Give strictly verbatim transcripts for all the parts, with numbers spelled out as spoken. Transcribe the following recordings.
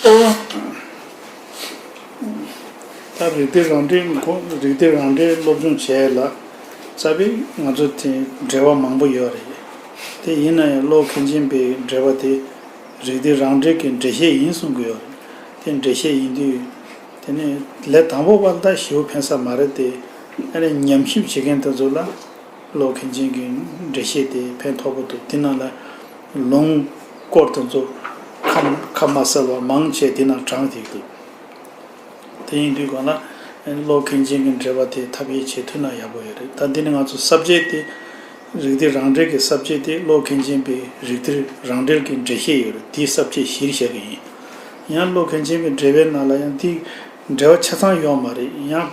ད་རིགས་གཏེར་རང་འགྲེལ་ཁོ་རིགས་གཏེར་རང་འགྲེལ་སློབ་སྦྱོང་བྱས་ལ་རྩ་བའི་ང་ཚོ་དེ་འགྲེལ་པ་མང་པོ་ཡོད་རེད། དེ་ཡིན་ན་ཡང་ཀློག་མཁན་ཆེན་པའི་འགྲེལ་པ་དེ་རིགས་གཏེར་རང་འགྲེལ་གྱི་འགྲེལ་བཤད་ཡིན་གསུང་གི་ཡོད་རེད། དེ་འགྲེལ་བཤད་ཡིན་དུས། དེ་ནས་ལས་དང་པོ་བར་ད་ཞེ་པོ་ཕན་ས་མ་རེད་དེ། ཨ་ནི་ཉམས་ཞིབ་བྱེད་མཁན་དེ་ཚོ་ལ་ཀློག་མཁན་ཆེན་གྱི་འགྲེལ་བཤད་དེ་ཕན་ཐོགས་པོ་འདུག་དེ་ནང་ལ་ལུང་སྐོར་དེ་ཚོ་ཁ་ཁ་མ་གསལ་བ་མང་ཆེ་དེ་ནང་དྲངས་བསྡད་འདུག་དེ་ཡིན་དུས་གང་ལ་ཀློག་མཁན་ཆེན་གྱི་འགྲེལ་པ་དེ་ཐབས་ཤེས་བྱེད་ཐུབ་ན་ཡག་པོ་ཡོད་རེད། ད་འདི་ནི་ང་ཚོ་ས་བཅད་དེ་རིགས་གཏེར་རང་འགྲེལ་གྱི་ས་བཅད་དེ་ཀློག་མཁན་ཆེན་པའི་རིགས་གཏེར་རང་འགྲེལ་གྱི་འགྲེལ་བཤད་ཡོད་རེད། དེའི་ས་བཅད་གཞིར་བཞག་གི་ཡིན། ཡང་ཀློག་མཁན་ཆེན་པའི་འགྲེལ་པའི་ནང་ལ་ཡང་དེའི་འགྲེལ་པ་ཆ་ཚང་ཡོད་མ་རེད། ཡང་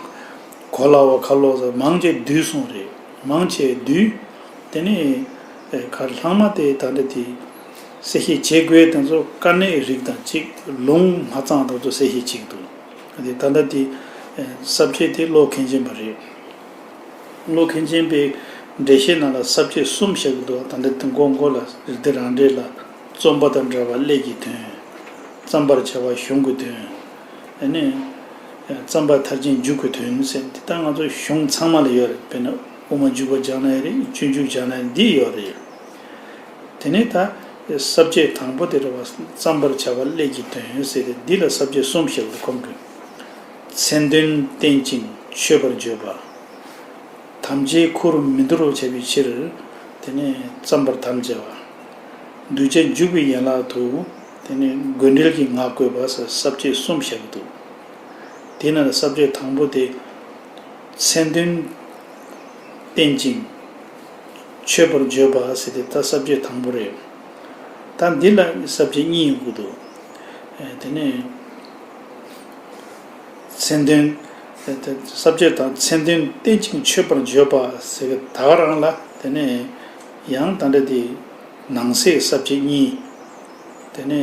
གོ་སླ་བ་ཁ་ལོག་ཟེར་མང་ཆེ་བསྡུས་གསུངས་རེད། མང་ཆེ་བསྡུས། དེ་ནས་ཨེ་ག་ལྷག་མ་དེ་ད་ལྟ་དེ་གསལ་བཤད་བྱེད་དགོས་དེ་ཚོ་དཀའ་གནད་རིགས་དང་གཅིག་ལུང་མ་གཙང་དེ་ཚོ་གསལ་བཤད་བྱེད་ཀྱི་འདུག་དེ་ད་ལྟ་དེ་ཨེ་ས་བཅད་དེ་ཀློག་མཁན་ཆེན་པ་རེད། ཀློག་མཁན་ཆེན་པའི་འགྲེལ་བཤད་ནང་ལ་ས་བཅད་གསུམ་བཞག་གི་འདུག་ད་ལྟ་དེ་མགོ་མགོ་ལ་རིགས་གཏེར་རང་འགྲེལ་ལ་རྩོམ་པ་དང་འབྲེལ་བ་ཀླད་ཀྱི་དོན། བརྩམ་པར་བྱ་བ་གཞུང་གི་དོན། ཨ་ནི། བརྩམ་པ་མཐར་ཕྱིན་མཇུག་གི་དོན་ཟེར་འདི་ལྟར་ང་ཚོ་གཞུང་ཚང་མ་ལ་ཡོད་རེད། དཔེར་ན་དབུ་མ་འཇུག་པ་སྦྱང་ན་ཡང་རེད། སྤྱོད་འཇུག་སྦྱང་ན་ཡང་འདི་ཡོད་རེད། དེ་ནས་ད་ས་བཅད་དང་པོ་དེ་རེད་བ། བརྩམ་པར་བྱ་བ་ཀླད་ཀྱི་དོན་ཟེར་ཏེ་འདི་ལ་ས་བཅད་གསུམ་བཞག་འདུག་ཁོང་གིས། མཚན་དོན་བསྟན་ཅིང་མཆོད་པར་བརྗོད་པ། དམ་བཅའི་ཁུར་མི་འདོར་བར་བྱ་བའི་ཕྱིར། དེ་ནས་བརྩམ་པར་དམ་བཅའ་བ། གདུལ་བྱ་འཇུག་པའི་ཡན་ལག་ཏུ། དེ་ནས་དགོས་འབྲེལ་གྱི་ངག་བཀོད་པ་ཟེར་ས་བཅད་གསུམ་བཞག་གི་འདུག་དེ་ནང་ལ་ས་བཅད་དང་པོ་དེ། མཚན་དོན་བསྟན་ཅིང་མཆོད་པར་བརྗོད་པ་ཟེར་ཏེ་ད་ས་བཅད་དང་པོ་རེད། ད་འདི་ལ་ས་བཅད་གཉིས་ཡོང་གི་འདུག་དེ་ནས། མཚན་དོན། ས་བཅད་དང་མཚན་དོན་བསྟན་ཅིང་མཆོད་པར་བརྗོད་པ་ཟེར་གི་ད་ག་རང་ལ་དེ་ནས་ཡང་ད་འདྲ་དེ་ནང་གསེས་ས་བཅད་གཉིས། དེ་ནས་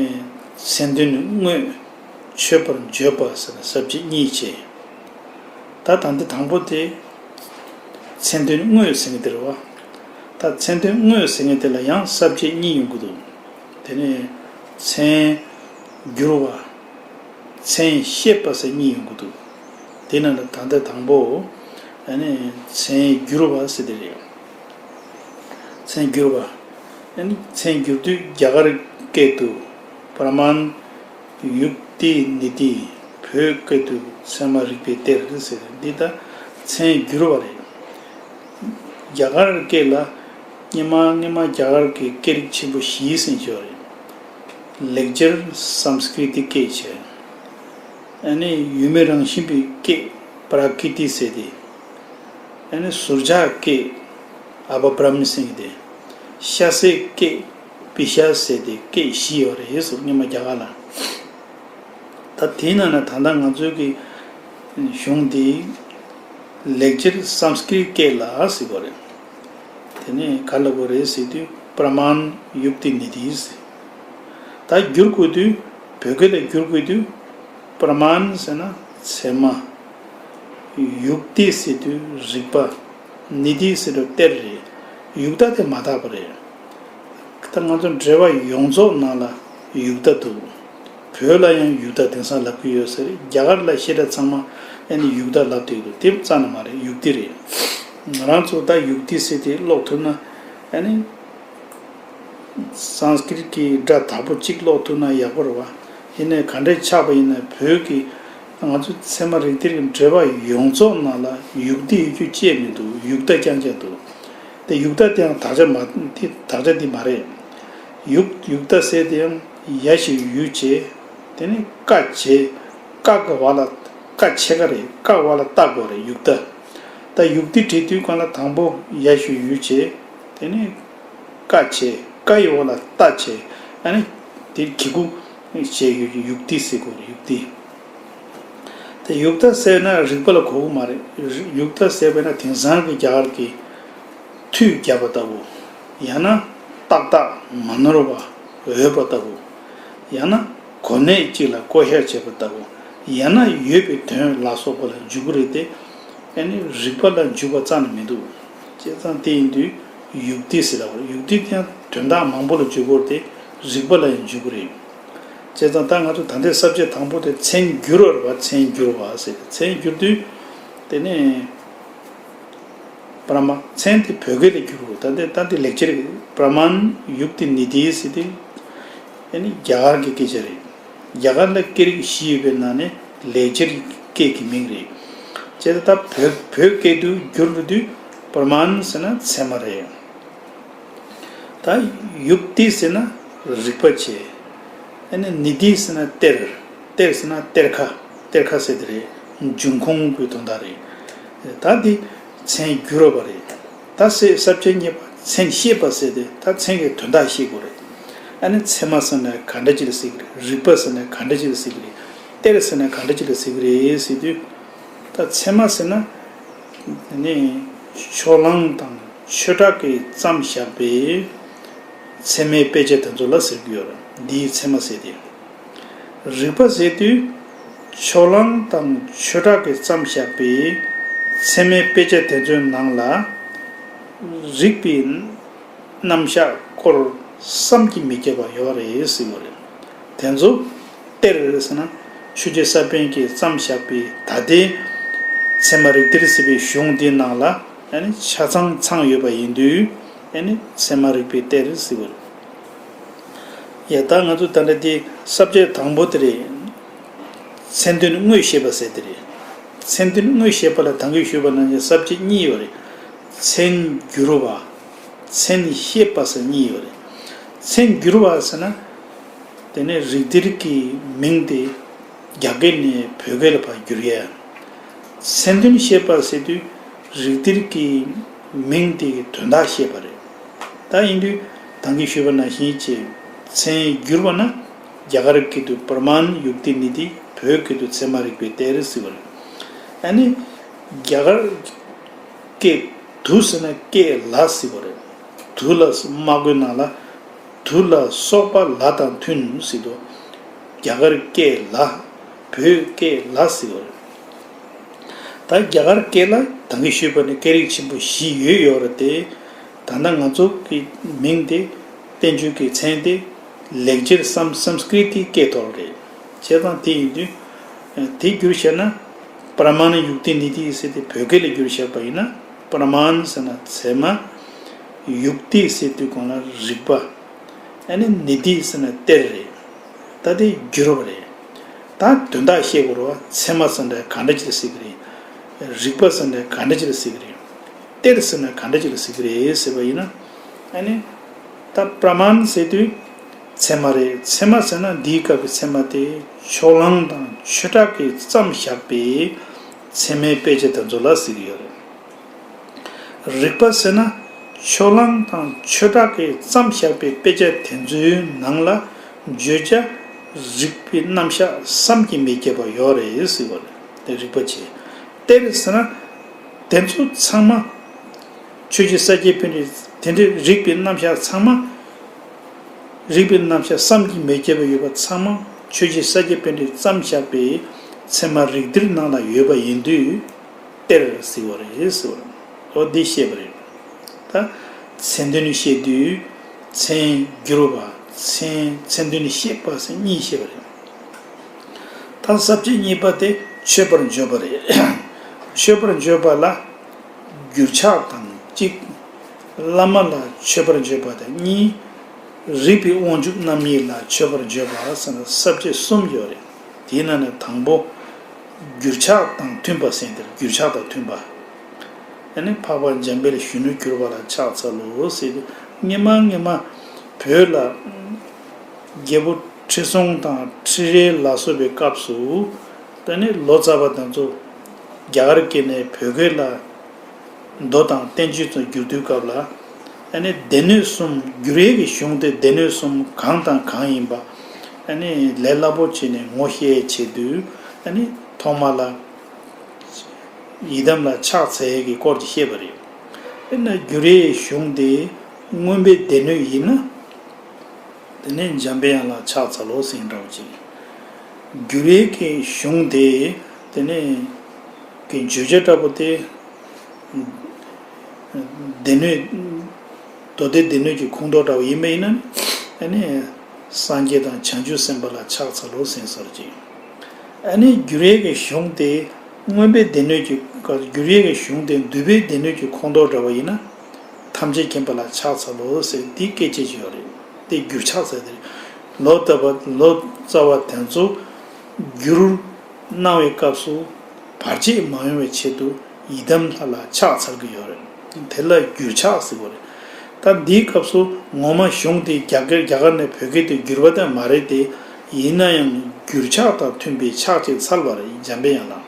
མཚན་དོན་དངོས་མཆོད་པར་བརྗོད་པ་ཟེར་ན་ས་བཅད་གཉིས་བྱས། ད་ད་འདི་དང་པོ་དེ་མཚན་དོན་དངོས་ཟེར་མཁན་དེ་རེད་བ། ད་མཚན་དོན་དངོས་ཟེར་མཁན་དེ་ལ་ཡང་ས་བཅད་གཉིས་ཡོང་གི་འདུག་དེ་ནས་མཚན་བསྒྱུར་བ། མཚན་བཤད་པ་ཟེར་གཉིས་ཡོང་གི་འདུག་དེ་ནང་ལ་ད་ལྟ་དང་པོ། ཨ་ནི་མཚན་བསྒྱུར་བ་ཟེར་དེ་རེད། མཚན་བསྒྱུར་བ། ཨ་ནི་མཚན་བསྒྱུར་དུས་རྒྱ་གར་སྐད་དུ་པྲ་མཱན་ཡུག་ཏི་ནི་ཏི། བོད་སྐད་དུ་ཚད་མ་རིག་པའི་གཏེར་ཟེར་འདི་ལྟར་མཚན་བསྒྱུར་བ་རེད། རྒྱ་གར་སྐད་ལ་སྔོན་མ་སྔོན་མ་རྒྱ་གར་གྱི་སྐད་རིགས་ཆེན་པོ་བཞི་ཟེར་ཡོད་རེད། ལེགས་སྦྱར་སཾ་སྐྲྀ་ཏི་སྐད་བྱས། ཨ་ནི་ཡུལ་མི་རང་བཞིན་པའི་སྐད་པྲ་ཀི་ཏི་ཟེར་ཏེ། ཨ་ནི་ཟུར་བྱ་སྐད་ཨ་བ་པྲ་མི་ཟེར་ཏེ། ཤ་སའི་སྐད་པི་ཤ་ཟེར་ཏེ་སྐད་བཞི་ཡོད་རེད་ཟེར་སྔོན་མ་རྒྱ་གར་ལ། ད་དེའི་ནང་ན་ད་ལྟ་ང་ཚོའི་གི་གཞུང་འདི་ལེགས་སྦྱར་སཾ་སྐྲྀ་སྐད་ལ་ཟེར་གོ་རེད། དེ་ནས་ག་ལ་གོ་རེད་ཟེར་དུས་པྲ་མཱན་ཡུག་ཏི་ནི་ཏི་ཟེར། ད་བསྒྱུར་དགོས་དུས་བོད་སྐད་ལ་བསྒྱུར་དགོས་དུས་པྲ་མཱན་ཟེར་ན་ཚད་མ། ཡུག་ཏི་ཟེར་དུས་རིགས་པ། ནི་ཏི་ཟེར་དུས་གཏེར་རེད། ཡུག་ཏ་དེ་མ་དག་པ་རེད། ད་ང་ཚོ་འགྲེལ་པ་ཡོངས་རྫོགས་ནང་ལ་ཡུག་ཏ་འདུག་བོད་ལ་ཡང་ཡུག་ཏ་དེང་སང་ལབ་ཀྱི་ཡོད་ས་རེད། རྒྱ་གར་ལ་བཤད་གྲྭ་ཚང་མ་ཨ་ནི་ཡུག་ཏ་ལབ་བསྡད་འདུག་དེ་རྩ་ནས་མ་རེད། ཡུག་ཏི་རེད། ང་རང་ཚོ་ད་ཡུག་ཏི་ཟེར་དེ་ཀློག་ཐུབ་ན་ཨ་ནི། སཾ་སྐྲྀ་ཏ་གི་སྒྲ་དག་པོ་གཅིག་ཀློག་ཐུབ་ན་ཡག་པོ་རེད་བ། ཡིན་ནའི་ག་འདྲས་ཆགས་པ་ཡིན་ན་བོད་ཀྱི་ང་ཚོ་ཚད་མ་རིགས་གཏེར་གྱི་འགྲེལ་པ་ཡོངས་རྫོགས་ནང་ལ་ཡུག་ཏི་ཡོད་རྒྱུ་བཅས་མི་འདུག་ཡུག་ཏ་རྐྱང་རྐྱང་འདུག་དེ་ཡུག་ཏ་དེའང་དག་ཆ་མ་དེ་དག་ཆ་དེ་མ་རེད། ཡུག་ཡུག་ཏ་ཟེར་དེའང་ཡ་ཞབས་ཀྱུ་ཡུ་བྱས། དེ་ནས་ཀ་བྱས། ཀ་གི་བར་ལ་ཀ་ཕྱེད་ཀ་རེད། ཀ་བར་ལ་ཏ་དགོས་རེད་ཡུག་ཏ། ད་ཡུག་ཏི་བྲིས་དུས་སྒང་ལ་དང་པོ་ཡ་ཞབས་ཀྱུ་ཡུ་བྱས། དེ་ནས་ཀ་བྱས། ཀ་ཡི་འོག་ལ་ཏ་བྱས། ཨ་ནི་དེ་གི་གུ་བྱས་ཡོད་ཀྱི་ཡུག་ཏི་ཟེར་དགོས་རེད་ཡུག་ཏི། དེ་ཡུག་ཏ་ཟེར་ན་རིག་པ་ལ་གོ་གི་མ་རེད། ཡུག་ཏ་ཟེར་བས་ན་དེང་སང་གི་རྒྱ་གར་གྱི་མཐུད་བརྒྱབ་པ་ལྟ་བུ། ཡང་ན་ཏག་ཏག་མ་ནོར་བ་འོས་པ་ལྟ་བུ། ཡང་ན་གོ་གནས་གཅིག་ལ་བསྐོ་བཞག་བྱས་པ་ལྟ་བུ། ཡང་ན་ཡོད་པའི་དོན་ལ་སོགས་པ་ལ་འཇུག་གི་རེད་དེ། ཨ་ནི་རིག་པ་ལ་འཇུག་པ་རྩ་ནས་མི་འདུག་བྱས་ཙང་དེ་ཡིན་དུས་ཡུག་ཏི་ཟེར་ལབ་པ་རེད། ཡུག་ཏི་དེ་ཡང་དོན་དག་མང་པོ་ལ་འཇུག་དགོས་ཏེ་རིག་པ་ལ་ཡང་འཇུག་གི་རེད། བྱས་ཙང་ད་ང་ཚོ་ད་ལྟའི་ས་བཅད་དང་པོ་དེ་མཚན་བསྒྱུར་བ་རེད་པ། མཚན་བསྒྱུར་བ་ཟེར་ཏེ། མཚན་བསྒྱུར་དུས་དེ་ནས་པྲ་མ། མཚན་དེ་བོད་སྐད་ལ་བསྒྱུར་བ། ད་ལྟ་ད་ལྟའི་ལེགས་སྦྱར་པྲ་མཱན་ཡུག་ཏི་ནི་ཏི་ཟེར་ཏེ་ཨ་ནི་རྒྱ་གར་གྱི་སྐད་ཆ་རེད། རྒྱ་གར་ལ་སྐད་རིགས་བཞི་ཡོད་པའི་ནང་ནས་ལེགས་སྦྱར་སྐད་ཀྱི་མིང་རེད། བྱས་ཙང་ད་བོད་བོད་སྐད་དུ་བསྒྱུར་དུས་པྲ་མཱན་ཟེར་ན་ཚད་མ་རེད། ད་ཡུག་ཏི་ཟེར་ན་རིག་པ་བྱས། ཨ་ནི་ནི་ཏི་ཟེར་ན་གཏེར། གཏེར་ཟེར་ན་གཏེར་ཁ། གཏེར་ཁ་ཟེར་དེ་རེད། འབྱུང་ཁུངས་ཀྱི་དོན་དག་རེད། ད་འདི་མཚན་བསྒྱུར་བ་རེད། ད་ས་བཅད་གཉིས་པ་མཚན་ཤེས་པ་ཟེར་ཏེ་ད་མཚན་གྱི་དོན་དག་ཤེས་དགོས་རེད། ཨ་ནི་ཚད་མ་ཟེར་ན་ག་འདྲ་ཅིག་ལ་ཟེར་གི་རེད། རིག་པ་ཟེར་ན་ག་འདྲ་ཅིག་ལ་ཟེར་གི་རེད། གཏེར་ཟེར་ན་ག་འདྲ་ཅིག་ལ་ཟེར་གི་རེད་ཟེར་དུས། ད་ཚད་མ་ཟེར་ན་ནི་ཕྱོགས་གླང་དང་ཆོས་གྲགས་ཀྱིས་བརྩམས་བཞག་པའི་ཚད་མའི་དཔེ་ཆ་དེ་ཚོ་ལ་ཟེར་གྱི་ཡོད་རེད། འདིའི་ཚད་མ་ཟེར་ཏེ། རིག་པ་ཟེར་དུས་ཕྱོགས་གླང་དང་ཆོས་གྲགས་ཀྱིས་བརྩམས་བཞག་པའི་ཚད་མའི་དཔེ་ཆ་དེ་ཚོའི་ནང་ལ་རིག་པའི་རྣམ་གཞག་སྐོར་བསམ་གྱིས་མི་ཁྱབ་པ་ཡོད་རེད་ཟེར་བ་རེད། དེ་ཚོ་གཏེར་ཟེར་ན་ཆོས་རྗེ་ས་པཎ་གྱིས་བརྩམས་བཞག་པའི་ད་ལྟའི་ཚད་མ་རིགས་གཏེར་ཟེར་བའི་གཞུང་འདིའི་ནང་ལ་ཨ་ནི་ཆ་ཚང་ཚང་ཡོད་པ་ཡིན་དུས་ཨ་ནི་ཚད་མ་རིགས་པའི་གཏེར་ཟེར་བ་རེད། ཡ་ད་ང་ཚོ་ད་ལྟ་འདི་ས་བཅད་དང་པོ་དེ་རེད། མཚན་དོན་དངོས་བཤད་པ་ཟེར་དེ་རེད། མཚན་དོན་དངོས་བཤད་པ་ལ་ད་གིན་ཞུས་པ་ནང་བཞིན་ས་བཅད་གཉིས་ཡོད་རེད། མཚན་བསྒྱུར་བ། མཚན་ཤེས་པ་ཟེར་གཉིས་ཡོད་རེད། མཚན་བསྒྱུར་བ་ཟེར་ན། དེ་ནས་རིགས་གཏེར་གྱི་མིང་དེ་རྒྱ་སྐད་ནས་བོད་སྐད་ལ་ཕར་བསྒྱུར་ཡས། མཚན་དོན་བཤད་པ་ཟེར་དུས་རིགས་གཏེར་གྱི་མིང་དེ་གི་དོན་དག་བཤད་པ་རེད། ད་ཡིན་དུས་ད་གིན་ཞུས་པ་ནང་བཞིན་བྱས་མཚན་བསྒྱུར་བ་ན་རྒྱ་གར་སྐད་དུ་པྲ་མཱན་ཡུག་ཏི་ནི་ཏི། བོད་སྐད་དུ་ཚད་མ་རིག་པའི་གཏེར་ཟེར་བ་རེད། ཨ་ནི་རྒྱ་གར་སྐད་དུ་ཟེར་ན་སྐད་ལ་ཟེར་བ་རེད། དུ་ལ་སྨྲ་སྒོའི་ནང་ལ་དུ་ལ་སོགས་པ་ལ་དང་མཐུན་ཟེར་དུས། རྒྱ་གར་སྐད་ལ། བོད་སྐད་ལ་ཟེར་བ་རེད། ད་རྒྱ་གར་སྐད་ལ་ད་གིན་ཞུས་པ་ནི་སྐད་རིགས་ཆེན་པོ་བཞི་ཡོད་ཡོད་རེད་དེ། ད་ལྟ་ང་ཚོ་གི་མིང་དེ་བསྟན་བཅོས་ཀྱི་མཚན་དེ་ལེགས་སྦྱར་སམ་སཾ་སྐྲི་ཏིའི་སྐད་ཐོག་རེད། བྱས་ཙང་དེ་ཡིན་དུས་དེ་བསྒྱུར་བྱས་ན་པྲ་མཱན་ཡུག་ཏི་ནི་ཏི་ཟེར་ཏེ་བོད་སྐད་ལ་བསྒྱུར་བྱས་པ་ཡིན་ན་པྲ་མཱན་ཟེར་ན་ཚད་མ། ཡུག་ཏི་ཟེར་དུས་གོང་ལ་རིག་པ། ཨ་ནི་ནི་ཏི་ཟེར་ན་གཏེར་རེད། ད་དེ་བསྒྱུར་བ་རེད། ད་དོན་དག་ཤེས་དགོས་རེད་བ། ཚད་མ་ཟེར་འདྲ་ག་འདྲ་ཅིག་ཟེར་གི་རེད། རིག་པ་ཟེར་འདྲ་ག་འདྲ་ཅིག་ཟེར་གི་རེད། གཏེར་ཟེར་ན་ག་འདྲ་ཅིག་ཟེར་གི་རེད་ཟེར་བ་ཡིན་ན། ཨ་ནི། ད་པྲ་མཱན་ཟེར་དུས། ཚད་མ་རེད། ཚད་མ་ཟེར་ན་འདིའི་སྐབས་ཀྱི་ཚད་མ་དེ་ཕྱོགས་གླང་དང་ཆོས་གྲགས་ཀྱིས་བརྩམས་བཞག་པའི་ཚད་མའི་དཔེ་ཆ་དེ་ཚོ་ལ་ཟེར་གི་ཡོད་རེད། རིག་པ་ཟེར་ན་ཕྱོགས་གླང་དང་ཆོས་གྲགས་ཀྱིས་བརྩམས་བཞག་པའི་དཔེ་ཆ་དེ་ཚོའི་ནང་ལ་བརྗོད་བྱ་རིག་པའི་རྣམ་གཞག་བསམ་གྱིས་མི་ཁྱབ་པ་ཡོད་རེད་ཟེར་བ་རེད། དེ་རིག་པ་བྱས། གཏེར་ཟེར་ན་དེ་ཚོ་ཚང་མ་ཆོས་རྗེ་ས་སྐྱ་པཎྜི་ཏས་དེ་འདྲའི་རིག་པའི་རྣམ་གཞག་ཚང་མ། རིག་པའི་རྣམ་གཞག་བསམ་གྱིས་མི་ཁྱབ་པ་ཡོད་པ་ཚང་མ་ཆོས་རྗེ་ས་སྐྱ་པཎྜི་ཏས་བརྩམས་བཞག་པའི་ཚད་མ་རིགས་གཏེར་ནང་ལ་ཡོད་པ་ཡིན་དུས། གཏེར་ཟེར་བ་རེད་ཟེར་བ་རེད། འོ་འདི་བཤད་པ་རེད། ད་མཚན་དོན་བཤད་དུས་མཚན་བསྒྱུར་བ། མཚན་མཚན་དོན་བཤད་པ་ཟེར་གཉིས་བཤད་པ་རེད། ད་ས་བཅད་གཉིས་པ་དེ་མཆོད་པར་བརྗོད་པ་རེད། མཆོད་པར་བརྗོད་པ་ལ་འགྱུར་ཕྱག་དང་གཅིག་བླ་མ་ལ་མཆོད་པར་བརྗོད་པ་དང་གཉིས། རིག་པའི་དབང་ཕྱུག་རྣམ་གཉིས་ལ་མཆོད་པར་བརྗོད་པ་ཟེར་ན་ས་བཅད་གསུམ་ཡོད་རེད། དེའི་ནང་ནས་དང་པོ། འགྱུར་ཕྱག་དང་མཐུན་པ་ཟེར་དེར་འགྱུར་ཕྱག་དང་མཐུན་པ། ཨ་ནི་འཕགས་པ་འཇམ་དཔལ་གཞོན་ནུར་གྱུར་པ་ལ་ཕྱག་འཚལ་ལོ་ཟེར་དུས་སྔོན་མ་སྔོན་མ་བོད་ལ་རྒྱལ་པོ་ཁྲི་སྲོང་དང་ཁྲི་རལ་ལ་སོགས་པའི་སྐབས་སུ་དེ་ནས་ལོ་ཙཱ་བ་དེ་ཚོ་རྒྱ་གར་སྐད་ནས་བོད་སྐད་ལ་མདོ་དང་བསྟན་བཅོས་ཚོ་བསྒྱུར་དུས་སྐབས་ལ་ཨ་ནི་སྡེ་སྣོད་གསུམ་འགྱུར་བའི་གི་གཞུང་དེ་སྡེ་སྣོད་གསུམ་གང་དང་གང་ཡིན་པ་ཨ་ནི་ལས་སླ་པོ་བྱས་ནས་ངོ་ཤེས་བྱེད་དུས་ཨ་ནི་ཐོག་མ་ལ། ཡི་དམ་ལ་ཕྱག་འཚལ་ཡས་ཀྱི་སྐོར་གྱི་བཤད་པ་རེད། དཔེར་ན་འགྱུར་བའི་གཞུང་དེ་མངོན་པའི་སྡེ་སྣོད་ཡིན་ན། དེ་ནས་འཇམ་པའི་དབྱངས་ལ་ཕྱག་འཚལ་ལོ་ཟེར་འདྲ་བོ་ཅིག་འགྱུར་བའི་གི་གཞུང་དེ་དེ་ནས་གི་བརྗོད་བྱ་འདྲ་པོ་དེ། སྡེ་སྣོད། མདོ་སྡེ་སྡེ་སྣོད་ཀྱི་ཁུངས་གཏོགས་འདྲ་བོ་ཡིན་པ་ཡིན་ན་ནི། སངས་རྒྱས་དང་བྱང་ཆུབ་སེམས་དཔའ་ལ་ཕྱག་འཚལ་ལོ་ཟེར་སོར་ཅིག་ཨ་ནི་འགྱུར་ཡས་ཀྱི་གཞུང་དེ་མངོན་པའི་སྡེ་སྣོད་ཀྱི་འགྱུར་ཡས་ཀྱི་གཞུང་དེ་འདུས་པའི་སྡེ་སྣོད་ཀྱི་ཁོངས་གཏོགས་འདྲ་བ་ཡིན་ན། ཐམས་ཅད་མཁྱེན་པ་ལ་ཕྱག་འཚལ་ལོ་ཟེར་འདི་སྐད་ཅེས་ཡོད་རེད། དེ་འགྱུར་ཕྱག་ཟེར་དེ་རེད། ལོ་ཙཱ་བ་ལོ་ཙཱ་བ་དེ་ཚོ་འགྱུར་གནང་བའི་སྐབས་སུ་བར་ཆད་མ་ཡོང་བའི་ཆེད་དུ་ཡི་དམ་ལྷ་ལ་ཕྱག་འཚལ་གྱི་ཡོད་རེད། དེ་ལ་འགྱུར་ཕྱག་ཟེར་བ་རེད། ད་འདིའི་སྐབས་སུ་ངོ་མ་གཞུང་དེ་རྒྱ་སྐད་རྒྱ་གར་ནས་བོད་སྐད་དུ་བསྒྱུར་བ་དེ་མ་རེད་དེ། ཡིན་ན་ཡང་འགྱུར་ཕྱག་དང་མཐུན་པའི་ཕྱག་ཅིག་འཚལ་བ་རེད། འཇམ་པའི་དབྱངས་ལ།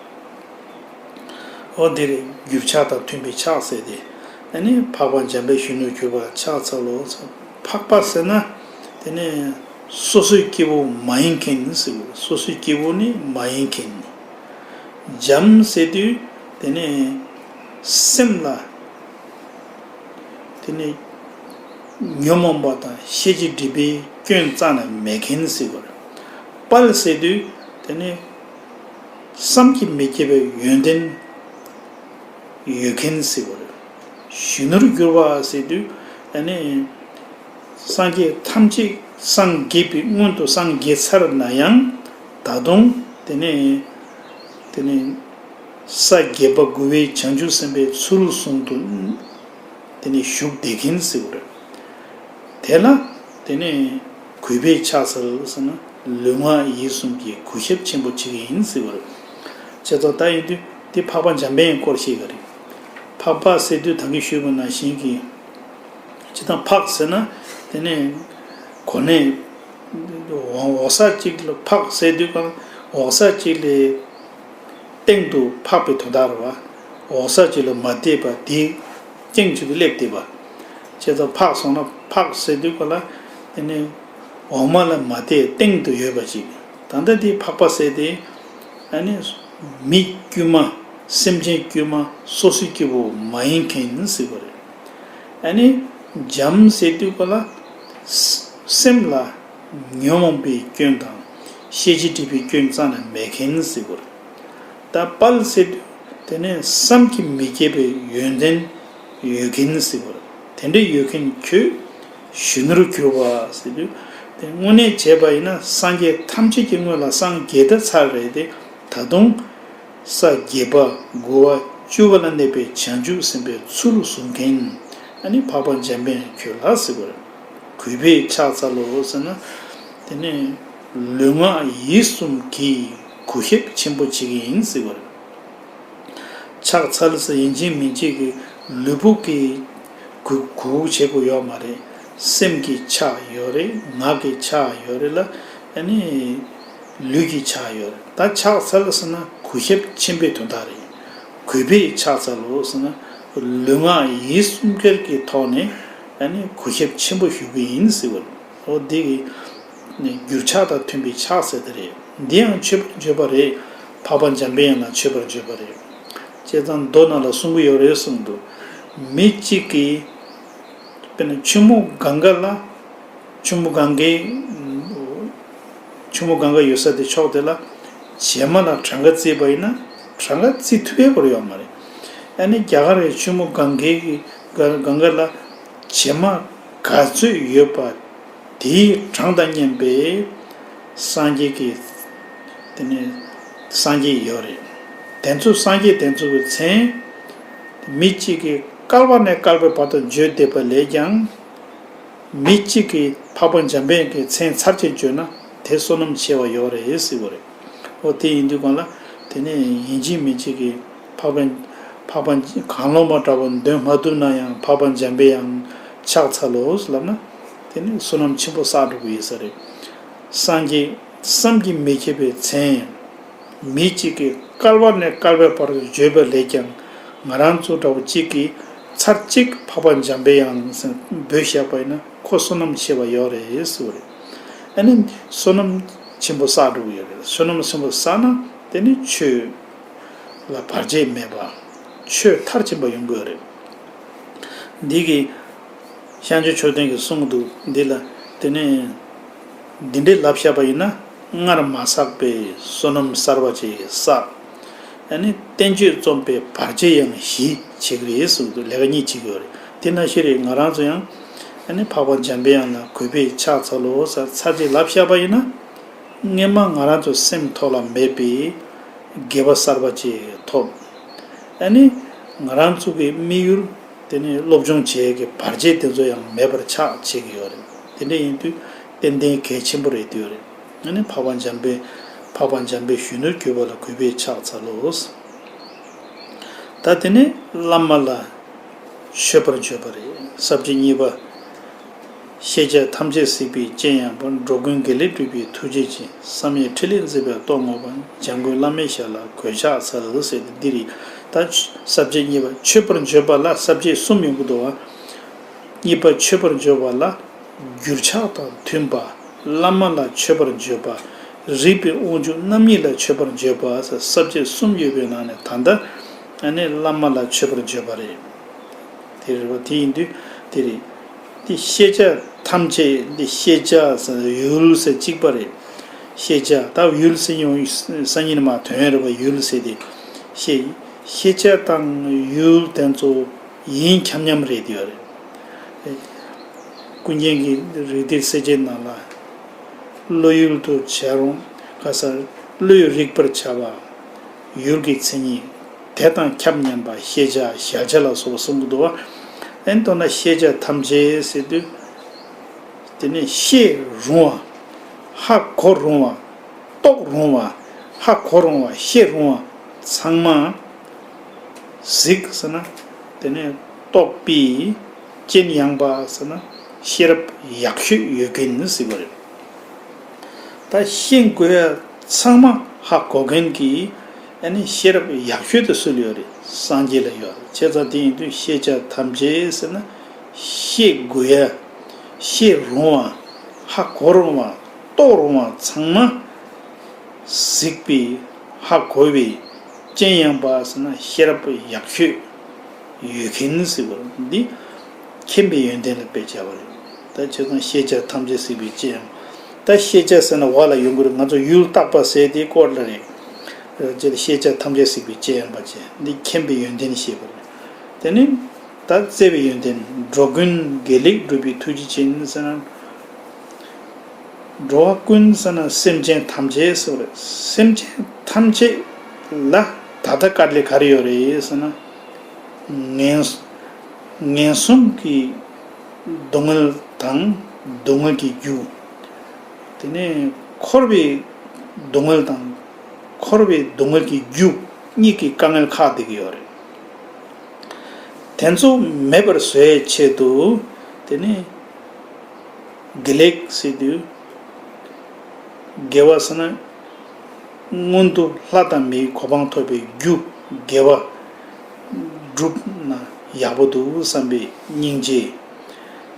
འོ་འདིར་འགྱུར་ཕྱག་དང་མཐུན་པའི་ཕྱག་ཟེར་ཏེ། ཨ་ནི་འཕགས་པ་འཇམ་དཔལ་གཞོན་ནུར་གྱུར་པ་ལ་ཕྱག་འཚལ་ལོ། འཕགས་པ་ཟེར་ན་དེ་ནི་སོ་སོའི་སྐྱེ་བོ་མ་ཡིན་མཁན་ཟེར་བ། སོ་སོའི་སྐྱེ་བོ་ནི་མ་ཡིན་མཁན། འཇམ་ཟེར་དུས་དེ་ནི་སེམས་ལ་དེ་ནི་ཉོན་མོངས་པ་དང་ཤེས་བྱའི་སྒྲིབ་པའི་སྐྱོན་རྩ་ནས་མེད་མཁན་ཟེར་བ། དཔལ་ཟེར་དུས་དེ་ནི་བསམ་གྱིས་མི་ཁྱབ་པའི་ཡོན་ཏན་ཡོད་མཁན་ཟེར་བ་རེད། གཞོན་ནུར་གྱུར་པ་ཟེར་དུས་ཨ་ནི་སངས་རྒྱས་ཐམས་ཅད་སངས་རྒྱས་པའི་སྔོན་དུ་སངས་རྒྱས་ཚར་ན་ཡང་ད་དུང་དེ་ནས་དེ་ནས་ས་བརྒྱད་པ་དགུ་པའི་བྱང་ཆུབ་སེམས་དཔའི་ཚུལ་བཟུང་དུ་དེ་ནས་བཞུགས་བསྡད་མཁན་ཟེར་བ་རེད། དེ་ལ་དེ་ནས་གུས་པས་ཕྱག་འཚལ་ཟེར་ན་ལུས་ངག་ཡིད་གསུམ་གྱི་གུས་ཞབས་ཆེན་པོ་བྱེད་ཀྱི་ཡིན་ཟེར་བ་རེད། བྱས་ཙང་ད་ཡིན་དུས་དེ་འཕགས་པ་འཇམ་པའི་དབྱངས་སྐོར་ཞིག་ག་རེད། འཕགས་པ་ཟེར་དུས་ད་གིན་ཞུས་པ་ནང་བཞིན་གྱི་ཇི་ལྟར་འཕགས་ཟེར་ན་དེ་ནས་གོ་གནས་འོག་ས་གཅིག་ལ་འཕགས་ཟེར་དུས་གང་འོག་ས་གཅིག་ལས་སྟེང་དུ་འཕགས་པའི་དོན་དག་རེད་བ། འོག་ས་གཅིག་ལ་མ་བལྟས་པ་དེའི་སྟེང་གཅིག་ཏུ་སླེབས་བསྡད་པ། བྱས་ཙང་འཕགས་སོང་ན་འཕགས་ཟེར་དུས་གང་ལ་དེ་ནས་འོག་མ་ལ་མ་བལྟས་སྟེང་དུ་ཡོད་པ་ཅིག་ད་ལྟ་དེ་འཕགས་པ་ཟེར་ཏེ། ཨ་ནི་མི་དཀྱུས་མ་སེམས་ཅན་དཀྱུས་མ་སོ་སོའི་སྐྱེ་བོ་མ་ཡིན་མཁན་ཟེར་བ་རེད། ཨ་ནི་འཇམ་ཟེར་དུས་གང་ལ་སེམས་ལ་ཉོན་མོངས་པའི་སྐྱོན་དང་ཤེས་བྱའི་སྒྲིབ་པའི་སྐྱོན་རྩ་ནས་མེད་མཁན་ཟེར་བ་རེད། ད་དཔལ་ཟེར་དུས་དེ་ནས་བསམ་གྱིས་མི་ཁྱབ་པའི་ཡོན་ཏན་ཡོད་མཁན་ཟེར་བ་རེད། དེ་འདྲ་ཡོད་མཁན་ཁྱོད་གཞོན་ནུར་གྱུར་པ་ཟེར་དུས་དེ་དངོས་གནས་བྱས་པ་ཡིན་ན་སངས་རྒྱས་ཐམས་ཅད་ཀྱི་སྔོན་ལ་སངས་རྒྱས་ད་ཚར་རེད་དེ། ད་དུང་ས་བརྒྱད་པ་དགུ་པ་བཅུ་པ་ལ་གནས་པའི་བྱང་ཆུབ་སེམས་དཔའི་ཚུལ་བཟུང་མཁན་ཨ་ནི་འཕགས་པ་འཇམ་དཔལ་ཁྱོད་ལ་ཟེར་བ་རེད། གུས་པས་ཕྱག་འཚལ་ལོ་ཟེར་ན། དེ་ནས་ལུས་ངག་ཡིད་གསུམ་གྱིས་གུས་ཞབས་ཆེན་པོ་བྱེད་ཀྱི་ཡིན་ཟེར་བ་རེད། ཕྱག་འཚལ་ཟེར་ཡིན་གཅིག་མིན་གཅིག་གི་ལུས་པོ་གི་གུས་གུས་བྱེད་དགོས་ཡོད་མ་རེད། སེམས་ཀྱི་ཕྱག་ཡོད་རེད། ངག་གི་ཕྱག་ཡོད་རེད་ལ། ཨ་ནི་ལུས་ཀྱི་ཕྱག་ཡོད་རེད། ད་ཕྱག་འཚལ་ཟེར་ན་གུས་ཞབས་ཆེན་པོའི་དོན་དག་རེད། གུས་པས་ཕྱག་འཚལ་ལོ་ཟེར་ན་ལུས་ངག་ཡིད་གསུམ་ཀའི་ཐོག་ནས་ཨ་ནི་གུས་ཞབས་ཆེན་པོ་ཞུ་གི་ཡིན་ཟེར་བ་རེད། འོ་འདི་གི་ནི་འགྱུར་ཕྱག་དང་མཐུན་པའི་ཕྱག་ཟེར་དེ་རེད། འདི་ཡང་མཆོད་པར་བརྗོད་པ་རེད། འཕགས་པ་འཇམ་པའི་དབྱངས་ལ་མཆོད་པར་བརྗོད་པ་རེད། བྱས་ཙང་མདོ་ནང་ལ་གསུང་གི་ཡོད་རེད་གསུངས་འདུག་མི་གཅིག་གིས་དཔེར་ན་ཆུ་མོ་གངྒཱ་ལ་ཆུ་མོ་གངྒཱའི་ཆུ་མོ་གངྒཱ་ཡོད་ས་དེ་ཕྱོགས་དེ་ལ་བྱེ་མ་ལ་གྲངས་ཀ་བརྩིས་པ་ཡིན་ན་གྲངས་ཀ་བརྩི་ཐུབ་ཡས་སྐོར་ཡོད་མ་རེད། ཨ་ནི་རྒྱ་གར་གྱི་ཆུ་མོ་གངྒཱའི་ག་གངྒཱ་ལ་བྱེ་མ་ག་ཚོད་ཡོད་པ་དེའི་གྲངས་དང་མཉམ་པའི་སངས་རྒྱས་ཀྱི་དེ་ནི་སངས་རྒྱས་ཡོད་རེད། དེ་ཚོ་སངས་རྒྱས་དེ་ཚོ་གི་མཚན་མི་གཅིག་གིས་བསྐལ་པ་ནས་བསྐལ་པའི་བར་དུ་བརྗོད་བསྡད་པ་ལས་ཀྱང་། མི་གཅིག་གིས་འཕགས་པ་འཇམ་དཔལ་གྱི་མཚན་ཚར་གཅིག་བརྗོད་ན་དེ་བསོད་ནམས་ཆེ་བ་ཡོད་རེད་ཟེར་བ་རེད། འོ་དེ་ཡིན་དུས་གང་ལ་དེ་ནས་ཡིན་གཅིག་མིན་གཅིག་གིས་འཕགས་པ་འཕགས་པ་གང་བློ་མ་དྲག་པོ་འདོན་མ་ཐུབ་ན་ཡང་འཕགས་པ་འཇམ་པའི་དབྱངས་ཕྱག་འཚལ་ལོ་ལབ་ན་དེ་ནི་བསོད་ནམས་ཆེན་པོ་བསགས་འགྲོ་གི་ཡོད་ས་རེད། སངས་རྒྱས་བསམ་གྱིས་མི་ཁྱབ་པའི་མཚན། མི་གཅིག་གིས་བསྐལ་པ་ནས་བསྐལ་པའི་བར་དུ་བརྗོད་པ་ལས་ཀྱང་ང་རང་ཚོ་འདྲ་བོ་གཅིག་གིས་ཚར་གཅིག་འཕགས་པ་འཇམ་པའི་དབྱངས་ཟེར་འབོད་བཞག་པ་ཡིན་ན་ཁོ་བསོད་ནམས་ཆེ་བ་ཡོད་རེད་ཟེར་བ་རེད། ཨ་ནི་བསོད་ནམས་ཆེན་པོ་བསགས་འགྲོ་གི་ཡོད་རེད། བསོད་ནམས་ཆེན་པོ་བསགས་ན་དེ་ནི་ཆོས་ལ་བར་ཆད་མེད་པ་ཆོས་མཐར་ཕྱིན་པ་ཡོང་གི་ཡོད་རེད། འདི་གི་ཤཱཀྱ་མཆོག་ལྡན་གྱིས་གསུངས་འདུག་འདི་ལ་དེ་ནས་འདི་འདྲའི་ལབ་བཞག་པ་ཡིན་ན་སྔར་མ་བསགས་པའི་བསོད་ནམས་གསར་པ་ཅིག་བསགས། ཨ་ནི་བསྟན་བཅོས་རྩོམ་པའི་བར་ཆད་ཡང་ཞི་བྱེད་ཀྱི་རེད་གསུངས་འདུག་ལས་ཀ་གཉིས་བྱེད་ཀྱི་ཡོད་རེད། དེ་ནང་བཞིན་རེད། ང་རང་ཚོ་ཡང་ ཨ་ནི་འཕགས་པ་འཇམ་པའི་དབྱངས་ལ་གུས་པས་ཕྱག་འཚལ་ལོ་ཟེར་ཚར་གཅིག་ལབ་བཞག་པ་ཡིན་ན། སྔོན་མ་ང་རང་ཚོ་སེམས་ཐོག་ལ་མེད་པའི་དགེ་བ་གསར་པ་ཅིག་ཐོབ། ཨ་ནི་ང་རང་ཚོ་གི་དམིགས་ཡུལ་དེ་ནི་སློབ་སྦྱོང་བྱེད་ཀྱི་བར་ཆད་དེ་ཚོ་ཡང་མེད་པར་ཆགས་བྱེད་ཀྱི་ཡོད་རེད། དེ་འདྲ་ཡིན་དུས་ཏན་ཏན་གལ་ཆེན་པོ་རེད་འདོད་རེད། ཨ་ནི་འཕགས་པ་འཇམ་པའི་འཕགས་པ་འཇམ་པའི་གཞོན་ནུར་གྱུར་པ་ལ་གུས་པས་ཕྱག་འཚལ་ལོ། ད་དེ་ནས་བླ་མ་ལ་མཆོད་པར་བརྗོད་པ་རེད། ས་བཅད་གཉིས་པ། ཤེས་བྱ་ཐམས་ཅད་གཟིགས་པའི་སྤྱན་ཡངས་པ། འགྲོ་ཀུན་དགེ་ལེགས་སྒྲུབ་པའི་ཐུགས་རྗེ་ཅན། བསམ་ཡས་ཕྲིན་ལས་མཛད་པའི་ཏོག་ངོ་མ། འཇམ་མགོན་བླ་མའི་ཞབས་ལ་གུས་ཕྱག་འཚལ་ཟེར་ཏེ་འདི་རེད། ད་ས་བཅད་གཉིས་པ་མཆོད་པར་བརྗོད་པ་ལ་ས་བཅད་གསུམ་ཡོང་གི་འདུག་བ། གཉིས་པ་མཆོད་པར་བརྗོད་པ་ལ། གུས་ཕྱག་དང་མཐུན་པ། བླ་མ་ལ་མཆོད་པར་བརྗོད་པ། རིག་པའི་དབང་ཕྱུག་རྣམ་གཉིས་ལ་མཆོད་པར་བརྗོད་པ་ཟེར་ས་བཅད་གསུམ་ཡོད་པའི་ནང་ནས་ད་ལྟ་ཨ་ནི་བླ་མ་ལ་མཆོད་པར་བརྗོད་པ་རེད། དེ་རེད་བ། དེ་ཡིན་དུས་དེ་རེད། འདི་ཤེས་བྱ་ཐམས་ཅད་འདི་ཤེས་བྱ་ཟེར་ཡུལ་ཟེར་གཅིག་པ་རེད། ཤེས་བྱ་ད་ཡུལ་ཟེར་ཡང་སང་ཉིན་མ་དོན་རེད་བ། ཡུལ་ཟེར་དེ་ཤེས་ཤེས་བྱ་དང་ཡུལ་དེ་ཚོ་ཡིན་ཁྱབ་མཉམ་རེད་དེ་ཡོད་རེད། ཀུན་མཁྱེན་གྱི་རིགས་གཏེར་གསལ་བྱེད་ནང་ལ། བློ་ཡུལ་དུ་བྱ་རུང་ག་ས་བློས་རིག་པར་བྱ་བ། ཡུལ་གྱི་མཚན་ཉིད་དེ་དང་ཁྱབ་མཉམ་པ་ཤེས་བྱ་གཞལ་བྱ་ལ་སོགས་པ་གསུང་གི་འདུག་བ། ཨེ་མདོར་ན་ཤེས་བྱ་ཐམས་ཅད་ཟེར་དུས། དེ་ནས་ཤེས་རུང་བ། ཧ་གོ་རུང་བ། རྟོགས་རུང་བ། ཧ་གོ་རུང་བ། ཤེས་རུང་བ་ཚང་མ། གཟིགས་ཟེར་ན། དེ་ནས་རྟོགས་པའི་སྤྱན་ཡངས་པ་ཟེར་ན་ཤེས་རབ་ཡག་ཤོས་ཡོད་མཁན་ཟེར་བ་རེད། ད་ཤེས་དགོས་ཡ་ཚང་མ་ཧ་གོ་མཁན་གྱི་ཨ་ནི་ཤེས་རབ་ཡག་ཤོས་དེ་སུ་ལ་ཡོད་རེད། སངས་རྒྱས་ལ་ཡོད་རེད། བྱས་ཙང་དེ་ཡིན་དུས་ཤེས་བྱ་ཐམས་ཅད་ཟེར་ན་ཤེས་དགོས་ཡ། ཤེས་རུང་བ། ཧ་གོ་རུང་བ། རྟོགས་རུང་བ་ཚང་མ། གཟིགས་པའི་ཧ་གོ་བའི་སྤྱན་ཡངས་པ་ཟེར་ན་ཤེས་རབ་ཡག་ཤོས་ཡོད་མཁན་ཟེར་བ་འདི་མཁྱེན་པའི་ཡོན་ཏན་ལ་དཔེ་བྱ་བ་རེད། ད་བྱས་ཙང་ཤེས་བྱ་ཐམས་ཅད་གཟིགས་པའི་སྤྱན་ཡངས། ད་ཤེས་བྱ་ཟེར་ན་འོག་ལ་ཡོང་གི་རེད། ང་ཚོ་ཡུལ་བརྟག་པ་ཟེར་དེའི་སྐོར་ལ་རེད། ཅེས་ཤེས་བྱ་ཐམས་ཅད་གཟིགས་པའི་སྤྱན་ཡངས་པ་ཅེས་འདི་མཁྱེན་པའི་ཡོན་ཏན་ཞེས་པ་རེད། དེ་ནི། ད་བརྩེ་བའི་ཡོན་ཏན་འགྲོ་ཀུན་དགེ་ལེགས་སྒྲུབ་པའི་ཐུགས་རྗེ་ཅན་ཟེར་ན། འགྲོ་བ་ཀུན་ཟེར་ན་སེམས་ཅན་ཐམས་ཅད་ཟེར་བ་རེད། སེམས་ཅན་ཐམས་ཅད་ལ་ད་ལྟ་དཀའ་ལས་ག་རེ་ཡོད་རེད་ཟེར་ན། ངན་ངན་སོང་གི་སྡུག་བསྔལ་དང་སྡུག་བསྔལ་གྱི་རྒྱུ། དེ་ནས་འཁོར་བའི་སྡུག་བསྔལ་དང་འཁོར་བའི་སྡུག་བསྔལ་གྱི་རྒྱུ་གཉིས་ཀྱི་དཀའ་ངལ་ཁག་བསྡད་ཀྱི་ཡོད་རེད། དེ་ཚོ་མེད་པར་བཟོ་ཡའི་ཆེད་དུ། དེ་ནི་དགེ་ལེགས་ཟེར་དུས། དགེ་བ་ཟེར་ན། སྔོན་དུ་ལྷ་དང་མིའི་གོ་འཕང་ཐོབ་པའི་རྒྱུ་དགེ་བ་བསྒྲུབ་ན་ཡག་པོ་འདུག་བསམ་པའི་སྙིང་རྗེ།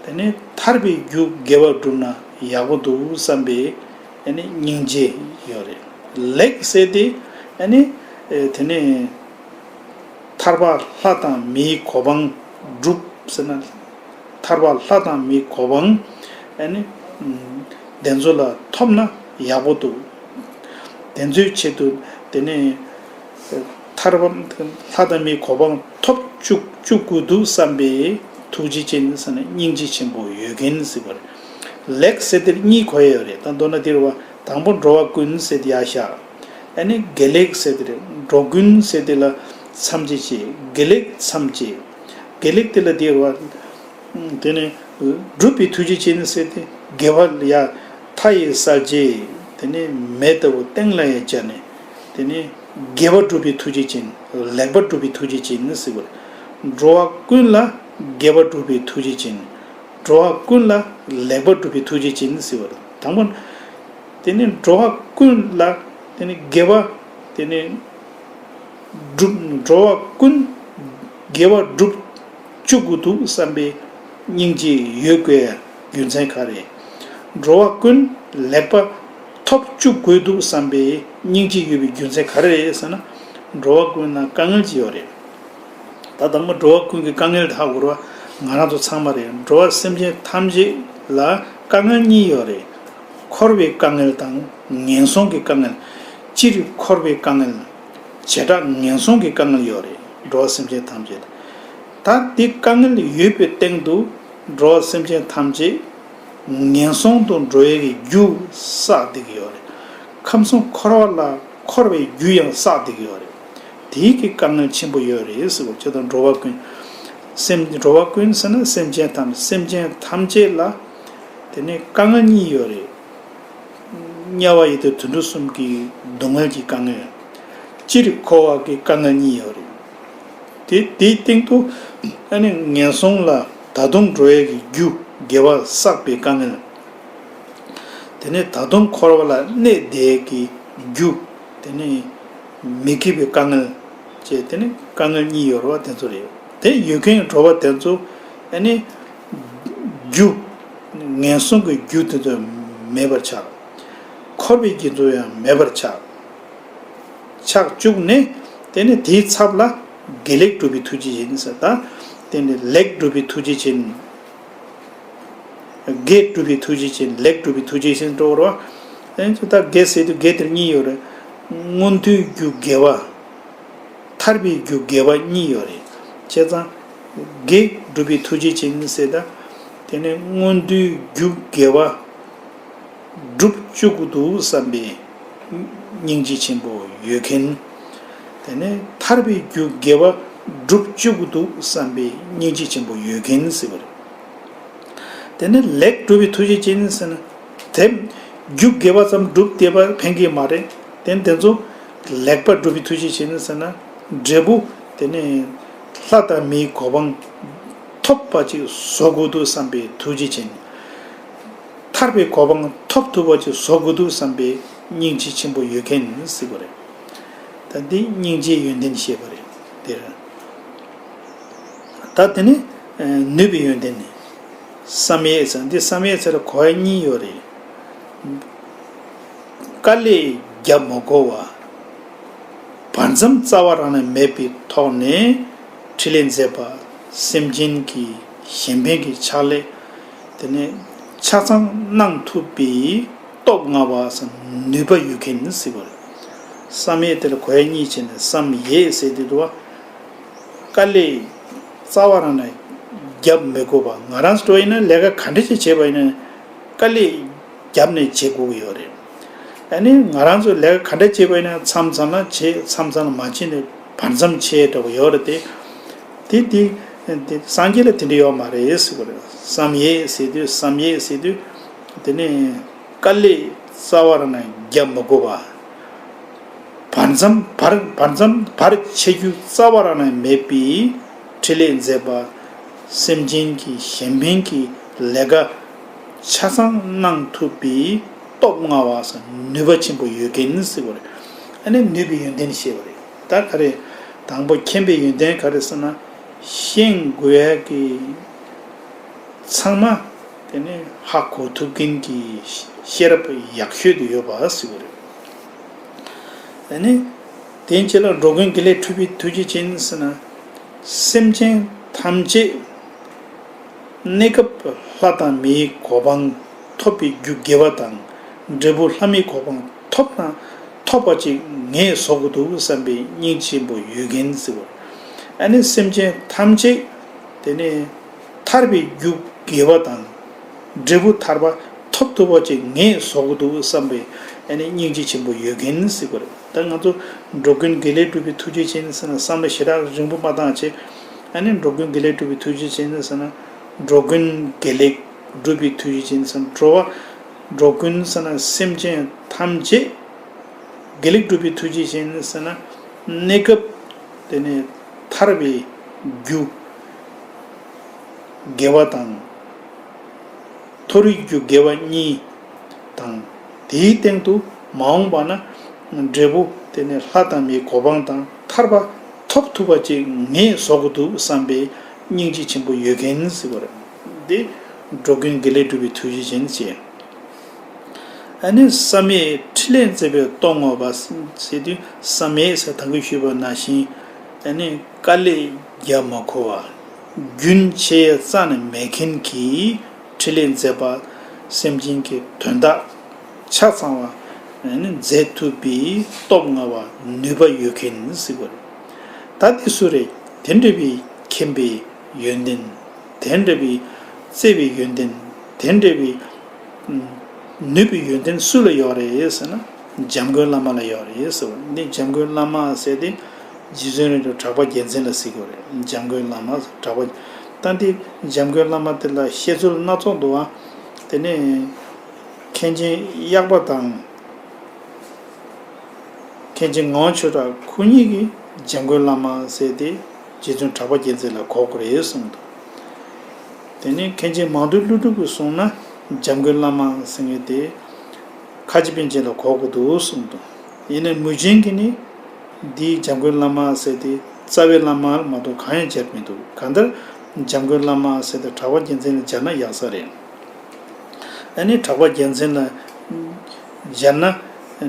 དེ་ནི་ཐར་པའི་རྒྱུ་དགེ་བ་བསྒྲུབ་ན་ཡག་པོ་འདུག་བསམ་པའི་དེ་ནི་སྙིང་རྗེ་ཡོད་རེད། ལེགས་ཟེར་དེ་དེ་ནི་དེ་ནི། ཐར་པ་ལྷ་དང་མིའི་གོ་འཕང་བསྒྲུབ་ཟེར་ན། ཐར་པ་ལྷ་དང་མིའི་གོ་འཕང་ཨ་ནི་དེ་ཚོ་ལ་ཐོབ་ན་ཡག་པོ་འདུག་དེ་ཚོའི་ཆེད་དུ་དེ་ནས་ཐར་པ་ལྷ་དང་མིའི་གོ་འཕང་ཐོབ་བཅུག་བཅུག་དགོས་འདུག་བསམ་པའི་ཐུགས་རྗེ་ཅན་ཟེར་ན་སྙིང་རྗེ་ཆེན་པོ་ཡོད་མཁན་ཟེར་བ་རེད། ལེགས་ཟེར་དེར་གཉིས་གོ་ཡ་ཡོད་རེད། ད་མདོར་ན་དེ་རེད་བ། དང་པོ་འགྲོ་བ་ཀུན་ཟེར་དེ་ཡར་བཞག་ཨ་ནི་དགེ་ལེགས་ཟེར་དེ་རེད། འགྲོ་ཀུན་ཟེར་དེ་ལ་མཚམས་བཅད་བྱས། དགེ་ལེགས་མཚམས་བཅད། དགེ་ལེགས་དེ་ལ་དེ་རེད་བ། དེ་ནས་སྒྲུབ་པའི་ཐུགས་རྗེ་ཅན་ཟེར་དེ་དགེ་བ་ལ་ཡ་མཐའ་ཡས་གསལ་བྱེད། དེ་ནས་མེ་ལྟ་བུ་སྟེང་ལ་ཡ་སྦྱར་ནས། དེ་ནས་དགེ་བ་སྒྲུབ་པའི་ཐུགས་རྗེ་ཅན། ལེགས་པ་སྒྲུབ་པའི་ཐུགས་རྗེ་ཅན་ཟེར་བ་རེད། འགྲོ་བ་ཀུན་ལ་དགེ་བ་སྒྲུབ་པའི་ཐུགས་རྗེ་ཅན། འགྲོ་བ་ཀུན་ལ་ལེགས་པ་སྒྲུབ་པའི་ཐུགས་རྗེ་ཅན་ཟེར་བ་རེད། དང་པོ། དེ་ནི་འགྲོ་བ་ཀུན་ལ་དེ་ནི་དགེ་བ་དེ་ནི་སྒྲུབ། འགྲོ་བ་ཀུན་དགེ་བ་སྒྲུབ་བཅུག་དགོས་འདུག་བསམ་པའི་སྙིང་རྗེ་ཡོད་དགོས་རྒྱུ་མཚན་ག་རེ། འགྲོ་བ་ཀུན་ལེགས་པ་ཐོབ་བཅུག་དགོས་འདུག་བསམ་པའི་སྙིང་རྗེ་ཡོད་པའི་རྒྱུ་མཚན་ག་རེ་རེད་ཟེར་ན། འགྲོ་བ་ཀུན་ལ་དཀའ་ངལ་ཅིག་ཡོད་རེད། ད་དང་པོ་འགྲོ་བ་ཀུན་གྱི་དཀའ་ངལ་དེ་ཧ་གོ་ར་བ། ང་རང་ཚོ་ཚང་མ་རེད། འགྲོ་བ་སེམས་ཅན་ཐམས་ཅད་ལ་དཀའ་ངལ་གཉིས་ཡོད་རེད། འཁོར་བའི་དཀའ་ངལ་དང་ངན་སོང་གི་དཀའ་ངལ། སྤྱིར་འཁོར་བའི་དཀའ་ངལ། བྱེ་བྲག་ངན་སོང་གི་དཀའ་ངལ་ཡོད་རེད། འགྲོ་བ་སེམས་ཅན་ཐམས་ཅད་ལ། ད་དེ་དཀའ་ངལ་ཡོད་པའི་སྟེང་དུ་ འགྲོ་བ་སེམས་ཅན་ཐམས་ཅད་ངན་སོང་དུ་འགྲོ་ཡས་ཀྱི་རྒྱུ་བསགས་བསྡད་ཀྱི་ཡོད་རེད། ཁམས་གསུམ་འཁོར་བ་ལ་འཁོར་བའི་རྒྱུ་ཡང་བསགས་བསྡད་ཀྱི་ཡོད་རེད། དེའི་གི་དཀའ་ངལ་ཆེན་པོ་ཡོད་རེད་ཟེར་བ་ཅིག་དང་། འགྲོ་བ་ཀུན། སེམས་འགྲོ་བ་ཀུན་ཟེར་ན་སེམས་ཅན་ཐམས། སེམས་ཅན་ཐམས་ཅད་ལ་དེ་ནས་དཀའ་ངལ་གཉིས་ཡོད་རེད། དམྱལ་བ་ཡི་དྭགས་དུད་འགྲོ་གསུམ་གྱི་སྡུག་བསྔལ་གྱི་དཀའ་ངལ། སྤྱིར་འཁོར་བ་གི་དཀའ་ངལ་གཉིས་ཡོད་རེད། དེ་དེའི་སྟེང་དུ་ཨ་ནི་ངན་སོང་ལ་ད་དུང་འགྲོ་ཡས་ཀྱི་རྒྱུ་དགེ་བ་བསགས་པའི་དཀའ་ངལ། དེ་ནས་ད་དུང་འཁོར་བ་ལ་གནས་བསྡད་ཀྱི་རྒྱུ། དེ་ནས་མི་དགེ་བའི་དཀའ་ངལ་བཅས། དེ་ནས་དཀའ་ངལ་གཉིས་ཡོད་རེད་བ། དེ་ཚོ་རེད། དེ་ཡོད་མཁན་འགྲོ་བ་དེ་ཚོ་ཨ་ནི་རྒྱུ། ངན་སོང་གི་རྒྱུ་དེ་ཚོ་མེད་པར་ཆགས། འཁོར་བའི་རྒྱུ་ཚོ་ཡང་མེད་པར་ཆགས། ཆགས་བཅུག་ནས་དེ་ནས་དེའི་ཚབ་ལ་དགེ་ལེགས་སྒྲུབ་པའི་ཐུགས་རྗེ་ཅན་ཟེར། ད་དེ་ནས་ལེགས་སྒྲུབ་པའི་ཐུགས་རྗེ་ཅན། དགེ་སྒྲུབ་པའི་ཐུགས་རྗེ་ཅན། ལེགས་སྒྲུབ་པའི་ཐུགས་རྗེ་ཅན་འགྲོ་བར་བ། ཨེ་ད་དགེ་ཟེར་དུས་དགེ་དེར་གཉིས་ཡོད་རེད། མངོན་མཐོའི་རྒྱུ་དགེ་བ། ཐར་པའི་རྒྱུ་དགེ་བ་གཉིས་ཡོད་རེད། བྱས་ཙང་དགེ་སྒྲུབ་པའི་ཐུགས་རྗེ་ཅན་ཟེར། ད་དེ་ནས་མངོན་མཐོའི་རྒྱུ་དགེ་བ་སྒྲུབ་བཅུག་གི་འདུག་བསམ་པའི་སྙིང་རྗེ་ཆེན་པོ་ཡོད་མཁན། དེ་ནས་ཐར་པའི་རྒྱུ་དགེ་བ་སྒྲུབ་བཅུག་གི་འདུག་བསམ་པའི་སྙིང་རྗེ་ཆེན་པོ་ཡོད་མཁན་ཟེར་བ་རེད། དེ་ནས་ལེགས་སྒྲུབ་པའི་ཐུགས་རྗེ་ཅན་ཟེར་ན། དེ་རྒྱུ་དགེ་བ་ཙམ་སྒྲུབ་བསྡད་པ་ཕན་གྱི་མ་རེད། དེ་དེ་ཚོ་ལེགས་པར་སྒྲུབ་པའི་ཐུགས་རྗེ་ཅན་ཟེར་ན། འབྲས་བུ་དེ་ནས་ལྷ་དང་མིའི་གོ་འཕང་ཐོབ་པ་ཅིག་བཟོ་དགོས་འདུག་བསམ་པའི་ཐུགས་རྗེ་ཅན། ཐར་པའི་གོ་འཕང་ཐོབ་ཐུབ་པ་ཅིག་བཟོ་དགོས་འདུག་བསམ་པའི་སྙིང་རྗེ་ཆེན་པོ་ཡོད་མཁན་ཟེར་བ་རེད། ད་འདི་སྙིང་རྗེའི་ཡོན་ཏན་བཤད་པ་རེད། དེར། ད་དེ་ནི་ནུས་པའི་ཡོན་ཏན་ནི། བསམ་ཡས་ཟེར། འདི་བསམ་ཡས་ཟེར་གོ་བ་གཉིས་ཡོད་རེད། དཀའ་ལས་རྒྱབ་མ་དགོས་པ། བར་མཚམས་རྩ་བ་རང་ནས་མེད་པའི་ཐོག་ནས་འཕྲིན་ལས་མཛད་པ། སེམས་ཅན་གྱི་གཞན་ཕན་གྱི་ཕྱག་ལས་དེ་ནས་ཆ་ཚང་གནང་ཐུབ་པའི་སྟོབས་མངའ་བ་ཟེར་ནུས་པ་ཡོད་མཁན་ཟེར་བ་རེད། བསམ་ཡས་དེ་ལ་གོ་བ་གཉིས་བྱས་ནས་བསམ་ཡས་ཟེར་དུས་དུ་བ། དཀའ་ལས་རྩ་བ་རང་ནས་རྒྱབ་མི་དགོས་པ། ང་རང་ཚོ་ཡིན་ན་ལས་ཀ་ག་འདྲ་ཞིག་བྱས་པ་ཡིན་ན་དཀའ་ལས་རྒྱབ་ནས་བྱེད་དགོས་ཀྱི་ཡོད་རེད། ཨ་ནི་ང་རང་ཚོ་ལས་ཀ་ག་འདྲ་བྱས་པ་ཡིན་ན་མཚམས་མཚམས་ལ་བྱེད། མཚམས་མཚམས་ལ་མ་བྱེད་ནས་བར་མཚམས་བྱས་འདྲ་བོ་ཡོད་རེད་དེ། དེ་དེ་དེ་སངས་རྒྱས་ལ་དེ་འདྲ་ཡོད་མ་རེད་ཟེར་གི་རེད། བསམ་ཡས་ཟེར་དུས། བསམ་ཡས་ཟེར་དུས་དེ་ནས་དཀའ་ལས་རྩ་བ་རང་ནས་རྒྱབ་མི་དགོས་པ། བར་མཚམས་བར་བར་མཚམས་བར་ཆད་རྒྱུ་རྩ་བ་རང་ནས་མེད་པའི་འཕྲིན་ལས་མཛད་པ། སེམས་ཅན་གྱི་གཞན་ཕན་གྱི་ལས་ཀ་ཆ་ཚང་གནང་ཐུབ་པའི་སྟོབས་མངའ་བ་ཟེར་ནུས་པ་ཆེན་པོ་ཡོད་མཁན་ཟེར་བ་རེད། ཨ་ནི་ནུས་པའི་ཡོན་ཏན་ཞེས་པ་རེད། ད་ག་རེ། དང་པོ་མཁྱེན་པའི་ཡོན་ཏན་ག་རེ་ཟེར་ན། ཤེས་དགོས་ཡ་གི་ཚང་མ་དེ་ནས་ཧ་གོ་ཐུབ་མཁན་གྱི་ཤེས་རབ་ཡག་ཤོས་དེ་ཡོད་པ་ཟེར་བ་རེད། དེ་ནས་དེའི་རྗེས་ལ་འགྲོ་ཀུན་དགེ་ལེགས་སྒྲུབ་པའི་ཐུགས་རྗེ་ཅན་ཟེར་ན། སེམས་ཅན་ཐམས་ཅད་གནས་སྐབས་ལྷ་དང་མིའི་གོ་འཕང་ཐོབ་པའི་རྒྱུ་དགེ་བ་དང་། འབྲས་བུ་ལྷ་མིའི་གོ་འཕང་ཐོབ་ན་ཐོབ་པ་ཅིག་ངས་བཟོ་དགོས་འདུག་བསམ་པའི་སྙིང་རྗེ་ཆེན་པོ་ཡོད་མཁན་ཟེར་བ། ཨ་ནི་སེམས་ཅན་ཐམས་ཅད་དེ་ནས་ཐར་པའི་རྒྱུ་དགེ་བ་དང་། འབྲས་བུ་ཐར་པ་ཐོབ་ཐུབ་པ་ཅིག་ངས་བཟོ་དགོས་འདུག་བསམ་པའི་ཨ་ནི་སྙིང་རྗེ་ཆེན་པོ་ཡོད་མཁན་ཟེར་བ་རེད། ད་ང་ཚོ་འགྲོ་ཀུན་དགེ་ལེགས་སྒྲུབ་པའི་ཐུགས་རྗེ་ཅན་ཟེར་ན་བསམ་བློ་ཞེ་དྲག་རིང་པོ་མ་བཏང་བྱས། ཨ་ནི་འགྲོ་ཀུན་དགེ་ལེགས་སྒྲུབ་པའི་ཐུགས་རྗེ་ཅན་ཟེར་ན། འགྲོ་ཀུན་དགེ་ལེགས་སྒྲུབ་པའི་ཐུགས་རྗེ་ཅན་ཟེར་ན། འགྲོ་བ་འགྲོ་ཀུན་ཟེར་ན་སེམས་ཅན་ཐམས་ཅད་དགེ་ལེགས་སྒྲུབ་པའི་ཐུགས་རྗེ་ཅན་ཟེར་ན། གནས་སྐབས་དེ་ནས་ཐར་པའི་རྒྱུ་དགེ་བ་དང་། མཐོ་རིས་རྒྱུ་དགེ་བ་གཉིས་དང་། དེའི་སྟེང་དུ་མ་འོངས་པ་ན་འབྲས་བུ་དེ་ནས་ལྷ་དང་མིའི་གོ་འཕང་དང་ཐར་པ་ཐོབ་ཐུབ་པ་ཅིག་ངས་བཟོ་དགོས་འདུག་བསམ་པའི་སྙིང་རྗེ་ཆེན་པོ་ཡོད་མཁན་ཟེར་བ་རེད། འདི་འགྲོ་ཀུན་དགེ་ལེགས་སྒྲུབ་པའི་ཐུགས་རྗེ་ཅན་ཞེས། ཨ་ནི་བསམ་ཡས་འཕྲིན་ལས་མཛད་པའི་སྟོབས་མངའ་བ་ཟེར་དུས། བསམ་ཡས་ཟེར་ད་གིན་ཞུས་པ་ནང་བཞིན། ཨ་ནི་དཀའ་ལས་རྒྱག་མ་དགོས་པ། རྒྱུན་ཆད་རྩ་ནས་མེད་མཁན་གྱི་འཕྲིན་ལས་མཛད་པ། སེམས་ཅན་གྱི་དོན་དག་ཆ་ཚང་བ་ཨ་ནི་མཛད་ཐུབ་པའི་སྟོབས་མངའ་བ་ནུས་པ་ཡོད་མཁན་ཟེར་བ་རེད། ད་དེ་སུ་རེད། དེ་འདྲ་བའི་མཁྱེན་པའི་ཡོན་ཏན། དེ་འདྲ་བའི་ བརྩེ་བའི་ཡོན་ཏན་དེ་འདྲ་བའི་ནུས་པའི་ཡོན་ཏན་སུ་ལ་ཡོད་རེད་ཟེར་ན། འཇམ་མགོན་བླ་མ་ལ་ཡོད་རེད་ཟེར་བ། འདི་འཇམ་མགོན་བླ་མ་ཟེར་དེ་རྗེ་བཙུན་རིན་པོ་ཆེ་གྲགས་པ་རྒྱལ་མཚན་ལ་ཟེར་གྱི་ཡོད་རེད། འཇམ་མགོན་བླ་མ་གྲགས་པ། ད་འདི་འཇམ་མགོན་བླ་མ་དེ་ལ་བཤད་ཚུལ་སྣ་ཚོགས་འདུག་བ། དེ་ནས་མཁན་ཆེན་གཡག་པ་དང་། མཁན་ཆེན་ངག་དབང་ཆོས་གྲགས་ཁོ་གཉིས་ཀྱིས་འཇམ་མགོན་བླ་མ་ཟེར་ཏེ་རྗེ་བཙུན་གྲགས་པ་རྒྱལ་མཚན་ལ་གོ་དགོས་རེད་གསུངས་འདུག། དེ་ནས་མཁན་ཆེན་མང་ཐོས་ཀླུ་སྒྲུབ་ཀྱིས་གསུངས་ན་འཇམ་མགོན་བླ་མ་ཟེར་མཁན་དེ་ཁ་ཆེ་པཎ་ཆེན་ལ་གོ་དགོས་འདུག་གསུངས་འདུག། ཡིན་ནའི་མུས་ཆེན་གྱིས་ནི་འདིའི་འཇམ་མགོན་བླ་མ་ཟེར་ཏེ་རྩ་བའི་བླ་མ་མ་གཏོགས་གང་ཡང་སྦྱར་མི་འདུག། གང་ལྟར་འཇམ་མགོན་བླ་མ་ཟེར་ཏེ་གྲགས་པ་རྒྱལ་མཚན་ལ་སྦྱར་ན་ཡག་ས་རེད། ཨ་ནི་གྲགས་པ་རྒྱལ་མཚན་ལ་སྦྱར་ན་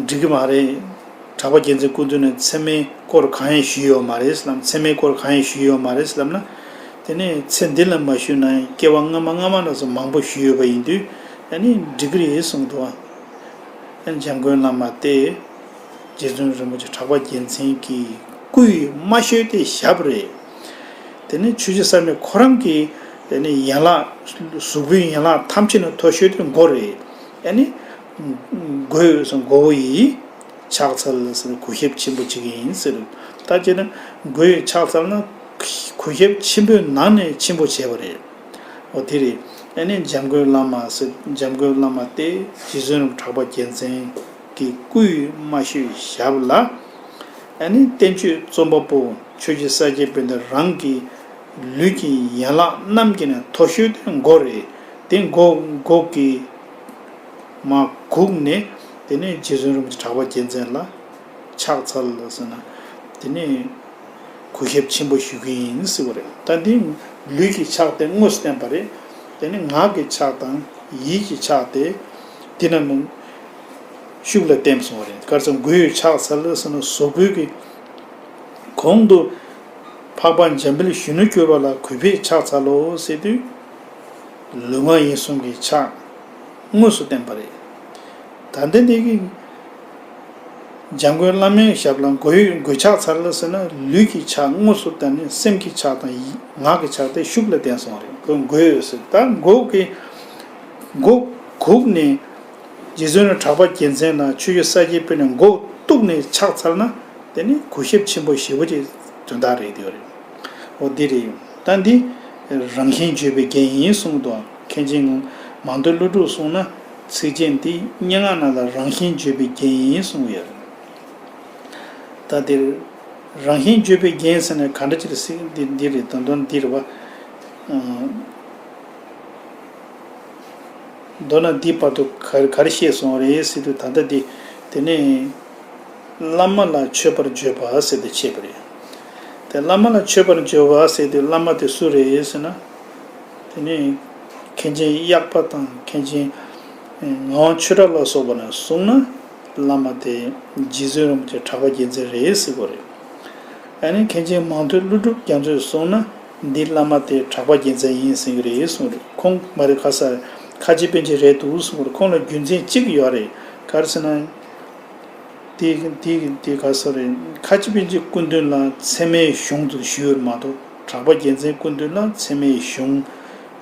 འགྲིག་གི་མ་རེད། གྲགས་པ་རྒྱལ་མཚན་སྐུ་མདུན་ནས་མཚན་མའི་སྐོར་གང་ཡང་ཞུས་ཡོད་མ་རེད་ལབ། མཚན་མའི་སྐོར་གང་ཡང་ཞུས་ཡོད་མ་རེད་ལབ་ན། དེ་ནས་ཚེ་འདི་ལ་མ་ཞུས་ན་ཡང་སྐྱེ་བ་སྔ་མ་སྔ་མ་ལ་སོགས་མང་པོ་ཞུས་ཡོད་པ་ཡིན་དུས། ཨ་ནི་འགྲིག་གི་རེད་གསུངས་འདུག་བ། ཨ་ནི་འཇམ་མགོན་བླ་མ་སྟེ། རྗེ་བཙུན་རིན་པོ་ཆེ་གྲགས་པ་རྒྱལ་མཚན་གྱི་སྐུའི་རྨ་ཤོད་དེ་ཞབས་རེད། དེ་ནས་ཆོས་རྗེ་བསམ་ཡས་ཁོ་རང་གི་དེ་ནས་ཡན་ལག་གཟུགས་པོའི་ཡན་ལག་ཐམས་ཅད་ནས་མཐོ་ཤོས་དེ་མགོ་རེད། ཨ་ནི་མགོའི་མགོ་བོ་ཡི་ཕྱག་འཚལ་ཟེར་གུས་ཞབས་ཆེན་པོ་བྱེད་ཀྱི་ཡིན་ཟེར། ད་བྱས་ན་མགོའི་ཕྱག་འཚལ་ན་གུས་ཞབས་ཆེན་པོའི་ནང་ནས་ཆེན་པོ་བྱས་པ་རེད། འོ་དེ་རེད། ཨ་ནི་འཇམ་མགོན་བླ་མ་ཟེར། འཇམ་མགོན་བླ་མ་སྟེ་རྗེ་བཙུན་རིན་པོ་ཆེ་གྲགས་པ་རྒྱལ་མཚན་གྱི་སྐུའི་རྨ་ཤོད་ཞབས་ལ། ཨ་ནི་བསྟན་བཅོས་རྩོམ་པ་པོ་ཆོས་རྗེ་ས་སྐྱ་པཎྜི་ཏ་རང་གི་ལུས་ཀྱི་ཡན་ལག་རྣམས་ཀྱི་ནས་མཐོ་ཤོས་དེ་མགོ་རེད། དེ་མགོ་མགོ་གི་མར་གུག་ནས་དེ་ནས་རྗེ་བཙུན་རིན་པོ་ཆེ་གྲགས་པ་རྒྱལ་མཚན་ལ་ཕྱག་འཚལ་ཟེར་ན། དེ་ནས་གུས་ཞབས་ཆེན་པོ་ཞུ་གི་ཡིན་ཟེར་བ་རེད། ད་འདི་ལུས་ཀྱི་ཕྱག་དེ་དངོས་སུ་བསྟན་པ་རེད། དེ་ནི་ངག་གི་ཕྱག་དང་ཡིད་ཀྱི་ཕྱག་དེ་འདི་རྣམས་ཤུགས་ལ་བསྟན་སོང་བ་རེད། ག་རེ་ཟེར་ན་མགོའི་ཕྱག་འཚལ་ཟེར་ན་གཟུགས་པོའི་གི་གོང་དུ་འཕགས་པ་འཇམ་དཔལ་གཞོན་ནུར་གྱུར་པ་ལ་གུས་པས་ཕྱག་འཚལ་ལོ་ཟེར་དུས། ལུས་ངག་ཡིད་གསུམ་གྱི་ཕྱག་དངོས་སུ་བསྟན་པ་རེད། ད་ལྟ་འདི་གི་འཇམ་མགོན་བླ་མའི་ཞབས་ལ་མགོའི་མགོས་ཕྱག་འཚལ་ལ་ཟེར་ན་ལུས་ཀྱི་ཕྱག་དངོས་སུ་བསྟན་ནས་སེམས་ཀྱི་ཕྱག་དང་ཡིད་ངག་གི་ཕྱག་དེ་ཤུགས་ལ་བསྟན་སོང་བ་རེད། མགོ་མགོས་ཟེར། ད་མགོ་གི་མགོ་གུག་ནས་རྗེ་བཙུན་གྲགས་པ་རྒྱལ་མཚན་ལ་ཆོས་རྗེ་ས་སྐྱའི་དཔོན་ནས་མགོ་གཏུགས་ནས་ཕྱག་འཚལ་ན། དེ་ནི་གུས་ཞབས་ཆེན་པོ་ཞེ་པོ་ཅིག་དོན་དག་རེད་དེ་རེད། འོ་འདི་རེད། ད་འདི་རང་བཞིན་བརྗོད་པའི་རྒྱན་ཡིན་གསུངས་འདུག། མཁན་ཆེན་མང་ཐོས་ཀླུ་སྒྲུབ་གསུངས་ན་ཚིགས་བཅད་འདི་སྙན་ངག་ནང་ལ་རང་བཞིན་བརྗོད་པའི་རྒྱན་ཡིན་གསུངས་ཡོད་རེད། ད་འདིར་རང་བཞིན་བརྗོད་པའི་རྒྱན་ཟེར་ན་ག་འདྲ་ཅིག་རེད་ཟེར། འདི་འདི་རེད། དོན་དོན་འདི་རེད་བ། མདོར་ན་འདི་བར་དུ་ག་ག་རེ་བཤད་སོང་རེད་ཟེར་དུས། ད་ལྟ་འདི་དེ་ནས་བླ་མ་ལ་མཆོད་པར་བརྗོད་པ་ཟེར་ཏེ་བཤད་པ་རེད། དེ་བླ་མ་ལ་མཆོད་པར་བརྗོད་པ་ཟེར་དུས་བླ་མ་དེ་སུ་རེད་ཟེར་ན། དེ་ནས་མཁན་ཆེན་གཡག་པ་དང་མཁན་ཆེན་ངག་དབང་ཆོས་གྲགས་ལ་སོགས་པ་ནས་གསུངས་ན་བླ་མ་དེ་རྗེ་བཙུན་རིན་པོ་ཆེ་གྲགས་པ་རྒྱལ་མཚན་རེད་ཟེར་གྱི་རེད། ཨ་ནི་མཁན་ཆེན་མང་ཐོས་ཀླུ་སྒྲུབ་རྒྱ་མཚོས་གསུངས་ན་འདི་བླ་མ་དེ་གྲགས་པ་རྒྱལ་མཚན་ཡིན་ཟེར་གྱི་རེད་གསུངས་རེད། ཁོང་མ་རེད། ཁ་ས་ཁ་ཆེ་པཎ་ཆེན་རེད་འདུག་གསུངས་རེད། ཁོང་ལ་རྒྱུ་མཚན་གཅིག་ཡོད་རེད། ག་རེ་ཟེར་ན། དེ་དེ་དེ་ག་ས་རེད། ཁ་ཆེ་པཎ་ཆེན་སྐུ་མདུན་ལ་མཚན་སྨད་གཞུང་དུ་ཞུས་པ་མ་གཏོགས་གྲགས་པ་རྒྱལ་མཚན་སྐུ་མདུན་ལ་མཚན་སྨད་གཞུང་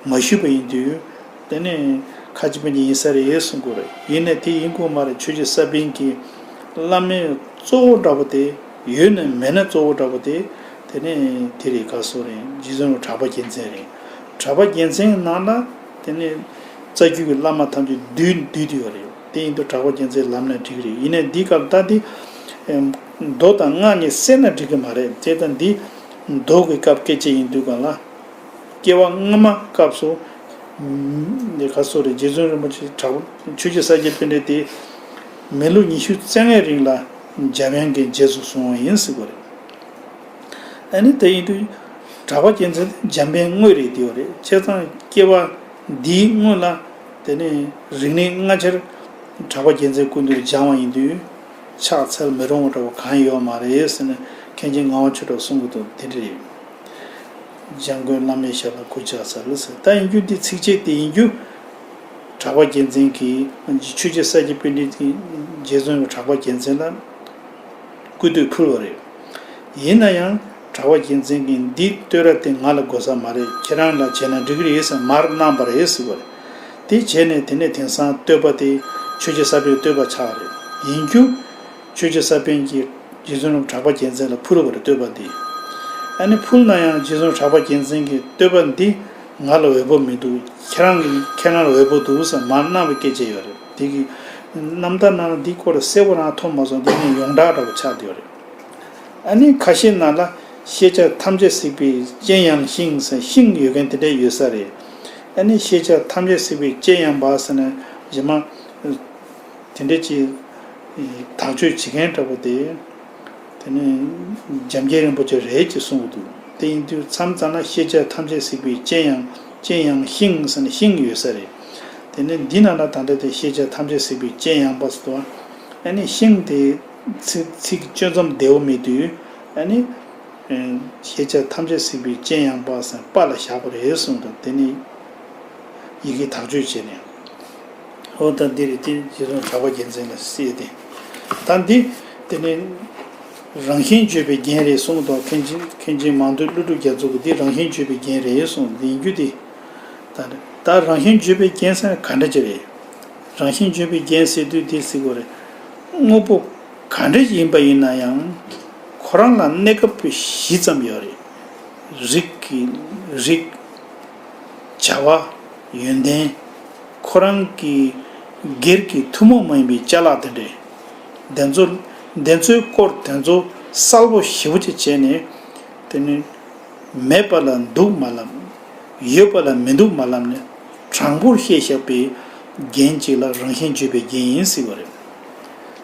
མ་ཞུས་པ་ཡིན་དུས། དེ་ནས་ཁ་ཆེ་པཎ་ཆེན་ཡིན་ས་རེད་གསུང་གི་རེད། ཡིན་ནའི་དེ་ཡིན་དགོས་མ་རེད། ཆོས་རྗེ་ས་པཎ་གྱི་བླ་མའི་གཙོ་བོ་འདྲ་པོ་དེ་ཡོད་ན་མེད་ན་གཙོ་བོ་འདྲ་པོ་དེ། དེ་ནས་དེ་རེད། ག་སོ་རེད། རྗེ་བཙུན་གྲགས་པ་རྒྱལ་མཚན་རེད། གྲགས་པ་རྒྱལ་མཚན་ནང་ལ་དེ་ནས་རྩ་རྒྱུད་ཀྱི་བླ་མ་ཐམས་ཅད་འདུས་འདུས་དུ་ཡོད་རེད། དེ་ཡིན་དུས་གྲགས་པ་རྒྱལ་མཚན་ལབ་ན་འགྲིག་གི་རེད། ཡིན་ནའི་འདི་སྐབས་ད་འདི་མདོ་དང་སྔགས་གཉིས་བསྲེས་ན་འགྲིག་གི་མ་རེད། དེ་ལྟ་འདི་མདོ་གི་སྐབས་སྐད་ཆ་ཡིན་དུས་གང་ལ། སྐྱེ་བ་སྔ་མ་སྐབས་སུ། ནི་ག་སོ་རེད། རྗེ་བཙུན་རིན་པོ་ཆེ་གྲགས་ཆོས་རྗེ་ས་སྐྱ་པཎྜི་ཏ་དེ་མི་ལོ་ཉི་ཤུ་རྩ་ལྔའི་རིང་ལ་འཇམ་དབྱངས་ཀྱི་རྗེས་སུ་བཟུང་བ་ཡིན་ཟེར་གྱི་རེད། ཨ་ནི་དེ་ཡིན་དུས་གྲགས་པ་རྒྱལ་མཚན་དེ་འཇམ་དཔལ་དངོས་རེད་དེ་ཡོད་རེད། བྱས་ཙང་སྐྱེ་བ་འདིའི་སྔོན་ལ་དེ་ནས་རིག་གནས་སྔ་ཆར་གྲགས་པ་རྒྱལ་མཚན་སྐུ་མདུན་སྦྱངས་པ་ཡིན་དུས་ཕྱག་འཚལ་མི་རུང་བ་འདྲ་བོ་གང་ཡོད་མ་རེད་ཟེར་ནས་མཁན་ཆེན་ངག་དབང་ཆོས་གྲགས་གསུང་གི་འདུག། དེ་འདྲ་རེད། འཇམ་མགོན་བླ་མའི་ཞབས་ལ་གུས་ཕྱག་འཚལ་ཟེར། ད་ཡིན་རྒྱུ་འདི་ཚིགས་བཅད་དེ་ཡིན་རྒྱུ། གྲགས་པ་རྒྱལ་མཚན་གྱིས་ཆོས་རྗེ་ས་སྐྱ་པཎྜི་ཏ་གིས་རྗེ་བཙུན་གྲགས་པ་རྒྱལ་མཚན་ལ་སྐུ་བསྟོད་ཕུལ་བ་རེད། ཡིན་ན་ཡང་ གྲགས་པ་རྒྱལ་མཚན་གྱིས་འདི་བསྟོད་ར་དེ་ང་ལ་དགོས་ས་མ་རེད། ཁྱེད་རང་ལ་བྱས་ན་འགྲིག་གི་རེད་ཟེར་མར་གནང་བ་རེད་ཟེར་བ་རེད། དེ་བྱས་ནས་དེ་ནས་དེང་སང་བསྟོད་པ་དེ་ཆོས་རྗེ་ས་པཎ་བསྟོད་པ་ཆགས་རེད། ཡིན་རྒྱུ་ཆོས་རྗེ་ས་པཎ་གྱིས་རྗེ་བཙུན་གྲགས་པ་རྒྱལ་མཚན་ལ་ཕུལ་བ་རེད། བསྟོད་པ་འདི། ཨ་ནི་ཕུལ་ན་ཡང་རྗེ་བཙུན་གྲགས་པ་རྒྱལ་མཚན་གྱིས་བསྟོད་པ་འདི་ང་ལ་འོས་པ་མི་འདུག། ཁྱེད་རང་གིས་ཁྱེད་རང་ལ་འོས་པ་འདུག་ཟེར་མར་གནང་བའི་སྐད་ཆ་ཡོད་རེད། དེ་གི་རྣམ་ཐར་ནང་ལ་འདི་སྐོར་གསལ་པོ་རང་མཐོང་མ་སོང་། འདི་ནི་ཡོངས་གྲགས་འདྲ་པོ་ཆགས་བསྡད་ཡོད་རེད། ཨ་ནི་ཁ་ཤས་ནང་ལ་ཤེས་བྱ་ཐམས་ཅད་གཟིགས་པའི་སྤྱན་ཡངས་ཤིང་ཟེར་ཤིང་ཡོད་མཁན་དེ་འདྲ་ཡོད་ས་རེད། ཨ་ནི་ཤེས་བྱ་ཐམས་ཅད་གཟིགས་པའི་སྤྱན་ཡངས་པ་ཟེར་ན་རྗེས་མ་དེ་འདྲ་ཅིག་དག་བཅོས་བྱེད་མཁན་འདྲ་པོ་དེ། དེ་ནས་འཇམ་མགོན་རིན་པོ་ཆེ་རེད་ཅེས་གསུངས་འདུག། དེ་ཡིན་དུས་མཚམས་མཚམས་ན་ཤེས་བྱ་ཐམས་ཅད་གཟིགས་པའི་སྤྱན་ཡངས་སྤྱན་ཡངས་ཤིང་ཟེར་ན་ཤིང་ཡོད་ས་རེད། དེ་ནས་འདི་ནང་ལ་ད་ལྟ་དེ་ཤེས་བྱ་ཐམས་ཅད་གཟིགས་པའི་སྤྱན་ཡངས་པ་ཟེར་དུས། ཨ་ནི་ཤིང་དེ་ཚིག་ཚིག་གཅོད་མཚམས་བདེ་བོ་མེད་དུས། ཨ་ནི་ཤེས་བྱ་ཐམས་ཅད་གཟིགས་པའི་སྤྱན་ཡངས་པ་ཟེར་པ་ལ་བཞག་པ་རེད་གསུངས་འདུག། དེ་ནི་ཡི་གེ་དག་བཅོས་བྱས་ནས། འོ་ད་འདི་རེད། དེ་རྗེ་བཙུན་གྲགས་པ་རྒྱལ་མཚན་ལ་གསལ་ཏེ། ད་འདི་དེ་ནི་རང་བཞིན་བརྗོད་པའི་རྒྱན་རེད་གསུངས་འདུག། མཁན་ཆེན་མཁན་ཆེན་མང་ཐོས་ཀླུ་སྒྲུབ་རྒྱ་མཚོ་གིས་འདི་རང་བཞིན་བརྗོད་པའི་རྒྱན་རེད་གསུངས། འདི་ཡིན་རྒྱུ་དེ། ད་ད་རང་བཞིན་བརྗོད་པའི་རྒྱན་ཟེར་ན་ག་འདྲ་ཅིག་རེད། རང་བཞིན་བརྗོད་པའི་རྒྱན་ཟེར་དུས་དེ་ཟེར་དགོས་རེད། དངོས་པོ་ག་འདྲ་ཡིན་པ་ཡིན་ན་ཡང་། ཁོ་རང་ལ་གནས་སྐབས་བཞི་ཙམ་ཡོད་རེད། རིགས་ཀྱི་རིགས། བྱ་བ། ཡོན་ཏན། ཁོ་རང་གི་སྒེར་གྱི་ཐུན་མོང་མ་ཡིན་པའི་ཅ་ལག་དེ་འདྲས། དེ་ཚོ་དེ་ཚོའི་སྐོར་དེ་ཚོ་གསལ་པོ་ཞེ་པོ་ཅིག་བྱས་ནས། དེ་ནི་མེད་པ་ལ་འདུག་མ་ལབ། ཡོད་པ་ལ་མི་འདུག་མ་ལབ་ནས་དྲང་པོར་བཤད་བཞག་པའི་རྒྱན་གཅིག་ལ་རང་བཞིན་བརྗོད་པའི་རྒྱན་ཡིན་ཟེར་བ་རེད།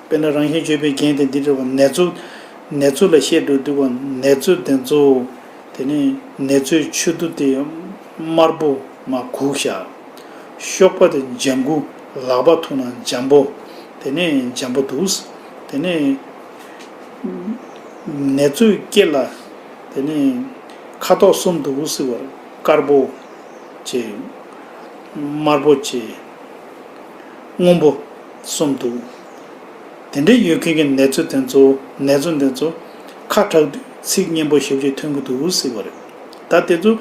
དཔེར་ན་རང་བཞིན་བརྗོད་པའི་རྒྱན་དེ་འདི་འདྲ་བ། ནེ་ཙོ་ནེ་ཙོ་ལ་བཤད་འགྲོ་དུས་བ། ནེ་ཙོ་དེ་ཚོ། དེ་ནས་ནེ་ཙོའི་མཆུ་ཏོ་དེ་དམར་པོ་མར་གུག་བཞག། གཤོག་པ་དེ་ལྗང་གུ། ལག་པ་ཐུག་ན་འཇམ་པོ། དེ་ནས་འཇམ་པོ་འདུག། དེ་ནས་ནེ་ཙོའི་སྐེ་ལ་དེ་ནས་ཁ་དོག་གསུམ་འདུག་ཟེར་བ། དཀར་པོ་བྱས། དམར་པོ་བྱས། སྔོན་པོ་གསུམ་འདུག། དེ་འདྲའི་ཡོད་མཁན་གྱི་ནེ་ཙོ་དེ་ཚོ། ནེ་ཙོ་དེ་ཚོ་ཁ་གྲགས་དུས་ཚིག་སྙན་པོ་ཞེ་པོ་ཅིག་ཐོན་གྱི་འདུག་ཟེར་བ་རེད། ད་དེ་ཚོ་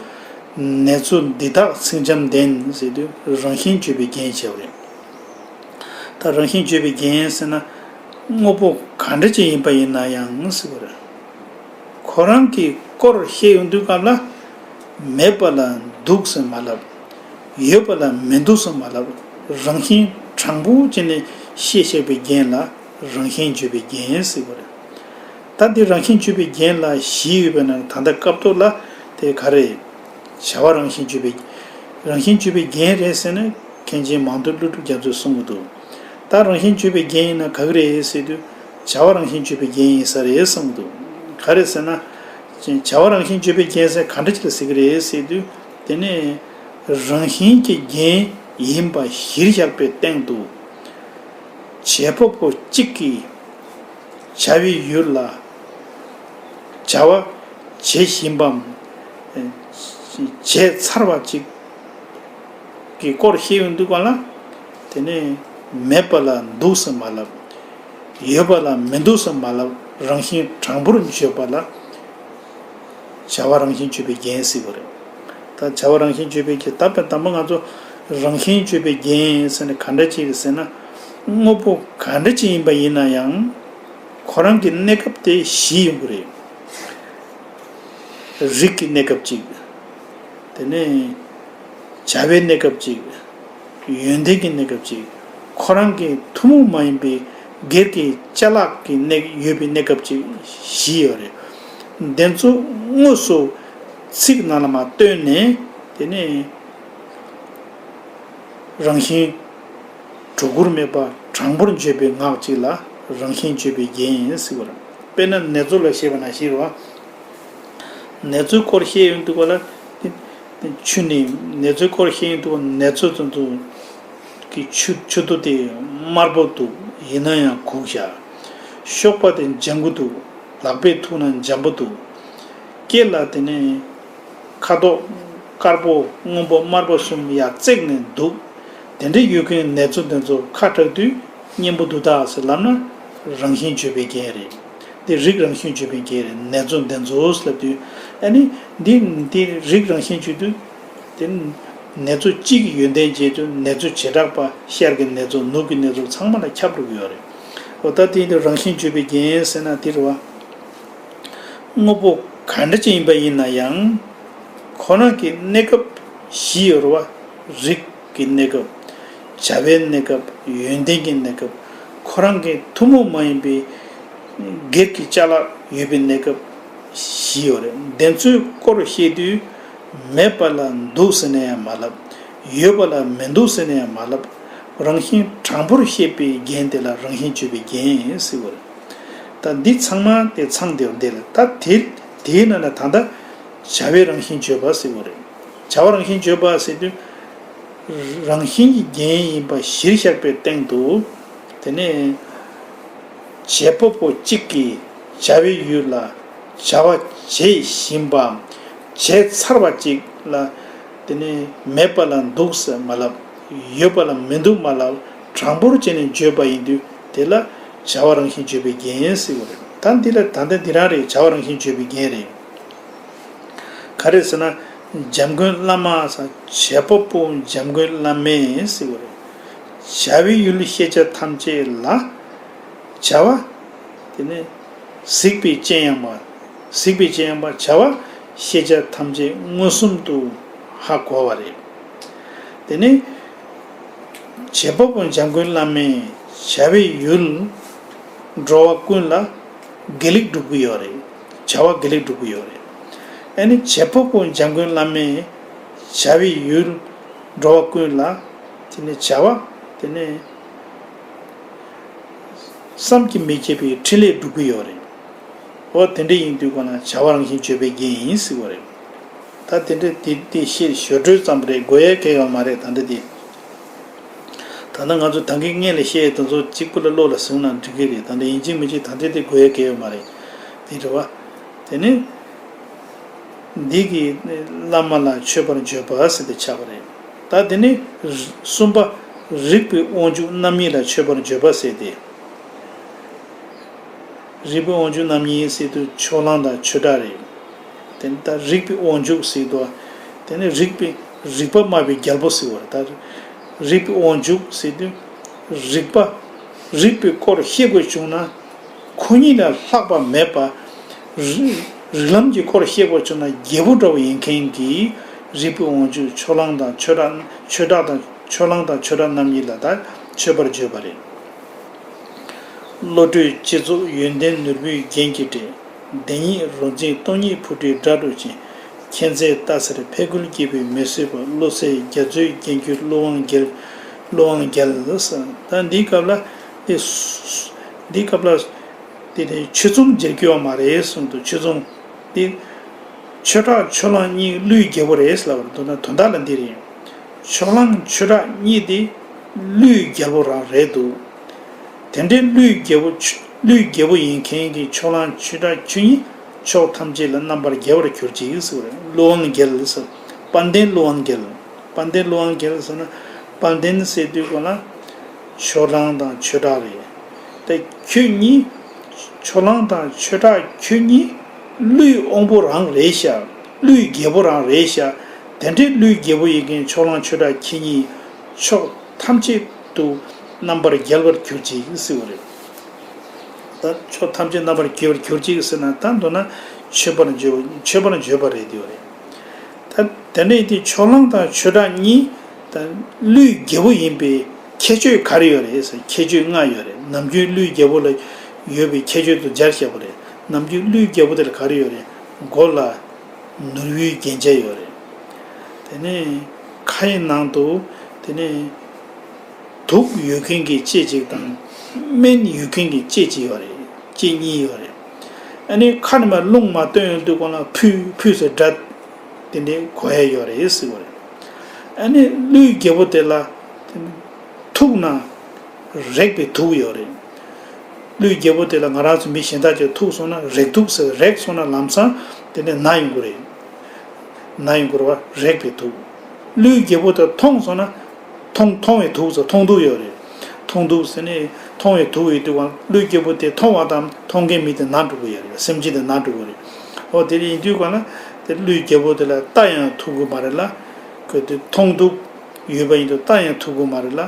ནེ་ཙོ་འདི་དག་ཚིག་འཇམ་ལྡན་ཟེར་དུས་རང་བཞིན་བརྗོད་པའི་རྒྱན་བྱས་པ་རེད། ད་རང་བཞིན་བརྗོད་པའི་རྒྱན་ཟེར་ན་དངོས་པོ་ག་འདྲ་ཅིག་ཡིན་པ་ཡིན་ན་ཡང་ཟེར་བ་རེད། ཁོ་རང་གི་སྐོར་བཤད་ཡོང་དུས་སྐབས་ལ། མེད་པ་ལ་འདུག་ཟེར་མ་ལབ། ཡོད་པ་ལ་མི་འདུག་ཟེར་མ་ལབ། རང་བཞིན་དྲང་པོ་བྱས་ནས་བཤད་བཞག་པའི་རྒྱན་ལ་རང་བཞིན་བརྗོད་པའི་རྒྱན་ཟེར་བ་རེད། ད་འདི་རང་བཞིན་བརྗོད་པའི་རྒྱན་ལ་བཞི་ཡོད་པ་ན། ད་ལྟ་སྐབས་ཐོག་ལ་དེ་ག་རེ། བྱ་བ་རང་བཞིན་བརྗོད་པའི། རང་བཞིན་བརྗོད་པའི་རྒྱན་རེད་ཟེར་ན། མཁན་ཆེན་མང་ཐོས་ཀླུ་སྒྲུབ་རྒྱ་མཚོས་གསུང་གི་འདུག། ད་རང་བཞིན་བརྗོད་པའི་རྒྱན་ཡིན་ན་ག་གི་རེད་ཟེར་དུས། བྱ་བ་རང་བཞིན་བརྗོད་པའི་རྒྱན་ཡིན་ས་རེད་གསུང་གི་འདུག། ག་རེ་ཟེར་ན། བྱ་བ་རང་བཞིན་བརྗོད་པའི་རྒྱན་ཟེར་ག་འདྲ་ཅིག་ལ་ཟེར་གི་རེད་ཟེར་དུས། དེ་ནི་རང་བཞིན་གྱི་རྒྱན་ཡིན་པ་གཞིར་བཞག་པའི་སྟེང་དུ། བྱེད་པ་པོ་གཅིག་གིས་བྱ་བའི་ཡུལ་ལ་བྱ་བ་བྱེད་བཞིན་པའམ། བྱས་ཚར་བ་གཅིག་གི་སྐོར་བཤད་ཡོང་དུས་སྒང་ལ། དེ་ནས་མེད་པ་ལ་འདུག་ཟེར་མ་ལབ། ཡོད་པ་ལ་མི་འདུག་ཟེར་མ་ལབ། རང་བཞིན་དྲང་པོར་བརྗོད་པ་ལ་བྱ་བ་རང་བཞིན་བརྗོད་པའི་རྒྱན་ཟེར་བ་རེད། ད་བྱ་བ་རང་བཞིན་བརྗོད་པའི་རྒྱན། ད་དཔེ་དང་པོ་ང་ཚོ་རང་བཞིན་བརྗོད་པའི་རྒྱན་ཟེར་ན་ག་འདྲ་ཅིག་རེད་ཟེར་ན། དངོས་པོ་ག་འདྲ་ཅིག་ཡིན་པ་ཡིན་ན་ཡང་། ཁོ་རང་གི་གནས་སྐབས་དེ་བཞི་ཡོང་གི་རེད། རིགས་ཀྱི་གནས་སྐབས་གཅིག། དེ་ནས་བྱ་བའི་གནས་སྐབས་གཅིག། ཡོན་ཏན་གྱི་གནས་སྐབས་གཅིག། ཁོ་རང་གི་ཐུན་མོང་མ་ཡིན་པའི་སྒེར་གྱི་ཅ་ལག་གི་གནས་ཡོད་པའི་གནས་སྐབས་གཅིག་བཞི་ཡོད་རེད། དེ་ཚོ་དངོས་སུ་ཚིག་ནང་ལ་མར་བཏོན་ནས། དེ་ནས་རང་བཞིན་སྒྲོ་སྐུར་མེད་པ་དྲང་པོར་བརྗོད་པའི་ངག་ཅིག་ལ་རང་བཞིན་བརྗོད་པའི་རྒྱན་ཡིན་ཟེར་བ་རེད། དཔེར་ན་ནེ་ཙོ་ལ་བཤད་པ་ནང་བཞིན་རེད་བ། ནེ་ཙོའི་སྐོར་བཤད་ཡོང་དུས་སྒང་ལ། ཆུ་ནི་ནེ་ཙོའི་སྐོར་བཤད་ཡོང་དུས་སྒང་ལ་ནེ་ཙོ་ཙམ་ཙམ་གྱི་ཆུ་ཆུ་ཏོ་དེ་དམར་པོ་འདུག། ཡིན་ན་ཡང་གུག་བཞག། གཤོག་པ་དེ་ལྗང་གུ་འདུག། ལག་པས་ཐུག་ན་འཇམ་པོ་འདུག། སྐེ་ལ་དེ་ནས་ཁ་དོག་དཀར་པོ་སྔོན་པོ་དམར་པོ་གསུམ་ཡར་བརྩེགས་ནས་འདུག། དེ་འདྲ་ཡོད་མཁན་ནེ་ཙོ་དེ་ཚོ་ཁ་གྲགས་དུས་སྙན་པོ་འདུག་ད་ཟེར་ལབ་ན་རང་བཞིན་བརྗོད་པའི་རྒྱན་རེད། དེ་རིགས་རང་བཞིན་བརྗོད་པའི་རྒྱན་རེད། ནེ་ཙོ་དེ་ཚོ་ལབ་དུས། ཨ་ནི་འདི་འདི་རིགས་རང་བཞིན་བརྗོད་དུས། དེ་ནེ་ཙོ་གཅིག་གི་ཡོན་ཏན་བྱས་དུས་ནེ་ཙོ་བྱེ་བྲག་པ་ཤར་གྱི་ནེ་ཙོ་ནུབ་ཀྱི་ནེ་ཙོ་ཚང་མ་ལ་ཁྱབ་འགྲོ་གི་ཡོད་རེད། འོ་ད་དེ་འདི་རང་བཞིན་བརྗོད་པའི་རྒྱན་ཟེར་ན་དེ་རེད་བ། དངོས་པོ་ག་འདྲ་ཅིག་ཡིན་པ་ཡིན་ན་ཡང་། ཁོ་རང་གི་གནས་སྐབས་བཞི་ཡོད་རེད་བ། རིགས་ཀྱི་གནས་སྐབས། བྱ་བའི་གནས་སྐབས། ཡོན་ཏན་གྱི་གནས་སྐབས། ཁོ་རང་གི་ཐུན་མོང་མ་ཡིན་པའི་སྒེར་གྱི་ཅ་ལག་ཡོད་པའི་གནས་སྐབས་བཞི་ཡོད་རེད། དེ་ཚོའི་སྐོར་བཤད་དུས། མེད་པ་ལ་འདུག་ཟེར་ནས་ཡང་མ་ལབ། ཡོད་པ་ལ་མི་འདུག་ཟེར་ནས་ཡང་མ་ལབ། རང་བཞིན་དྲང་པོར་བཤད་པའི་རྒྱན་དེ་ལ་རང་བཞིན་བརྗོད་པའི་རྒྱན་ཟེར་བ་རེད། ད་འདི་ཚང་མ་དེ་ཚང་དེ་འདི་ལ། ད་དེ་དེའི་ནང་ན་ད་ལྟ་བྱ་བའི་རང་བཞིན་བརྗོད་པ་ཟེར་བ་རེད། བྱ་བ་རང་བཞིན་བརྗོད་པ་ཟེར་དུས། རང་བཞིན་གྱི་རྒྱན་ཡིན་པ་གཞིར་བཞག་པའི་སྟེང་དུ། དེ་ནས་བྱེད་པ་པོ་གཅིག་གིས་བྱ་བའི་ཡུལ་ལ་བྱ་བ་བྱེད་བཞིན་པའམ་བྱས་ཚར་བ་གཅིག་ལ། དེ་ནས་མེད་པ་ལ་འདུག་ཟེར་མ་ལབ། ཡོད་པ་ལ་མི་འདུག་མ་ལབ། དྲང་པོར་བྱས་ནས་བརྗོད་པ་ཡིན་དུས་དེ་ལ་བྱ་བ་རང་བཞིན་བརྗོད་པའི་རྒྱན་ཟེར་བ་རེད། ད་འདི་ལ་ད་ལྟ་འདི་རང་རེད། བྱ་བ་རང་བཞིན་བརྗོད་པའི་རྒྱན་རེད། ག་རེ་ཟེར་ན། འཇམ་མགོན་བླ་མ་ཟེར། བྱེད་པ་པོ་འཇམ་མགོན་བླ་མས་ཟེར་བ་རེད། བྱ་བའི་ཡུལ་ཤེས་བྱ་ཐམས་ཅད་ལ། བྱ་བ། དེ་ནས་གཟིགས་པའི་སྤྱན་ཡངས་པ། གཟིགས་པའི་སྤྱན་ཡངས་པ་བྱ་བ་ཤེས་བྱ་ཐམས་ཅད་མངོན་སུམ་དུ་ཧ་གོ་བ་རེད། དེ་ནས་བྱེད་པ་པོ་འཇམ་མགོན་བླ་མས་བྱ་བའི་ཡུལ་འགྲོ་བ་ཀུན་ལ་དགེ་ལེགས་སྒྲུབ་ཀྱི་ཡོད་རེད། བྱ་བ་དགེ་ལེགས་སྒྲུབ་ཀྱི་ཡོད་རེད། ཨ་ནི་བྱེད་པ་པོ་འཇམ་མགོན་བླ་མས་བྱ་བའི་ཡུལ་འགྲོ་བ་ཀུན་ལ། དེ་ནས་བྱ་བ། དེ་ནས་བསམ་གྱིས་མི་ཁྱབ་པའི་འཕྲིན་ལས་སྒྲུབ་ཀྱི་ཡོད་རེད། འོ་དེ་འདྲ་ཡིན་དུས་གོ་ན་བྱ་བ་རང་བཞིན་བརྗོད་པའི་རྒྱན་ཡིན་ཟེར་བ་རེད། ད་དེ་འདྲ་དེ་དེ་བཤད་ཞོར་འཕྲོས་ཙམ་རེད། གོ་ཡ་གལ་ཡོད་མ་རེད། ད་འདི་དེ། ད་ལྟ་ང་ཚོ་ད་གིན་སྔོན་ལ་བཤད་ཡ་དེ་ཚོ་གཅིག་པུ་ལ་བློ་ལ་ཟིན་ན་འགྲིག་གི་རེད། ད་ལྟ་ཡིན་གཅིག་མིན་གཅིག་ད་ལྟ་དེ་དགོས་ཡ་གལ་ཡོད་མ་རེད། དེ་རེད་བ། དེ་ནི། འདི་གི་བླ་མ་ལ་མཆོད་པར་བརྗོད་པ་ཟེར་ཏེ་ཆགས་པ་རེད། ད་དེ་ནི། གསུམ་པ། རིག་པའི་དབང་ཕྱུག་རྣམ་གཉིས་ལ་མཆོད་པར་བརྗོད་པ་ཟེར་ཏེ། རིག་པའི་དབང་ཕྱུག་རྣམ་གཉིས་ཟེར་དུས་ཕྱོགས་གླང་དང་ཆོས་གྲགས་རེད། དེ་ནི་ད་རིག་པའི་དབང་ཕྱུག་ཟེར་དུས། དེ་ནི་རིག་པའི་རིག་པ་སྨྲ་བའི་རྒྱལ་པོ་ཟེར་བ་རེད། ད་རིག་པའི་དབང་ཕྱུག་ཟེར་དུས། རིག་པ། རིག་པའི་སྐོར་བཤད་དགོས་བྱུང་ན། ཁོ་གཉིས་ལས་ལྷག་པ་མེད་པ། རིག་རིག་ལམ་གྱི་སྐོར་བཤད་དགོས་བྱུང་ན་རྒྱལ་པོ་འདྲ་བོ་ཡིན་མཁན་གྱི་རིག་པའི་དབང་ཕྱུག་ཕྱོགས་གླང་དང་ཆོས་གྲགས། ཆོས་གྲགས་དང་ཕྱོགས་གླང་དང་ཆོས་གྲགས་རྣམ་གཉིས་ལ་ད་མཆོད་པར་བརྗོད་པ་རེད། བློ་གྲོས་སྤྱི་གཙུག་ཡོན་ཏན་ནོར་བུའི་རྒྱན་གྱིས་སྤྲས། བདེན་གཉིས་རོ་འཛིན་སྟོང་ཉིད་འཕུར་གྲུའི་སྒྲ་སྒྲོག་ཅིང་། མཁྱེན་བརྩེའི་རྟ་སེར་ཕས་རྒོལ་གྱིས་པའི་མི་བཟོད་པ། བློ་གསལ་རྒྱ་མཚོའི་རྒྱན་གྱུར་ཀླུ་དབང་རྒྱལ། ཀླུ་དབང་རྒྱལ་ཟེར། ད་འདིའི་སྐབས་ལ་དེ། འདིའི་སྐབས་ལ་དེ་དེ་ཆོས་མཚུངས་མཇལ་རྒྱུ་ཡོད་མ་རེད་གསུངས་འདུག་ཆོས་མཚུངས་དེ། ཆོས་གྲགས་ཕྱོགས་གླང་གཉིས་ཀླུའི་རྒྱལ་པོ་རེད་ཟེར་ལབ་པ་རེད། མདོར་ན་དོན་དག་ལ་འདི་རེད། ཕྱོགས་གླང་ཆོས་གྲགས་གཉིས་དེ་ཀླུའི་རྒྱལ་པོ་རང་རེད་འདུག་དེ་འདྲའི་ཀླུའི་རྒྱལ་པོ་ཆ་ཀླུའི་རྒྱལ་པོ་ཡིན་མཁན་གྱི་ཕྱོགས་གླང་ཆོས་གྲགས་ཁྱོད་ཉིད་ཕྱོགས་ཐམས་ཅད་ལ་རྣམ་པར་རྒྱལ་བར་གྱུར་ཅིག་ཟེར་བ་རེད། ཀླུ་དབང་རྒྱལ་ཟེར། དཔལ་ལྡན་ཀླུ་དབང་རྒྱལ། དཔལ་ལྡན་ཀླུ་དབང་རྒྱལ་ཟེར་ན། དཔལ་ལྡན་ཟེར་དུས་གོ་ན་ཕྱོགས་གླང་དང་ཆོས་གྲགས་རེད། དེ་ཁྱོད་གཉིས། ཕྱོགས་གླང་དང་ཆོས་གྲགས་ཁྱོད་གཉིས་ཀླུའི་དབང་པོ་རང་རེད་ཤག་ཀླུའི་རྒྱལ་པོ་རང་རེད་ཤག་དེ་འདྲའི་ཀླུའི་རྒྱལ་པོ་ཡིན་མཁན་ཕྱོགས་གླང་ཆོས་གྲགས་ཁྱེད་གཉིས་ཕྱོགས་ཐམས་ཅད་དུ་རྣམ་པར་རྒྱལ་བར་གྱུར་ཅིག་ཟེར་བ་རེད། ད་ཕྱོགས་ཐམས་ཅད་རྣམ་པར་རྒྱལ་བར་གྱུར་ཅིག་ཟེར་ན། ད་མདོར་ན་མཆོད་པར་བརྗོད་པ། མཆོད་པར་བརྗོད་པ་རེད་དེ་བ་རེད། ད་དེ་ནས་དེ་ཕྱོགས་གླང་དང་ཆོས་གྲགས་གཉིས་ད་ཀླུའི་རྒྱལ་པོ་ཡིན་པའི་ཁྱད་ཆོས་ག་རེ་ཡོད་རེད་ཟེར། ཁྱད་ཆོས་ལྔ་ཡོད་རེད། ནམ་རྒྱུན་ཀླུའི་རྒྱལ་པོ་ལ་ཡོད་པའི་ཁྱད་ཆོས་དེ་སྦྱར་བཞག་པ་རེད། ནམ་རྒྱུན་ཀླུའི་རྒྱལ་པོ་དེ་ལ་ག་རེ་ཡོད་རེད། མགོ་ལ་ནོར་བུའི་རྒྱན་ཆ་ཡོད་རེད། དེ་ནས་ཁ་ཡི་ནང་དུ་དེ་ནས་དུག་ཡོད་མཁན་གྱི་ལྕེ་གཅིག་དང་སྨན་ཡོད་མཁན་གྱི་ལྕེ་གཅིག་ཡོད་རེད། ལྕེ་གཉིས་ཡོད་རེད། ཨ་ནི་ཁ་ནས་མར་རླུང་མ་བཏོན་ཡོང་དུས་གོང་ལ་ཕུད་ཕུད་ཟེར་སྒྲ་དེ་འདྲའི་གོ་ཡ་ཡོད་རེད་ཟེར་བ་རེད། ཨ་ནི་ཀླུའི་རྒྱལ་པོ་དེ་ལ་ཐུག་ན་རེག་པའི་དུག་ཡོད་རེད། ཀླུའི་རྒྱལ་པོ་དེ་ལ་ང་རང་ཚོ་མི་གཞན་དག་ཅིག་ཐུག་སོང་ན་རེག་དུག་ཟེར། རེག་སོང་ན་ལམ་སང་དེ་ནས་ན་ཡོང་གི་རེད། ན་ཡོང་གི་རེད་བ། རེག་པའི་དུག་ཀླུའི་རྒྱལ་པོ་དེ་མཐོང་སོང་ན་མཐོང་མཐོང་བའི་དུག་ཟེར། མཐོང་དུག་ཡོད་རེད། མཐོང་ཐུབ་ཟེར་ནས་མཐོང་བའི་ཐུག་ཡོད་དུས་གང་ཀླུའི་རྒྱལ་པོ་དེ་མཐོང་བ་དང་མཐོང་མཁན་མི་དེ་ན་འགྲོ་གི་ཡོད་རེད། སེམས་ཅན་དེ་ན་འགྲོ་གི་རེད། འོ་དེ་རེད། ཡིན་དུས་གང་ལ་དེ་ཀླུའི་རྒྱལ་པོ་དེ་ལ་རྟ་ཡང་ཐུག་གི་མ་རེད་ལ། ཁོས་དེ་མཐོང་ཐུབ་ཡོད་པ་ཡིན་དུས་རྟ་ཡང་ཐུག་གི་མ་རེད་ལ།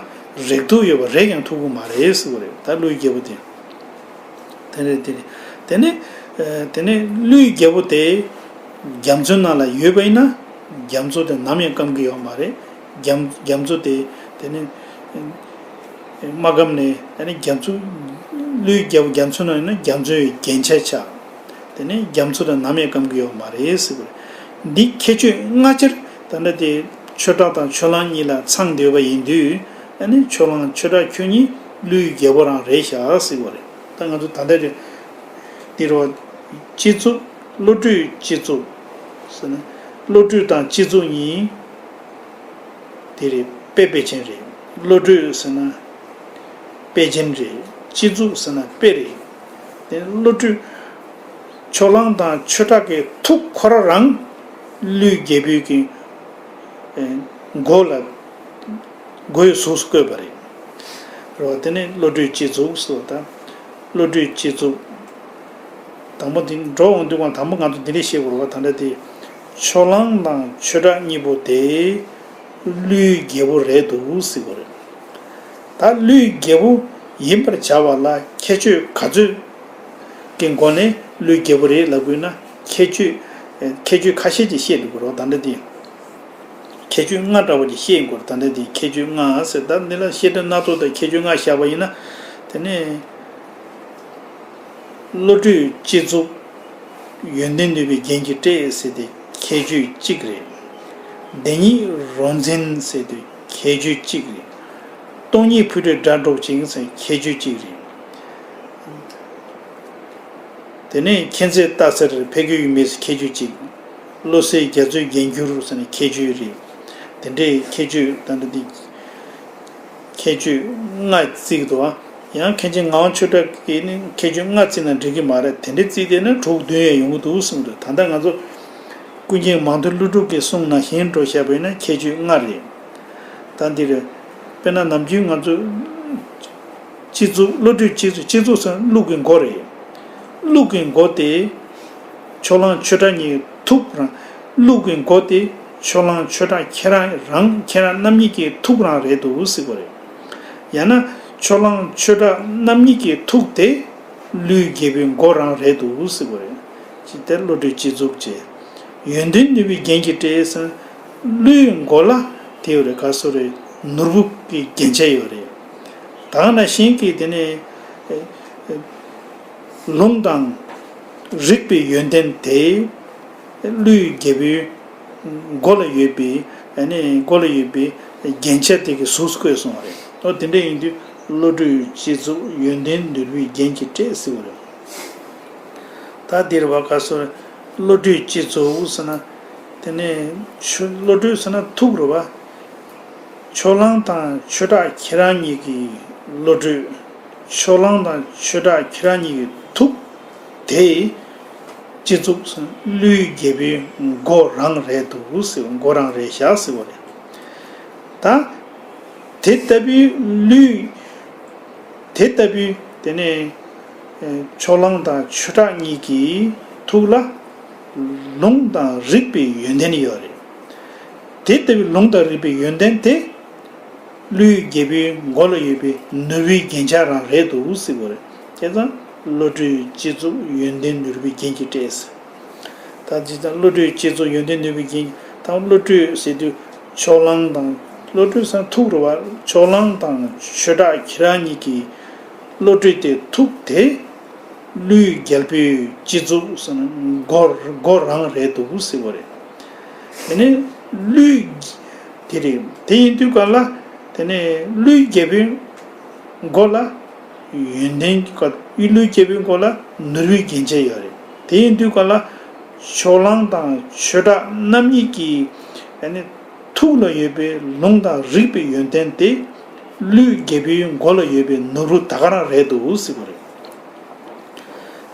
རེག་ཐུབ་ཡོད་པ་རེག་ཡང་ཐུག་གི་མ་རེད་ཟེར་གི་རེད། ད་ཀླུའི་རྒྱལ་པོ་དེ། དེ་ནས་དེ་ནས་དེ་ནས་ཨ་དེ་ནས་ཀླུའི་རྒྱལ་པོ་དེ་རྒྱ་མཚོའི་ནང་ལ་ཡོད་པ་ཡིན་ན་རྒྱ་མཚོ་དེ་ནམ་ཡང་སྐམ་གི་ཡོད་མ་རེད། རྒྱ་རྒྱ་མཚོ་དེ་དེ་ནས་ཨ་མ་སྐམ་ནས་དེ་ནས་རྒྱ་མཚོ་ཀླུའི་རྒྱལ་པོ་རྒྱ་མཚོའི་ནང་ཡོད་ན་རྒྱ་མཚོའི་རྒྱན་ཆ་ཆགས། དེ་ནས་རྒྱ་མཚོ་དེ་ནམ་ཡང་སྐམ་གི་ཡོད་མ་རེད་ཟེར་གི་རེད། འདི་ཁྱད་ཆོས་སྔ་ཕྱིར་ད་ལྟ་དེ་ཆོས་གྲགས་དང་ཆོས་གླང་གཉིས་ལ་ཚང་བསྡད་པ་ཡིན་དུས་ཨ་ནི་ཆོས་གླང་ཆོས་གྲགས་ཁྱོད་གཉིས་ཀླུའི་རྒྱལ་པོ་རང་རེད་ཤག་ཟེར་གི་རེད། ད་ང་ཚོ་ད་ལྟ་དེ་འདི་རུ་སྤྱི་གཙུག་བློ་གྲོས་སྤྱི་གཙུག་ཟེར་ན་བློ་གྲོས་དང་སྤྱི་གཙུག་གཉིས་དེ་རེད། དཔེ་དཔེ་ཅན་རེད། བློ་གྲོས་ཟེར་ན་དཔེ་ཅན་རེད། སྤྱི་གཙུག་ཟེར་ན་དཔེ་རེད། དེ་བློ་གྲོས་ཆོས་གླང་དང་ཆོས་གྲགས་ཀྱི་ཐུགས་ཁོ་རང་རང་ཀླུའི་རྒྱལ་པོའི་གི་ཨེ་མགོ་ལ་མགོའི་གཟུགས་སུ་བཀོད་པ་རེད། རེད་བ། དེ་ནས་བློ་གྲོས་སྤྱི་གཙུག་ཟེར་བ་དང་། བློ་གྲོས་སྤྱི་གཙུག་དང་པོ་དེ་འགྲོ་འོང་དུས་གང་དང་པོ་ང་ཚོ་འདི་འདྲས་ཤེས་དགོས་རེད་བ། ད་ལྟ་དེ་ཆོས་གླང་དང་ཆོས་གྲགས་གཉིས་པོ་དེ་ཀླུའི་རྒྱལ་པོ་རེད་འདུག་ཟེར་དགོས་རེད། ད་ཀླུའི་རྒྱལ་པོ་ཡིན་པར་བྱ་བ་ལ་ཁྱད་ཆོས་ག་ཚོད་ཀྱི་སྒོ་ནས་ཀླུའི་རྒྱལ་པོ་རེད་ལབ་དགོས་ན་ཁྱད་ཆོས་ཁྱད་ཆོས་ཁ་ཤས་ཅིག་བཤད་འགྲོ་གི་རེད་བ། ད་ལྟ་དེ། ཁྱད་ཆོས་ལྔ་འདྲ་བོ་ཅིག་བཤད་དགོས་རེད། ད་ལྟ་འདི་ཁྱད་ཆོས་ལྔ་ཟེར། ད་འདི་ལ་བཤད་སྒྲ་སྣ་ཚོགས་དང་ཁྱད་ཆོས་ལྔ་བཞག་པ་ཡིན་ན། དེ་ནས་བློ་གྲོས་སྤྱི་གཙུག་ཡོན་ཏན་ནུས་པའི་རྒྱན་གྱིས་སྤྲས་ཟེར་དེ་ཁྱད་ཆོས་གཅིག་རེད། བདེན་གཉིས་རོ་འཛིན་ཟེར་དེ་ཁྱད་ཆོས་གཅིག་རེད། སྟོང་ཉིད་འཕུལ་འགྲོས་སྒྲ་སྒྲོག་ཅིང་ཟེར་ཁྱད་ཆོས་གཅིག་རེད། དེ་ནས་མཁྱེན་བརྩེ་ལྟ་སེར་འཕེལ་འགྱུར་ཡུལ་མེད་ཟེར་ཁྱད་ཆོས་གཅིག། བློ་གསལ་རྒྱ་མཚོའི་རྒྱན་གྱུར་ཟེར་ནས་ཁྱད་ཆོས་རེད། དེ་འདྲའི་ཁྱད་ཆོས་ད་ལྟ་འདི་ཁྱད་ཆོས་ལྔ་བརྩི་གི་འདུག་ཨ། ཡང་མཁན་ཆེན་ངག་དབང་ཆོས་གྲགས་ཀྱིས་ནི་ཁྱད་ཆོས་ལྔ་བརྩིས་ན་འགྲིག་གི་མ་རེད། དེ་འདྲའི་བརྩིས་བསྡད་ན་དྲུག་བདུན་ཡང་ཡོང་གི་འདུག་གསུངས་འདུག། ད་ལྟ་ང་ཚོ་ཀུན་མཁྱེན་མང་ཐོས་ཀླུ་སྒྲུབ་ཀྱི་གསུང་ནང་བཞིན་འགྲོ་བཞག་པ་ཡིན་ན་ཁྱད་ཆོས་ལྔ་རེད། ད་འདི་རེད། དཔེར་ན་ནམ་རྒྱུན་ང་ཚོ་སྤྱི་གཙུག་བློ་གྲོས་སྤྱི་གཙུག། སྤྱི་གཙུག་ཟེར་ན་ཀླུ་གི་མགོ་རེད། ཀླུ་གི་མགོ་དེ་ཆོས་གླང་ཆོས་གྲགས་གཉིས་ཐུག་རང་། ཀླུ་གི་མགོ་དེ་ཆོས་གླང་ཆོས་གྲགས་ཁྱེད་རང་རང་ཁྱེད་རང་རྣམ་གཉིས་ཀྱི་ཐུག་རང་རེད་འདུག་ཟེར་གི་རེད། ཡང་ན་ཆོས་གླང་ཆོས་གྲགས་རྣམ་གཉིས་ཀྱི་ཐུག་དེ་ཀླུའི་རྒྱལ་པོའི་མགོ་རང་རེད་འདུག་ཟེར་གི་རེད། ཅི་སྟེ་བློ་གྲོས་སྤྱི་གཙུག་ཅེས། ཡོན་ཏན་ནུས་པའི་རྒྱན་གྱིས་སྤྲས་ཟེར། ཀླུའི་མགོ་ལ་དེ་ཡོད་རེད། ག་སོ་རེད། ནོར་བུ་གི་རྒྱན་ཆ་ཡོད་རེད། ད་ག་ནང་བཞིན་གྱི་དེ་ནས་ལུང་དང་རིགས་པའི་ཡོན་ཏན་དེ་ཀླུའི་རྒྱལ་པོའི་མགོ་ལ་ཡོད་པའི་ཨ་ནི་མགོ་ལ་ཡོད་པའི་རྒྱན་ཆ་དེ་གི་གཟུགས་སུ་བཀོད་སོང་བ་རེད། ཨོ་དེ་འདྲ་ཡིན་དུས་བློ་གྲོས་སྤྱི་གཙུག་ཡོན་ཏན་ནུས་པའི་རྒྱན་གྱིས་སྤྲས་ཟེར་བ་རེད། ད་འདིར་བ་ག་སོ་བློ་གྲོས་སྤྱི་གཙུག་ཟེར་ན། དེ་ནས་ཆོས་བློ་གྲོས་ཟེར་ན་ཐུག་རེད་བ། ཆོས་གླང་དང་ཆོས་གྲགས་ཁྱེད་རང་གཉིས་ཀྱི་བློ་གྲོས། ཆོས་གླང་དང་ཆོས་གྲགས་ཁྱེད་རང་གཉིས་ཀྱི་ཐུག་དེ་སྤྱི་གཙུག་ཟེར་ན་ཀླུའི་རྒྱལ་པོའི་མགོ་རང་རེད་འདུག་ཟེར། མགོ་རང་རེད་ཤག་ཟེར་བ་རེད། ད་དེ་ལྟ་བུའི་ཀླུའི་དེ་ལྟ་བུའི་དེ་ནས་ཨེ་ཆོས་གླང་དང་ཆོས་གྲགས་གཉིས་ཀྱི་ཐུགས་ལ་ལུང་དང་རིགས་པའི་ཡོན་ཏན་ཡོད་རེད། དེ་ལྟ་བུའི་ལུང་དང་རིགས་པའི་ཡོན་ཏན་དེ་ཀླུའི་རྒྱལ་པོའི་མགོ་ལ་ཡོད་པའི་ནོར་བུའི་རྒྱན་ཆ་རང་རེད་འདུག་ཟེར་བ་རེད། བྱས་ཙང་བློ་གྲོས་སྤྱི་གཙུག་ཡོན་ཏན་ནོར་བུའི་རྒྱན་གྱིས་སྤྲས་ཟེར། ད་ཇི་ལྟར་བློ་གྲོས་སྤྱི་གཙུག་ཡོན་ཏན་ནོར་བུའི་རྒྱན། ད་བློ་གྲོས་ཟེར་དུས་ཆོས་གླང་དང་། བློ་གྲོས་ཟེར་ན་ཐུག་རེད་བ། ཆོས་གླང་དང་ཆོས་གྲགས་ཁྱེད་རང་གཉིས་ཀྱི་བློ་གྲོས་དེ་ཐུག་དེ་ཀླུའི་རྒྱལ་པོའི་སྤྱི་གཙུག་ཟེར་ན་མགོ་མགོ་རང་རེད་འདུག་ཟེར་བ་རེད། དེ་ནས་ཀླུའི་དེ་རེད། དེ་ཡིན་དུས་ག་ལ་དེ་ནས་ཀླུའི་རྒྱལ་པོའི་མགོ་ལ་ཡོན་ཏན་གྱི་སྐོར། ཀླུའི་རྒྱལ་པོའི་མགོ་ལ་ནོར་བུའི་རྒྱན་ཆ་ཡོད་རེད། དེ་ཡིན་དུས་ག་ལ་ཆོས་གླང་དང་ཆོས་གྲགས་རྣམ་གཉིས་ཀྱི་ཨ་ནི་ཐུགས་ལ་ཡོད་པའི་ལུང་དང་རིགས་པའི་ཡོན་ཏན་དེ་ཀླུའི་རྒྱལ་པོའི་མགོ་ལ་ཡོད་པའི་ནོར་བུ་ད་ག་རང་རེད་འདུག་ཟེར་བ་རེད།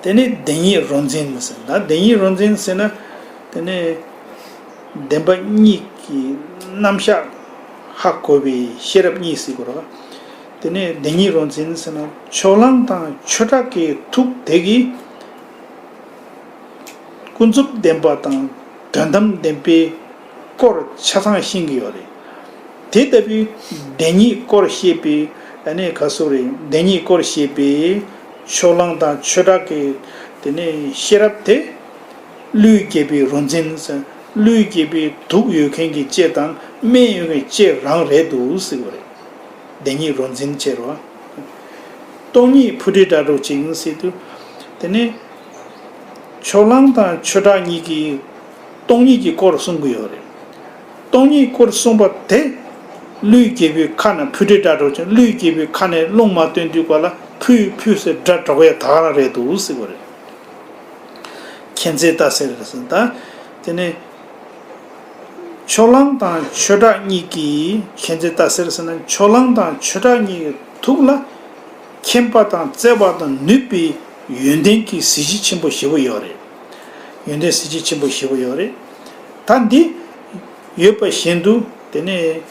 དེ་ནས་བདེན་གཉིས་རོ་འཛིན་ཟེར། ད་བདེན་གཉིས་རོ་འཛིན་ཟེར་ན། དེ་ནས་བདེན་པ་གཉིས་ཀྱི་རྣམ་གཞག་ཧ་གོ་བའི་ཤེས་རབ་གཉིས་ཟེར་དགོས་རེད་བ། དེ་ནས་བདེན་གཉིས་རོ་འཛིན་ཟེར་ན་ཕྱོགས་གླང་དང་ཆོས་གྲགས་ཀྱི་ཐུགས་དེ་གིས་ཀུན་རྫོབ་བདེན་པ་དང་དོན་དམ་བདེན་པའི་སྐོར་ཆ་ཚང་ཤེས་ཀྱི་ཡོད་རེད། དེ་ལྟ་བུའི་བདེན་གཉིས་སྐོར་བཤད་པའི་ཨ་ནི་ག་སོ་རེད། བདེན་གཉིས་སྐོར་བཤད་པའི་ཕྱོགས་གླང་དང་ཆོས་གྲགས་ཀྱི་དེ་ནས་ཤེས་རབ་དེ། ཀླུའི་རྒྱལ་པོའི་རོ་འཛིན་ཟེར། ཀླུའི་རྒྱལ་པོའི་དུག་ཡོད་མཁན་གྱི་ལྕེ་དང་སྨན་ཡོད་མཁན་ལྕེ་རང་རེད་འདུག་ཟེར་བ་རེད། བདེན་གཉིས་རོ་འཛིན་བྱེད་རོ། སྟོང་ཉིད་འཕུར་འདྲེ་སྒྲ་སྒྲོགས་ཅིང་ཟེར་དུས། དེ་ནས་ཕྱོགས་གླང་དང་ཆོས་གྲགས་གཉིས་ཀྱིས་སྟོང་ཉིད་ཀྱི་སྐོར་གསུང་གི་ཡོད་རེད། སྟོང་ཉིད་སྐོར་གསུངས་པ་དེ། ཀླུའི་རྒྱལ་པོའི་ཁ་ནས་འཕུར་འདྲེ་སྒྲ་སྒྲོགས་ཅིང་། ཀླུའི་རྒྱལ་པོའི་ཁ་ནས་རླུང་མ་བཏོན་དུས་ག་ལ་ཕུ་ཕུ་ཟེར་སྒྲ་སྒྲོག་ཡ་ད་ག་རང་རེད་འདུག་ཟེར་བ་རེད། མཁྱེན་བརྩེ་ལྟ་ཟེར་ཟེར་ད། དེ་ནས་ཕྱོགས་གླང་དང་ཆོས་གྲགས་གཉིས་ཀྱིས། མཁྱེན་བརྩེ་ལྟ་ཟེར་ཟེར་ན་ཕྱོགས་གླང་དང་ཆོས་གྲགས་གཉིས་ཀྱི་ཐུགས་ལ་མཁྱེན་པ་དང་བརྩེ་བ་དང་ནུས་པའི་ཡོན་ཏན་གྱི་གཟི་བརྗིད་ཆེན་པོ་ཞེ་པོ་ཡོད་རེད། ཡོན་ཏན་གཟི་བརྗིད་ཆེན་པོ་ཞེ་པོ་ཡོད་རེད། ད་འདི་ཡོད་པ་བཞིན་དུ་དེ་ནས།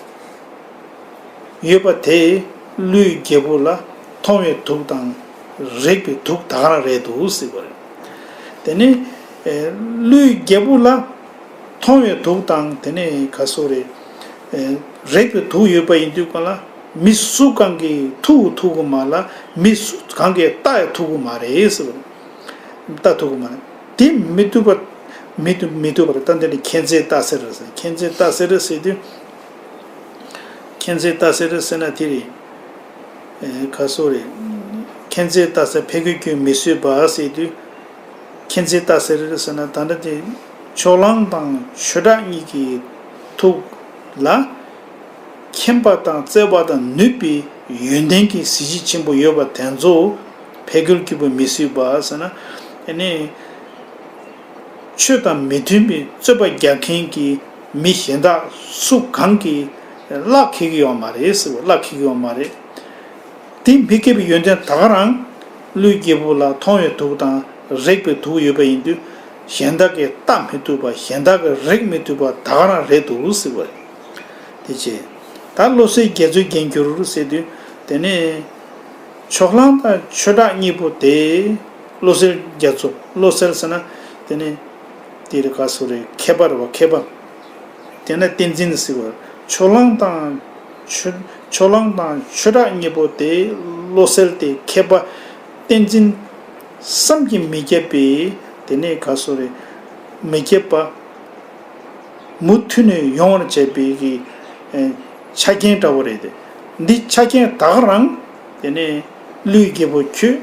ཡོད་པ་དེས་ཀླུའི་རྒྱལ་པོ་ལ་མཐོང་བའི་དུག་དང་། རེག་པའི་དུག་ད་ག་རང་རེད་འདུག་ཟེར་བ་རེད། དེ་ནས་ཨེ། ཀླུའི་རྒྱལ་པོ་ལ་མཐོང་བའི་དུག་དང་དེ་ནས་ག་སོ་རེད། ཨེ། རེག་པའི་དུག་ཡོད་པ་ཡིན་དུས་གང་ལ་མི་སུ་གང་གིས་ཐུག་ཐུག་གི་མ་ལ། མི་སུ་གང་གིས་ལྟ་ཡང་ཐུག་གི་མ་རེད་ཟེར་བ་རེད། ལྟ་ཐུབ་ཀྱི་མ་རེད། དེ་མི་ཐུབ་པ། མི་ཐུབ་མི་ཐུབ་པ་རེད། ད་འདི་ནི་མཁྱེན་བརྩེ་ལྟ་ཟེར་ཟེར། མཁྱེན་བརྩེ་ལྟ་ཟེར་ཟེར་དུས། མཁྱེན་བརྩེ་ལྟ་ཟེར་ཟེར་ན་དེ་རེད། ཨེ། ག་སོ་རེད། མཁྱེན་བརྩེ་ལྟ་ཟེར་ཕས་ཀྱི་རྒྱུ་མི་བཟོད་པ་ཟེར་དུས། མཁྱེན་བརྩེ་ལྟ་ཟེར་ཟེར་ན་ད་ལྟ་དེ་ཕྱོགས་གླང་དང་ཆོས་གྲགས་གཉིས་ཀྱི་ཐུགས་ལ། མཁྱེན་པ་དང་བརྩེ་བ་དང་ནུས་པའི་ཡོན་ཏན་གྱི་གཟི་བརྗིད་ཆེན་པོ་ཡོད་པ་དེ་ཚོ་ཕས་ཀྱི་རྒྱུ་མི་བཟོད་པ་ཟེར་ན། ཨ་ནི་ཆོས་དང་མི་མཐུན་པའི་རྩོད་པ་རྒྱག་མཁན་གྱི་མི་གཞན་དག་སུ་གང་གིས་གླགས་འཁེལ་གྱི་ཡོད་མ་རེད་ཟེར་བ། གླགས་འཁེལ་གྱི་ཡོད་མ་རེད། དེ་མི་སྐྱེ་བའི་ཡོན་ཏན་ད་ག་རང་ཀླུའི་རྒྱལ་པོ་ལ་མཐོང་བའི་དུག་དང་རེག་པའི་དུག་ཡོད་པ་ཡིན་དུས། གཞན་དག་གིས་ལྟ་མི་ཐུབ་པ། གཞན་དག་གིས་རེག་མི་ཐུབ་པ་ད་ག་རང་རེད་འདུག་ཟེར་བ་རེད། དེ་བྱས། ད་བློ་གསལ་རྒྱ་མཚོའི་རྒྱན་གྱུར་ཟེར་དུས། དེ་ནས་ཕྱོགས་གླང་དང་ཆོས་གྲགས་གཉིས་པོ་དེ། བློ་གསལ་རྒྱ་མཚོ། བློ་གསལ་ཟེར་ན་དེ་ནས་དེ་རེད། ག་སོ་རེད། མཁས་པ་རེད་བ། མཁས་པ། དེ་ནས་བསྟན་འཛིན་ཟེར་བ། ཕྱོགས་གླང་དང་ཆོས། ཕྱོགས་གླང་དང་ཆོས་གྲགས་གཉིས་པོ་དེ་བློ་གསལ་ཏེ་མཁས་པ། བསྟན་འཛིན་བསམ་གྱིས་མི་ཁྱབ་པའི་དེ་ནས་ག་སོ་རེད། མི་ཁྱབ་པ། མུ་མཐུད་ནས་ཡོང་བར་བྱེད་པའི་གི་ཨེ། ཆ་རྐྱེན་འདྲ་བོ་རེད་དེ། འདི་ཆ་རྐྱེན་ད་ག་རང་དེ་ནས་ཀླུའི་རྒྱལ་པོ་ཁྱོད་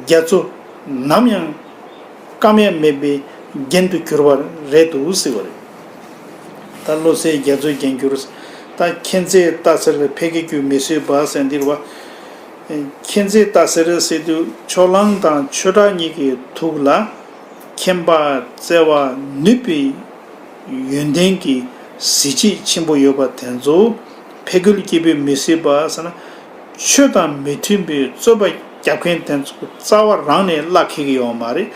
རྒྱ་མཚོ་ནམ་ཡང་སྐམ་ཡ་མེད་པའི་རྒྱན་དུ་གྱུར་པ་རེད་འདུག་ཟེར་བ་རེད། ད་བློ་གསལ་རྒྱ་མཚོའི་རྒྱན་གྱུར། ད་མཁྱེན་བརྩེ་ལྟ་ཟེར་ཕས་ཀྱི་རྒྱུ་མི་བཟོད་པ་ཟེར་འདིར་བ། མཁྱེན་བརྩེ་ལྟ་ཟེར་ཟེར་དུས་ཕྱོགས་གླང་དང་ཆོས་གྲགས་གཉིས་ཀྱི་ཐུགས་ལ་མཁྱེན་པ་བརྩེ་བ་ནུས་པའི་ཡོན་ཏན་གྱི་གཟི་བརྗིད་ཆེན་པོ་ཡོད་པ་དེ་ཚོ་ཕས་ཀྱི་རྒྱུ་མི་བཟོད་པ་ཟེར་ན། ཆོས་དང་མི་མཐུན་པའི་རྩོད་པ་རྒྱབ་མཁན་དེ་ཚོ་རྩ་བ་རང་ནས་གླགས་འཁེལ་གྱི་ཡོད་མ་རེད།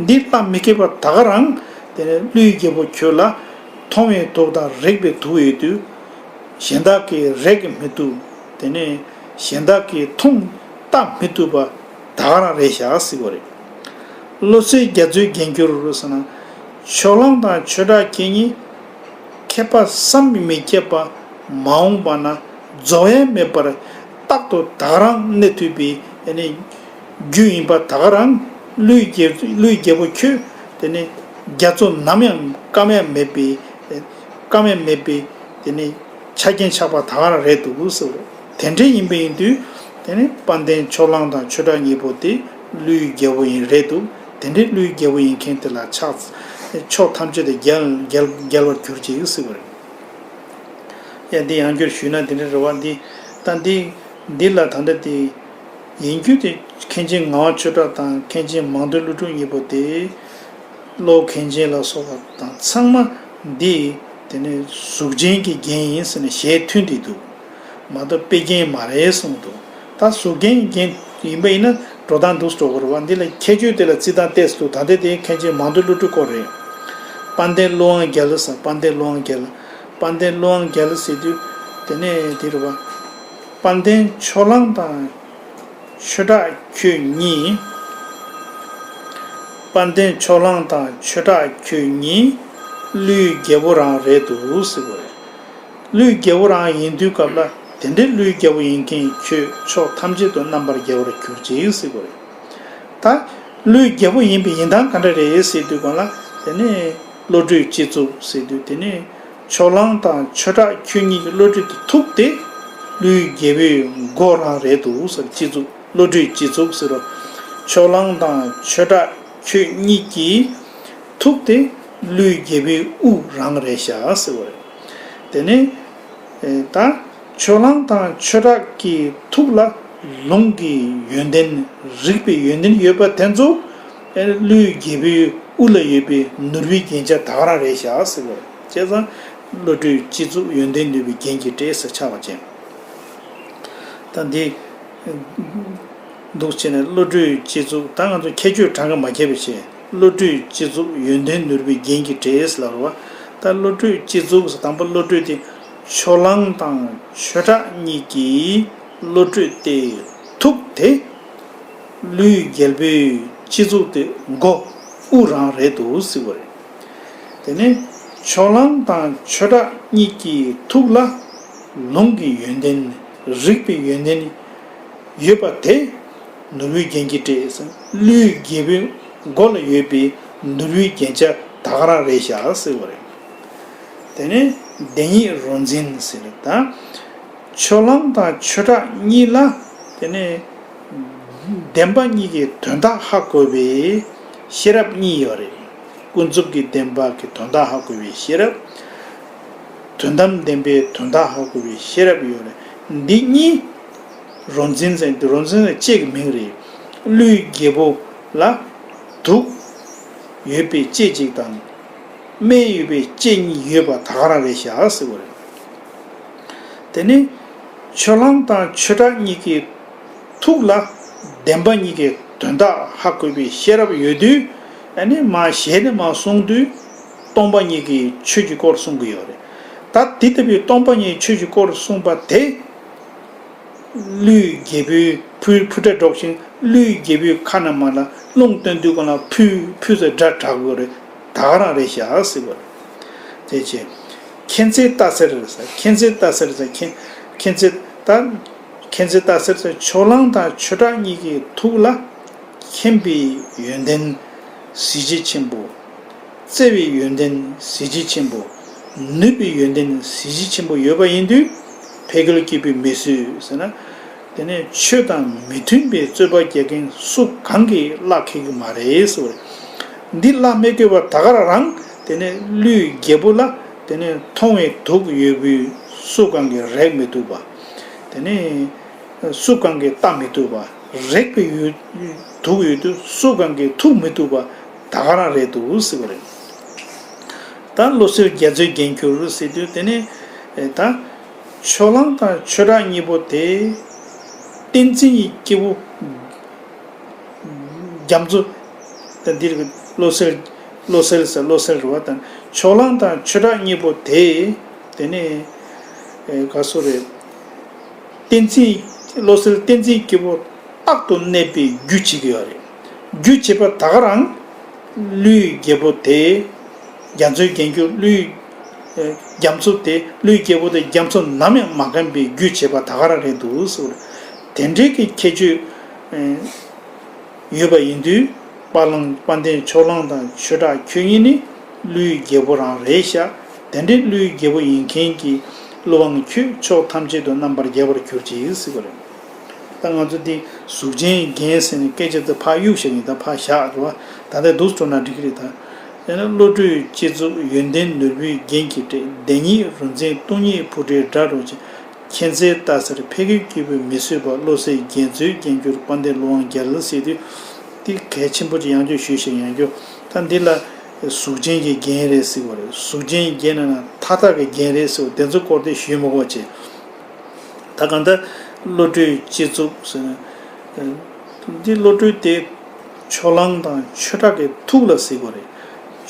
འདི་གླགས་མི་འཁེལ་བ་ད་ག་རང་དེ་ནས་ཀླུའི་རྒྱལ་པོ་ཁྱོད་ལ་མཐོང་བའི་དུག་དང་རེག་པའི་དུག་ཡོད་དུས། གཞན་དག་གིས་རེག་མི་ཐུབ། དེ་ནས་གཞན་དག་གིས་མཐོང་ལྟ་མི་ཐུབ་པ་ད་ག་རང་རེད་ཤག་ཟེར་བ་རེད། བློ་གསལ་རྒྱ་མཚོའི་རྒྱན་གྱུར་ཟེར་ན། ཕྱོགས་གླང་དང་ཆོས་གྲགས་ཁྱེད་གཉིས། མཁས་པ་བསམ་མི་ཁྱབ་པ་མ་འོངས་པ་ན་རྫོགས་ཡས་མེད་པར་རྟག་ཏུ་ད་ག་རང་གནས་ཐུབ་པའི་ཨ་ནི་རྒྱུ་ཡིན་པ་ད་ག་རང་ཀླུའི་རྒྱལ་ཀླུའི་རྒྱལ་པོ་ཁྱོད་དེ་ནི་རྒྱ་མཚོ་ནམ་ཡང་སྐམ་ཡས་མེད་པའི་སྐམ་ཡས་མེད་པའི་དེ་ནི་ཆ་རྐྱེན་ཆགས་པ་ད་ག་རང་རེད་འདུག་ཟེར། དེ་འདྲ་ཡིན་པ་ཡིན་དུས་དེ་ནི་དཔལ་ལྡན་ཕྱོགས་གླང་དང་ཆོས་གྲགས་གཉིས་པོ་དེ་ཀླུའི་རྒྱལ་པོ་ཡིན་རེད་འདུག་དེ་འདྲའི་ཀླུའི་རྒྱལ་པོ་ཡིན་མཁན་དེ་ལ་ཕྱག་ཕྱོགས་ཐམས་ཅད་དུ་རྒྱལ་རྒྱལ་རྒྱལ་བར་གྱུར་ཅིག་ཟེར་བ་རེད། ཡ་འདི་ཡང་བསྐྱར་ཞུས་ན་འདི་འདྲ་རེད་བ། འདི་ད་འདི་འདི་ལ་ད་ལྟ་དེ་ཡིན་རྒྱུ་དེ་མཁན་ཆེན་ངག་དབང་ཆོས་གྲགས་དང་མཁན་ཆེན་མང་ཐོས་ཀླུ་སྒྲུབ་གཉིས་པོ་དེ་ཀློག་མཁན་ཆེན་ལ་སོགས་པ་དང་ཚང་མ་འདི་དེ་ནས་གཟུགས་ཅན་གྱི་རྒྱན་ཡིན་ཟེར་ནས་ཞལ་མཐུན་བསྡད་འདུག་མ་གཏོགས་དཔེ་རྒྱན་མ་རེད་གསུངས་འདུག་ད་གཟུགས་རྒྱན་རྒྱན་ཡིན་པ་ཡིན་ན་འགྲོ་སྟངས་འདུག་འགྲོ་དགོས་རེད་བ། འདི་ལ་ཁྱད་ཆོས་དེ་ལ་རྩི་སྟངས་ཏོག་ཙམ་འདུག་ད་ལྟ་དེ་མཁན་ཆེན་མང་ཐོས་ཀླུ་སྒྲུབ་སྐོར་རེད། དཔལ་ལྡན་ཀླུ་དབང་རྒྱལ་ཟེར། དཔལ་ལྡན་ཀླུ་དབང་རྒྱལ། དཔལ་ལྡན་ཀླུ་དབང་རྒྱལ་ཟེར་དུས་དེ་ནས་དེ་རེད་བ། དཔལ་ལྡན་ཕྱོགས་གླང་དང་ཆོས་གྲགས་ཁྱོད་གཉིས། དཔལ་ལྡན་ཕྱོགས་གླང་དང་ཆོས་གྲགས་ཁྱོད་གཉིས། ཀླུའི་རྒྱལ་པོ་རང་རེད་འདུག་ཟེར་བ་རེད། ཀླུའི་རྒྱལ་པོ་རང་ཡིན་དུས་སྐབས་ལ་དེ་འདྲའི་ཀླུའི་རྒྱལ་པོ་ཡིན་མཁན་ཁྱོད་ཕྱོགས་ཐམས་ཅད་དུ་རྣམ་པར་རྒྱལ་བར་གྱུར་ཅིག་ཟེར་བ་རེད། ད་ཀླུའི་རྒྱལ་པོ་ཡིན་པའི་ཡིན་སྟངས་ག་འདྲ་རེད་ཟེར་དུས་གང་ལ་དེ་ནས་བློ་གྲོས་སྤྱི་གཙུག་ཟེར་དུས་དེ་ནས་ཕྱོགས་གླང་དང་ཆོས་གྲགས་ཁྱོད་གཉིས་ཀྱི་བློ་གྲོས་དེ་ཐུག་སྟེ་ཀླུའི་རྒྱལ་པོའི་མགོ་རང་རེད་འདུག་ཟེར། སྤྱི་གཙུག་བློ་གྲོས་སྤྱི་གཙུག་ཟེར་རོ། ཕྱོགས་གླང་དང་ཆོས་གྲགས་ཁྱོད་གཉིས་ཀྱིས་ཐུག་སྟེ་ཀླུའི་རྒྱལ་པོའི་དབུ་རང་རེད་ཤག་ཟེར་བ་རེད། དེ་ནས་ད་ཕྱོགས་གླང་དང་ཆོས་གྲགས་ཀྱི་ཐུགས་ལ་ལུང་གི་ཡོན་ཏན་རིགས་པའི་ཡོན་ཏན་ཡོད་པ་དེ་ཚོ་ཀླུའི་རྒྱལ་པོའི་དབུ་ལ་ཡོད་པའི་ནོར་བུའི་རྒྱན་ཆ་ད་ག་རང་རེད་ཤག་ཟེར་བ་རེད། བྱས་ཙང་བློ་གྲོས་སྤྱི་གཙུག་ཡོན་ཏན་ནོར་བུའི་རྒྱན་གྱིས་སྤྲས་ཟེར་ཆགས་པ་ཅན། ད་འདི་འདུག་བྱས་ནས་བློ་གྲོས་སྤྱི་གཙུག་ད་ང་ཚོ་ཁྱད་ཆོས་གྲངས་ཀ་མ་ཁྱད་པའི་ཕྱིར་བློ་གྲོས་སྤྱི་གཙུག་ཡོན་ཏན་ནོར་བུའི་རྒྱན་གྱིས་སྤྲས་ལབ་རེད་བ། ད་བློ་གྲོས་སྤྱི་གཙུག་ཟེར་དང་པོ་བློ་གྲོས་དེ་ཕྱོགས་གླང་དང་ཆོས་གྲགས་གཉིས་ཀྱི་བློ་གྲོས་དེ་ཐུག་དེ་ཀླུའི་རྒྱལ་པོའི་སྤྱི་གཙུག་དེ་མགོ་དབུ་རང་རེད་འདུག་ཟེར་བ་རེད། དེ་ནས་ཕྱོགས་གླང་དང་ཆོས་གྲགས་གཉིས་ཀྱི་ཐུགས་ལ་ལུང་གི་ཡོན་ཏན་རིགས་པའི་ཡོན་ཏན་ཡོད་པ་དེ་ནོར་བུའི་རྒྱན་གྱིས་སྤྲས་ཟེར། ཀླུའི་རྒྱལ་པོའི་མགོ་ལ་ཡོད་པའི་ནོར་བུའི་རྒྱན་ཆ་ད་ག་རང་རེད་ཤག་ཟེར་བ་རེད། དེ་ནས་བདེན་གཉིས་རོ་འཛིན་ཟེར་ད། ཕྱོགས་གླང་དང་ཆོས་གྲགས་གཉིས་ལ་དེ་ནས་བདེན་པ་གཉིས་ཀྱི་དོན་དག་ཧ་གོ་བའི་ཤེས་རབ་གཉིས་ཡོད་རེད། ཀུན་རྫོབ་ཀྱི་བདེན་པ་གི་དོན་དག་ཧ་གོ་བའི་ཤེས་རབ། དོན་དམ་བདེན་པའི་དོན་དག་ཧ་གོ་བའི་ཤེས་རབ་ཡོད་རེད། འདི་གཉིས་རོ་འཛིན་ཟེར་འདི་རོ་འཛིན་ཟེར་ལྕེ་གི་མིང་རེད། ཀླུའི་རྒྱལ་པོ་ལ་དུག་ཡོད་པའི་ལྕེ་གཅིག་དང་། སྨན་ཡོད་པའི་ལྕེ་གཉིས་ཡོད་པ་ད་ག་རང་རེད་ཤག་ཟེར་བ་རེད། དེ་ནས་ཕྱོགས་གླང་དང་ཆོས་གྲགས་གཉིས་ཀྱི་ཐུགས་ལ་བདེན་པ་གཉིས་ཀྱི་དོན་དག་ཧ་གོ་བའི་ཤེས་རབ་ཡོད་དུས་ཨ་ནི་མ་ཞལ་ནས་མ་གསུང་དུས་སྟོང་པ་ཉིད་ཀྱི་ཆོས་ཀྱི་སྐོར་གསུང་གི་ཡོད་རེད། ད་དེ་ལྟ་བུའི་སྟོང་པ་ཉིད་ཆོས་ཀྱི་སྐོར་གསུངས་པ་དེ། ཀླུའི་རྒྱལ་པོའི་ཕུ་ཕུ་སྒྲ་སྒྲོག་ཅིང་ཀླུའི་རྒྱལ་པོའི་ཁ་ན་མ་ལ་རླུང་བཏོན་དུས་གང་ལ་ཕུ་ཕུ་ཟེར་སྒྲ་གྲགས་དགོས་རེད། ད་ག་རང་རེད་ཤག་ཟེར་བ་རེད། དེ་བྱས། མཁྱེན་བརྩེ་ལྟ་ཟེར་ཟེར་མཁྱེན་བརྩེ་ལྟ་ཟེར་ཟེར་མཁྱེན་མཁྱེན་བརྩེ་ལྟ། མཁྱེན་བརྩེ་ལྟ་ཟེར་ཟེར་ཕྱོགས་གླང་དང་ཆོས་གྲགས་གཉིས་ཀྱི་ཐུགས་ལ་མཁྱེན་པའི་ཡོན་ཏན་གཟི་བརྗིད་ཆེན་པོ། བརྩེ་བའི་ཡོན་ཏན་གཟི་བརྗིད་ཆེན་པོ། ནུས་པའི་ཡོན་ཏན་གཟི་བརྗིད་ཆེན་པོ་ཡོད་པ་ཡིན་དུས་ཕས་རྒོལ་གྱིས་པའི་མི་བཟོད་ཟེར་ན། དེ་ནས་ཆོས་དང་མི་མཐུན་པའི་རྩོད་པ་རྒྱག་མཁན་སུ་གང་གིས་གླགས་འཁེལ་གྱི་མ་རེད་ཟེར་བ་རེད། འདི་གླགས་མི་འཁེལ་བ་ད་ག་རང་དེ་ནས་ཀླུའི་རྒྱལ་པོ་ལ་དེ་ནས་མཐོང་བའི་དུག་ཡོད་པའི་སུ་གང་གིས་རེག་མི་ཐུབ་པ། དེ་ནས། སུ་གང་གིས་ལྟ་མི་ཐུབ་པ། རེག་པའི་ཡུལ་དུག་ཡོད་དུས་སུ་གང་གིས་ཐུག་མི་ཐུབ་པ་ད་ག་རང་རེད་འདུག་ཟེར་བ་རེད། ད་བློ་གསལ་རྒྱ་མཚོའི་རྒྱན་གྱུར་ཟེར་དུས་དེ་ནི་ད་ཕྱོགས་གླང་དང་ཆོས་གྲགས་གཉིས་པོ་དེ་བསྟན་འཛིན་གྱི་སྐྱེས་བུ་རྒྱ་མཚོ་དང་འདིར་བློ་གསལ་བློ་གསལ་ཟེར་བློ་གསལ་རེད་བ་དང་ཕྱོགས་གླང་དང་ཆོས་གྲགས་གཉིས་པོ་དེ་དེ་ནི་ག་སོ་རེད། བསྟན་འཛིན། བློ་གསལ་བསྟན་འཛིན་སྐྱེས་བུ་རྟག་ཏུ་གནས་པའི་རྒྱུ་བྱེད་ཀྱི་ཡོད་རེད། རྒྱུ་བྱེད་པ་ད་ག་རང་། ཀླུའི་རྒྱལ་པོ་དེ། རྒྱ་མཚོའི་རྒྱན་གྱུར་ཀླུའི། རྒྱ་མཚོ་དེ་ཀླུའི་རྒྱལ་པོ་དེ་རྒྱ་མཚོ་ནམ་ཡང་མ་བརྒྱངས་པའི་རྒྱུ་བྱེད་པ་ད་ག་རང་རེད་འདུག་ཟེར། དེ་འདྲའི་གི་ཁྱད་ཆོས། ཡོད་པ་ཡིན་དུས་དཔལ་གླང་དཔལ་ལྡན་ཕྱོགས་གླང་དང་ཆོས་གྲགས་ཁྱོད་གཉིས་ནི་ཀླུའི་རྒྱལ་པོ་རང་རེད་ཤག་དེ་འདྲའི་ཀླུའི་རྒྱལ་པོ་ཡིན་མཁན་གྱི་ཀླུ་དབང་ཁྱོད་ཕྱོགས་ཐམས་ཅད་དུ་རྣམ་པར་རྒྱལ་བར་གྱུར་ཅིག་ཟེར་བ་རེད། ད་ང་ཚོ་འདི་གཟུགས་ཅན་རྒྱན་ཟེར་ནས་སྐད་ཆ་འདི་ཕར་གཡུག་བཞག་ཡིན་ད་ཕར་བཞག་རེད་བ། ད་ལྟ་འདུག་སྤྲོ་ན་འགྲིག་གི་རེད་ད། དེ་ནི་བློ་གྲོས་སྤྱི་གཙུག་ཡོན་ཏན་ནོར་བུའི་རྒྱན་གྱིས་སྤྲས། བདེན་གཉིས་རོ་འཛིན་སྟོང་ཉིད་ཕུ་འདྲེའི་སྒྲ་སྒྲོག་ཅིང་། མཁྱེན་བརྩེ་ལྟ་ཟེར་ཕས་རྒོལ་གྱིས་པའི་མི་བཟོད་པ། བློ་གསལ་རྒྱ་མཚོའི་རྒྱན་གྱུར་དཔལ་ལྡན་ཀླུ་དབང་རྒྱལ་ཟེར་དུས། འདི་གལ་ཆེན་པོ་ཅིག་ཡང་བསྐྱར་ཞུས་ཤིག་ཡང་བསྐྱར། ད་འདི་ལ་གཟུགས་ཅན་གྱི་རྒྱན་རེད་ཟེར་བ་རེད། གཟུགས་ཅན་རྒྱན་ན་ན་མཐའ་དག་གི་རྒྱན་རེད་ཟེར་བ་དེ་ཚོ་སྐོར་དེ་ཞུས་མི་དགོས་ཅེས། ད་གང་ལྟར་བློ་གྲོས་སྤྱི་གཙུག་ཟེར་ན། འདི་བློ་གྲོས་དེ་ཕྱོགས་གླང་དང་ཆོས་གྲགས་ཀྱི་ཐུགས་ལ་ཟེར་བ་རེད།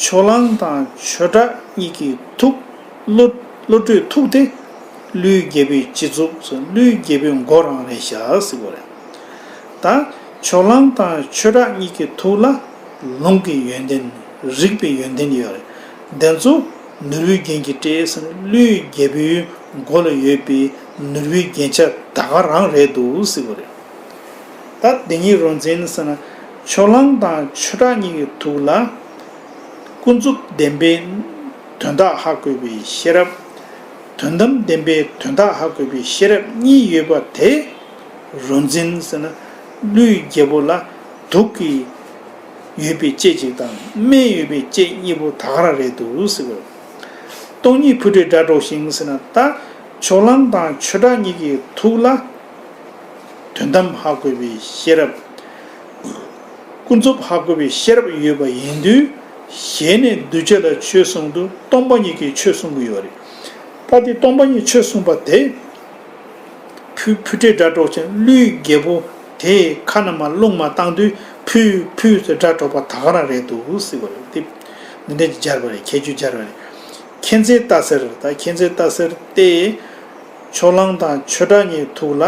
ཕྱོགས་གླང་དང་ཆོས་གྲགས་གཉིས་ཀྱི་ཐུགས། བློ་བློ་གྲོས་ཐུགས་དེ། ཀླུའི་རྒྱལ་པོའི་སྤྱི་གཙུག་ཟེར། ཀླུའི་རྒྱལ་པོའི་མགོ་རང་རེད་ཤག་ཟེར་གོ་རེད། ད་ཕྱོགས་གླང་དང་ཆོས་གྲགས་གཉིས་ཀྱི་ཐུགས་ལ་ལུང་གི་ཡོན་ཏན། རིགས་པའི་ཡོན་ཏན་ཡོད་རེད། དེ་ཚོ་ནོར་བུའི་རྒྱན་གྱིས་སྤྲས་ཟེར་ན། ཀླུའི་རྒྱལ་པོའི་མགོ་ལ་ཡོད་པའི་ནོར་བུའི་རྒྱན་ཆ་ད་ག་རང་རེད་འདུག་ཟེར་གོ་རེད། ད་དེ་ཉིད་རོ་འཛིན་ཟེར་ན། ཕྱོགས་གླང་དང་ཆོས་གྲགས་གཉིས་ཀྱི་ཐུགས་ལ་ཀུན་རྫོབ་བདེན་པའི་དོན་དག་ཧ་གོ་བའི་ཤེས་རབ། དོན་དམ་བདེན་པའི་དོན་དག་ཧ་གོ་བའི་ཤེས་རབ་གཉིས་ཡོད་པ་དེ་རོ་འཛིན་ཟེར་ན། ཀླུའི་རྒྱལ་པོ་ལ་དུག་གི་ཡོད་པའི་དཔྱད་ཅིག་དང་སྨན་ཡོད་པའི་དཔྱད་གཉིས་པོ་ད་ག་རང་རེད་འདུག་ཟེར་བ། སྟོང་ཉིད་འཕུར་འདྲའི་སྒྲ་སྒྲོགས་ཤིང་ཟེར་ན། ད་ཕྱོགས་གླང་དང་ཆོས་གྲགས་གཉིས་ཀྱི་ཐུགས་ལ་དོན་དམ་ཧ་གོ་བའི་ཤེས་རབ། ཀུན་རྫོབ་ཧ་གོ་བའི་ཤེས་རབ་ཡོད་པ་ཡིན་དུས། ཞལ་ནས་གདུལ་བྱ་ལ་ཆོས་གསུངས་དུས་སྟོང་པ་ཉིད་ཀྱི་ཆོས་གསུང་གི་ཡོད་རེད། ད་དེ་སྟོང་པ་ཉིད་ཆོས་གསུངས་པ་དེ། འཕུར་འཕུར་འདྲའི་སྒྲ་སྒྲོགས་ཤིང་། ཀླུའི་རྒྱལ་པོ་དེ་ཁ་ན་མ་རླུང་མ་བཏང་དུས་འཕུར་འཕུར་ཟེར་སྒྲ་སྒྲོགས་པ་ད་ག་རང་རེད་འདུག་ཟེར་བ་རེད། དེ་འདི་འདྲ་ཅིག་སྦྱར་བ་རེད། ཁྱད་ཆོས་སྦྱར་བ་རེད། མཁྱེན་བརྩེ་ལྟ་སེལ། ད་མཁྱེན་བརྩེ་ལྟ་སེལ་ཏེ། ཕྱོགས་གླང་དང་ཆོས་གྲགས་གཉིས་ཐུགས་ལ་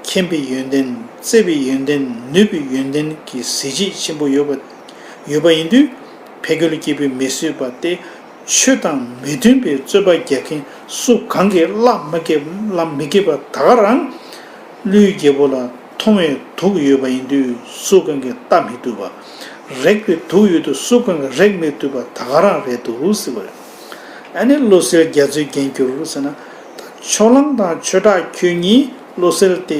མཁྱེན་པའི་ཡོན་ཏན། བརྩེ་བའི་ཡོན་ཏན། ནུས་པའི་ཡོན་ཏན་གྱི་གཟི་བརྗིད་ཆེན་པོ་ཡོད་པ་ཡོད་པ་ཡིན་དུས། ཕས་རྒོལ་སྐྱེས་བུས་མི་བཟོད་པ་སྟེ། ཆོས་དང་མི་མཐུན་པའི་རྩོད་པ་རྒྱག་མཁན་སུ་གང་གིས་གླགས་མི་འཁེལ། གླགས་མི་འཁེལ་བ་ད་ག་རང་། ཀླུའི་རྒྱལ་པོ་ལ་མཐོང་བའི་དུག་ཡོད་པ་ཡིན་དུས་སུ་གང་གིས་ལྟ་མི་ཐུབ་པ། རེག་པའི་དུག་ཡོད་དུས་སུ་གང་གིས་རེག་མི་ཐུབ་པ་ད་ག་རང་རེད་འདུག་ཟེར་བ་རེད། ཨ་ནི་བློ་གསལ་རྒྱ་མཚོའི་རྒྱན་གྱུར་ཟེར་ན། ད་ཕྱོགས་གླང་དང་ཆོས་གྲགས་ཁྱོད་གཉིས་བློ་གསལ་ཏེ།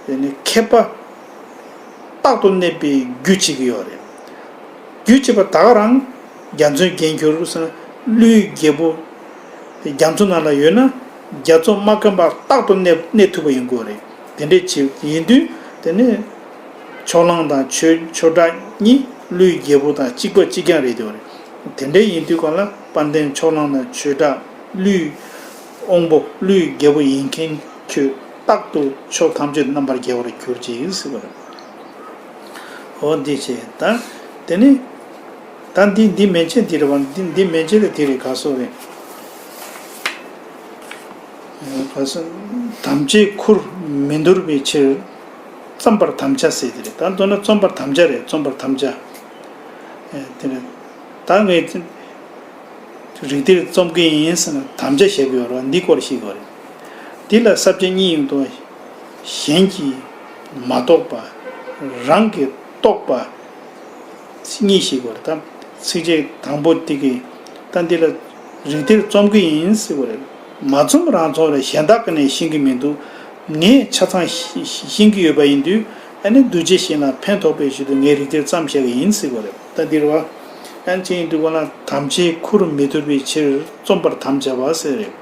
ཨ་ནི་མཁས་པ། རྟག་ཏུ་གནས་པའི་རྒྱུ་བྱེད་ཀྱི་ཡོད་རེད། རྒྱུ་བྱེད་པ་ད་ག་རང་རྒྱ་མཚོའི་རྒྱན་གྱུར་ཟེར་ན། ཀླུའི་རྒྱལ་པོ་དེ་རྒྱ་མཚོ་ནང་ལ་ཡོད་ན། རྒྱ་མཚོ་མ་གང་བར་རྟག་ཏུ་གནས་གནས་ཐུབ་པ་ཡིན་དགོས་རེད། དེ་འདྲའི་ཆེད་ཡིན་དུས་དེ་ནི་ཕྱོགས་གླང་དང་ཆོས་ཆོས་གྲགས་གཉིས་ཀླུའི་རྒྱལ་པོ་དང་གཅིག་པ་གཅིག་རྐྱང་རེད་དེ་བ་རེད། དེ་འདྲའི་ཡིན་དུས་གང་ལ། དཔལ་ལྡན་ཕྱོགས་གླང་དང་ཆོས་གྲགས་ཀླུའི་དབང་པོ་ཀླུའི་རྒྱལ་པོ་ཡིན་མཁན་ཁྱོད་རྟག་ཏུ་ཕྱོགས་ཐམས་ཅད་རྣམ་པར་རྒྱལ་བར་གྱུར་ཅིག་ཟེར་བ་རེད། འོ་འདི་བྱས་ད། དེ་ནི། ད་འདི་འདི་མན་ཆད་འདི་རེད་བ། འདི་འདི་མན་ཆད་དེ་དེ་རེད། ག་སོ་རེད། ག་སོ། དམ་བཅའི་ཁུར་མི་འདོར་བའི་ཕྱིར། བརྩམ་པར་དམ་བཅའ་ཟེར་དེ་རེད། ད་མདོར་ན་རྩོམ་པར་དམ་བཅའ་རེད། རྩོམ་པར་དམ་བཅའ། དེ་རེད། ད་ངས། རིགས་གཏེར་རྩོམ་གྱི་ཡིན་ཟེར་ན་དམ་བཅའ་བཞག་གི་ཡོད་རེད་བ། འདི་སྐོར་ཞིག་ཡོད་རེད། འདི་ལ་ས་བཅད་གཉིས་ཡོང་དུས། གཞན་གྱིས་མ་རྟོགས་པ། རང་གིས་རྟོགས་པ། གཉིས་ཞིག་ཡོད་རེད། ད་ཚིགས་བཅད་དང་པོ་དེ་གིས་ད་འདི་ལ་རིགས་གཏེར་རྩོམ་གྱི་ཡིན་ཟེར་བ་རེད། མ་རྩོམ་རང་རྩོམ་རེད། གཞན་དག་གིས་ནི་ཤེས་ཀྱི་མི་འདུག་ངས་ཆ་ཚང་ཤེས་ཀྱི་ཡོད་པ་ཡིན་དུས། ཨ་ནི་གདུལ་བྱ་གཞན་ལ་ཕན་ཐོགས་པའི་ཆེད་དུ་ངས་རིགས་གཏེར་བརྩམས་བཞག་གི་ཡིན་ཟེར་བ་རེད། ད་འདིར་བ། ཨན་ཅིག་ཡིན་དུས་ག་ལ་དམ་བཅའི་ཁུར་མི་འདོར་བའི་ཕྱིར་རྩོམ་པར་དམ་བཅའ་བ་ཟེར་རེད།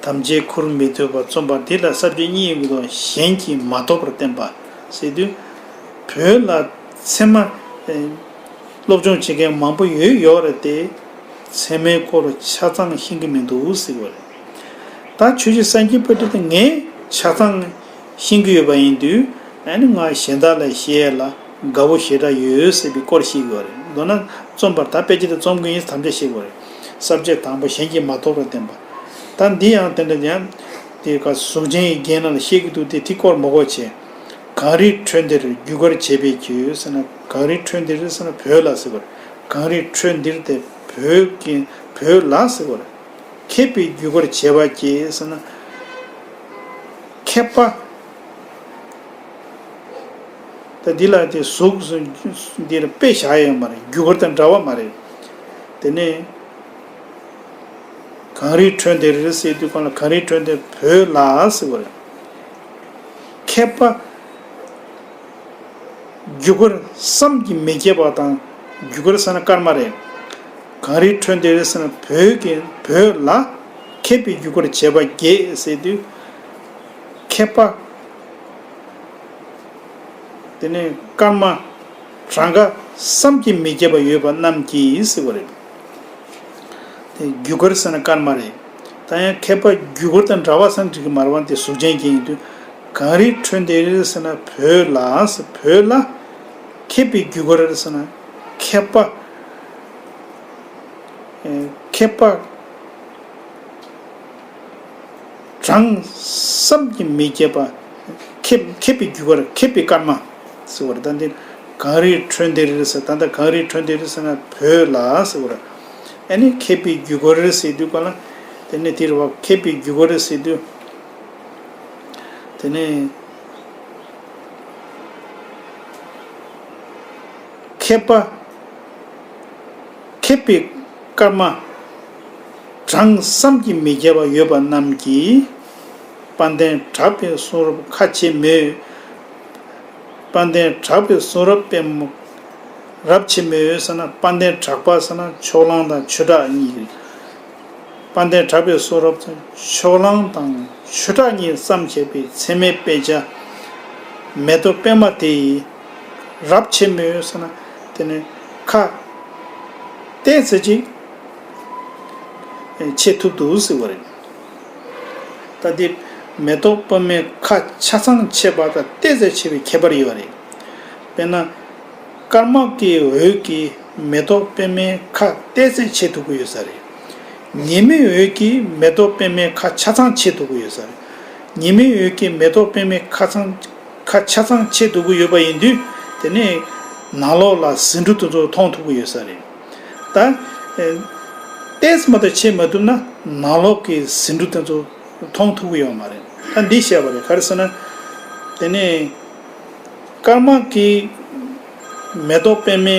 དམ་བཅའི་ཁུར་མི་འདོར་བར་རྩོམ་པ་འདི་ལ་ས་བཅད་གཉིས་ཡོང་གི་འདུག་གཞན་གྱིས་མ་རྟོགས་པར་བསྟན་པ་ཟེར་དུས། བོད་ལ་ཚད་མ། སློབ་སྦྱོང་བྱེད་མཁན་མང་པོ་ཡོད་ཡོད་རེད་དེ། ཚད་མའི་སྐོར་ཆ་ཚང་ཤེས་ཀྱི་མི་འདུག་ཟེར་བ་རེད། ད་ཆོས་རྗེ་སངས་རྒྱས་པཎྜི་ཏ་ངས་ཆ་ཚང་ཤེས་ཀྱི་ཡོད་པ་ཡིན་དུས། ཨ་ནི་ང་གཞན་དག་ལ་བཤད་ཡས་ལ་དགའ་བོ་ཞེ་དྲག་ཡོད་ཟེར་བའི་སྐོར་ཞིག་ཡོད་རེད། མདོར་ན་རྩོམ་པར་ད་དཔེ་ཆ་དེ་རྩོམ་གྱི་ཡིན་དམ་བཅའ་བཞག་གི་ཡོད་རེད། ས་བཅད་དང་པོ་གཞན་གྱིས་མ་རྟོགས་པར་བསྟན་པ། ད་འདི་ཡང་དེ་འདྲ་ཡང་། དེ་ག་གཟུགས་ཅན་གྱི་རྒྱན་ལ་བཤད་ཀྱི་འདུག་སྟེ་དེ་སྐོར་མ་གོ་བྱས། གངས་རིའི་ཁྲོད་འདིར་རྒྱུ་སྐར་བྱེད་པའི་ཁྱོད་ཟེར་ན། གངས་རིའི་ཁྲོད་འདིར་ཟེར་ན་བོད་ལ་ཟེར་བ་རེད། གངས་རིའི་ཁྲོད་འདིར་དེ་བོད་ཀྱི་བོད་ལ་ཟེར་བ་རེད། མཁས་པའི་རྒྱུ་སྐར་བྱེད་པ་ཀྱེ་ཟེར་ན། མཁས་པ། ད་འདི་ལ་དེ་གཟུགས་འདིར་དཔེ་བཞག་ཡོད་མ་རེད། རྒྱུ་སྐར་དང་འདྲ་བ་མ་རེད། དེ་ནས། གངས་རིའི་ཁྲོད་འདིར་ཟེར་དུས་གང་ལ་གངས་རིའི་ཁྲོད་འདིར་བོད་ལ་ཟེར་བ་རེད། མཁས་པ། རྒྱུ་སྐར་བསམ་གྱིས་མི་ཁྱབ་པ་དང་། རྒྱུ་སྐར་ཟེར་ན་སྐར་མ་རེད། གངས་རིའི་ཁྲོད་འདིར་ཟེར་ན་བོད་ཀྱི་བོད་ལ་མཁས་པའི་རྒྱུ་སྐར་བྱེད་པ་ཀྱེ་ཟེར་དུས། མཁས་པ། དེ་ནས་སྐར་མ་གྲངས་ཀ་བསམ་གྱིས་མི་ཁྱབ་པ་ཡོད་པ་རྣམས་ཀྱིས་ཟེར་བ་རེད། དེ་རྒྱུ་སྐར་ཟེར་ན་སྐར་མ་རེད། ད་ཡང་མཁས་པ་རྒྱུ་སྐར་དང་འདྲ་བ་ཟེར་ན་འགྲིག་གི་མ་རེད་བ། དེ་གཟུགས་ཅན་གྱི་ཡིན་དུས། གངས་རིའི་ཁྲོད་འདིར་ཟེར་ན་བོད་ལ་ཟེར། བོད་ལ་མཁས་པའི་རྒྱུ་སྐར་ཟེར་ན་མཁས་པ། ཨེ། མཁས་པ། གྲངས་བསམ་གྱིས་མི་ཁྱབ་པ། མཁས་མཁས་པའི་རྒྱུ་སྐར་མཁས་པའི་སྐར་མ་ཟེར་བ་རེད། ད་འདི་གངས་རིའི་ཁྲོད་འདིར་ཟེར། ད་ལྟ་གངས་རིའི་ཁྲོད་འདིར་ཟེར་ན་བོད་ལ་ཟེར་བ་རེད། ཨ་ནི་མཁས་པའི་རྒྱུ་སྐར་ཟེར་དུས་ག་ལ། དེ་ནས་དེ་རེད་བ། མཁས་པའི་རྒྱུ་སྐར་ཟེར་དུས། དེ་ནས་མཁས་པ། མཁས་པའི་སྐར་མ་གྲངས་བསམ་གྱིས་མི་ཁྱབ་པ་ཡོད་པ་རྣམས་ཀྱིས། དཔལ་ལྡན་གྲགས་པའི་གསུང་རབ་ཁ་ཕྱེ་མོད། དཔལ་ལྡན་གྲགས་པའི་གསུང་རབ་པདྨོ། རབ་ཕྱེ་མོད་ཟེར་ན། དཔལ་ལྡན་གྲགས་པ་ཟེར་ན་ཕྱོགས་གླང་དང་ཆོས་གྲགས་གཉིས། དཔལ་ལྡན་གྲགས་པའི་གསུང་རབ་ཕྱོགས་གླང་དང་ཆོས་གྲགས་གཉིས་བརྩམས་བྱས་པའི་ཚད་མའི་དཔེ་ཆ་མེ་ཏོག་པད་མ་དེ་ཡིས། རབ་ཕྱེ་མོད་ཟེར་ན། དེ་ནི་ཁ་ཏོག་ཙམ་ཅིག་ཕྱེ་ཐུབ་འདུག་ཟེར་བ་རེད། ད་འདི་མེ་ཏོག་པདྨའི་ཁ་ཆ་ཚང་ཕྱེ་བ་དང་ཏོག་ཙམ་ཕྱེ་བའི་ཁྱད་པར་ཡོད་རེད། དཔེར་ན། སྐར་མ་གི་འོད་ཀྱིས་མེ་ཏོག་པདྨའི་ཁ་ཏོག་ཙམ་ཕྱེ་ཐུབ་ཀྱི་ཡོད་ས་རེད། ཉི་མའི་འོད་ཀྱིས་མེ་ཏོག་པདྨའི་ཁ་ཆ་ཚང་ཕྱེ་ཐུབ་ཀྱི་ཡོད་ས་རེད། ཉི་མའི་འོད་ཀྱིས་མེ་ཏོག་པདྨའི་ཁ་ཚང་ཁ་ཆ་ཚང་ཕྱེ་ཐུབ་ཀྱི་ཡོད་པ་ཡིན་དུས། དེ་ནས་ནང་ལོགས་ལ་ཟེའུ་འབྲུ་དེ་ཚོ་མཐོང་ཐུབ་ཀྱི་ཡོད་ས་རེད། ད་ཨེ་ཏོག་ཙམ་མ་གཏོགས་ཕྱེ་མ་ཐུབ་ན། ནང་ལོགས་ཀྱི་ཟེའུ་འབྲུ་དེ་ཚོ་མཐོང་ཐུབ་ཀྱི་ཡོད་མ་རེད། ད་འདི་བཤད་པ་རེད། ག་རེ་ཟེར་ན། དེ་ནས་སྐར་མ་གི་མེ་ཏོག་པདྨའི་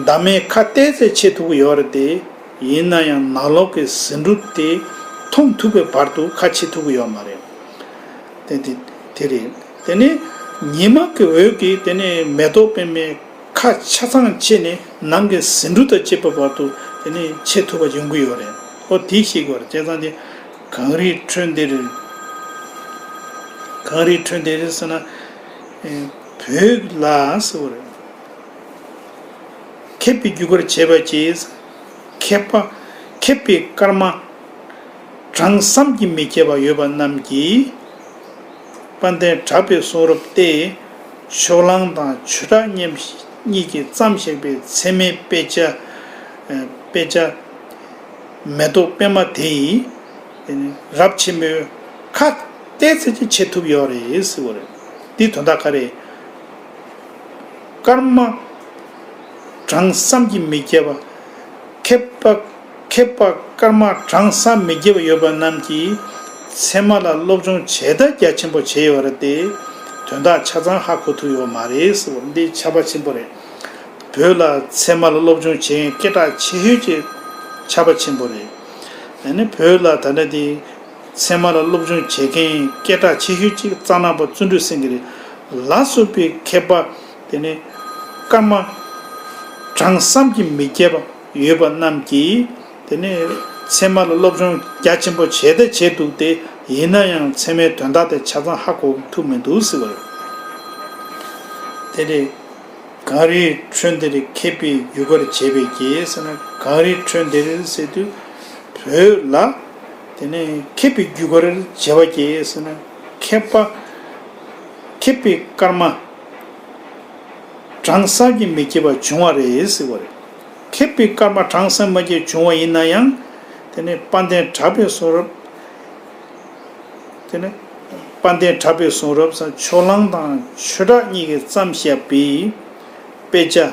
འདབ་མའི་ཁ་ཏོག་ཙམ་ཕྱེ་ཐུབ་ཀྱི་ཡོད་རེད་དེ། ཡིན་ན་ཡང་ནང་ལོགས་ཀྱི་ཟེའུ་འབྲུ་དེ་མཐོང་ཐུབ་པའི་བར་དུ་ཁ་ཕྱེ་ཐུབ་ཀྱི་ཡོད་མ་རེད། དེ་དེ་དེ་རེད། དེ་ནས་ཉི་མ་གི་འོད་ཀྱིས་དེ་ནས་མེ་ཏོག་པདྨའི་ཁ་ཆ་ཚང་ཕྱེ་ནས་ནང་གི་ཟེའུ་འབྲུ་དང་བཅས་པའི་བར་དུ་དེ་ནས་ཕྱེ་ཐུབ་པ་ཡོང་གི་ཡོད་རེད། ཨོ་དེ་ཤེས་དགོས་རེད། བྱས་ཙང་དེ་གངས་རིའི་ཁྲོད་འདིར། གངས་རིའི་ཁྲོད་འདིར་ཟེར་ན་ཨེ་བོད་ལ་ཟེར་བ་རེད། མཁས་པའི་རྒྱུ་སྐར་བྱས་པ་གྱིས། མཁས་པ། མཁས་པའི་སྐར་མ་གྲངས་བསམ་གྱིས་མི་ཁྱབ་པ་ཡོད་པ་རྣམས་ཀྱིས། དཔལ་ལྡན་གྲགས་པའི་གསུང་རབ་སྟེ། ཕྱོགས་གླང་དང་ཆོས་གྲགས་གཉིས་ཀྱིས་བརྩམས་བཞག་པའི་ཚད་མའི་དཔེ་ཆ། དཔེ་ཆ་མེ་ཏོག་པད་མ་དེ་ཡིས། རབ་ཕྱེ་མོད་ཁ་ཏོག་ཙམ་ཅིག་ཕྱེ་ཐུབ་ཡོད་རེད་ཟེར་བ་རེད། འདིའི་དོན་དག་ག་རེ། སྐར་མ་གྲངས་བསམ་གྱིས་མི་ཁྱབ་པ། མཁས་པ། མཁས་པ་སྐར་མ་གྲངས་བསམ་མི་ཁྱབ་པ་ཡོད་པ་རྣམས་ཀྱིས་ཚད་མ་ལ་སློབ་སྦྱོང་བྱས་དང་རྒྱ་ཆེན་པོ་བྱས་ཡོད་རེད་དེ། དོན་དག་ཆ་ཚང་ཧ་གོ་ཐུབ་ཡོད་མ་རེད་ཟེར་བ་འདི་ཁྱབ་པ་ཆེན་པོ་རེད། བོད་ལ་ཚད་མ་ལ་སློབ་སྦྱོང་བྱེད་མཁན་སྐད་གྲགས་ཆེ་ཤོས་ཀྱི་ཁྱབ་པ་ཆེན་པོ་རེད། ཨ་ནི་བོད་ལ་ད་ལྟ་འདི་ཚད་མ་ལ་སློབ་སྦྱོང་བྱེད་མཁན་སྐད་གྲགས་ཆེ་ཤོས་གཅིག་གཙང་ནག་པ་བརྩོན་འགྲུས་སེང་གེ་རེད། ལ་སོགས་པའི་མཁས་པ་དེ་ནི་སྐར་མ་གྲངས་བསམ་གྱིས་མི་ཁྱབ་པ་ཡོད་པ་རྣམས་ཀྱིས་དེ་ནི་ཚད་མ་ལ་སློབ་སྦྱོང་རྒྱ་ཆེན་པོ་བྱས་ཏེ་བྱས་འདུག་སྟེ། ཡིན་ན་ཡང་ཚད་མའི་དོན་དག་དེ་ཆ་ཚང་ཧ་གོ་ཐུབ་མི་འདུག་ཟེར་བ་རེད། དེ་རེད། གངས་རིའི་ཁྲོད་འདིར་མཁས་པའི་རྒྱུ་སྐར་བྱས་པའི་གྱེས་ཟེར་ན། གངས་རིའི་ཁྲོད་འདིར་ཟེར་དུས་བོད་ལ་དེ་ནས་མཁས་པའི་རྒྱུ་སྐར་བྱས་པ་གྱེས་ཟེར་ན། མཁས་པ། མཁས་པའི་སྐར་མ་གྲངས་བསམ་གྱིས་མི་ཁྱབ་པ་བྱུང་བ་རེད་ཟེར་བ་རེད། མཁས་པའི་སྐར་མ་གྲངས་བསམ་མ་ཁྱབ་བྱུང་བ་ཡིན་ན་ཡང་། དེ་ནས་དཔལ་ལྡན་གྲགས་པའི་གསུང་རབ། དེ་ནས་དཔལ་ལྡན་གྲགས་པའི་གསུང་རབ་ཟེར་ཕྱོགས་གླང་དང་ཆོས་གྲགས་གཉིས་ཀྱིས་བརྩམས་བཞག་པའི་དཔེ་ཆ།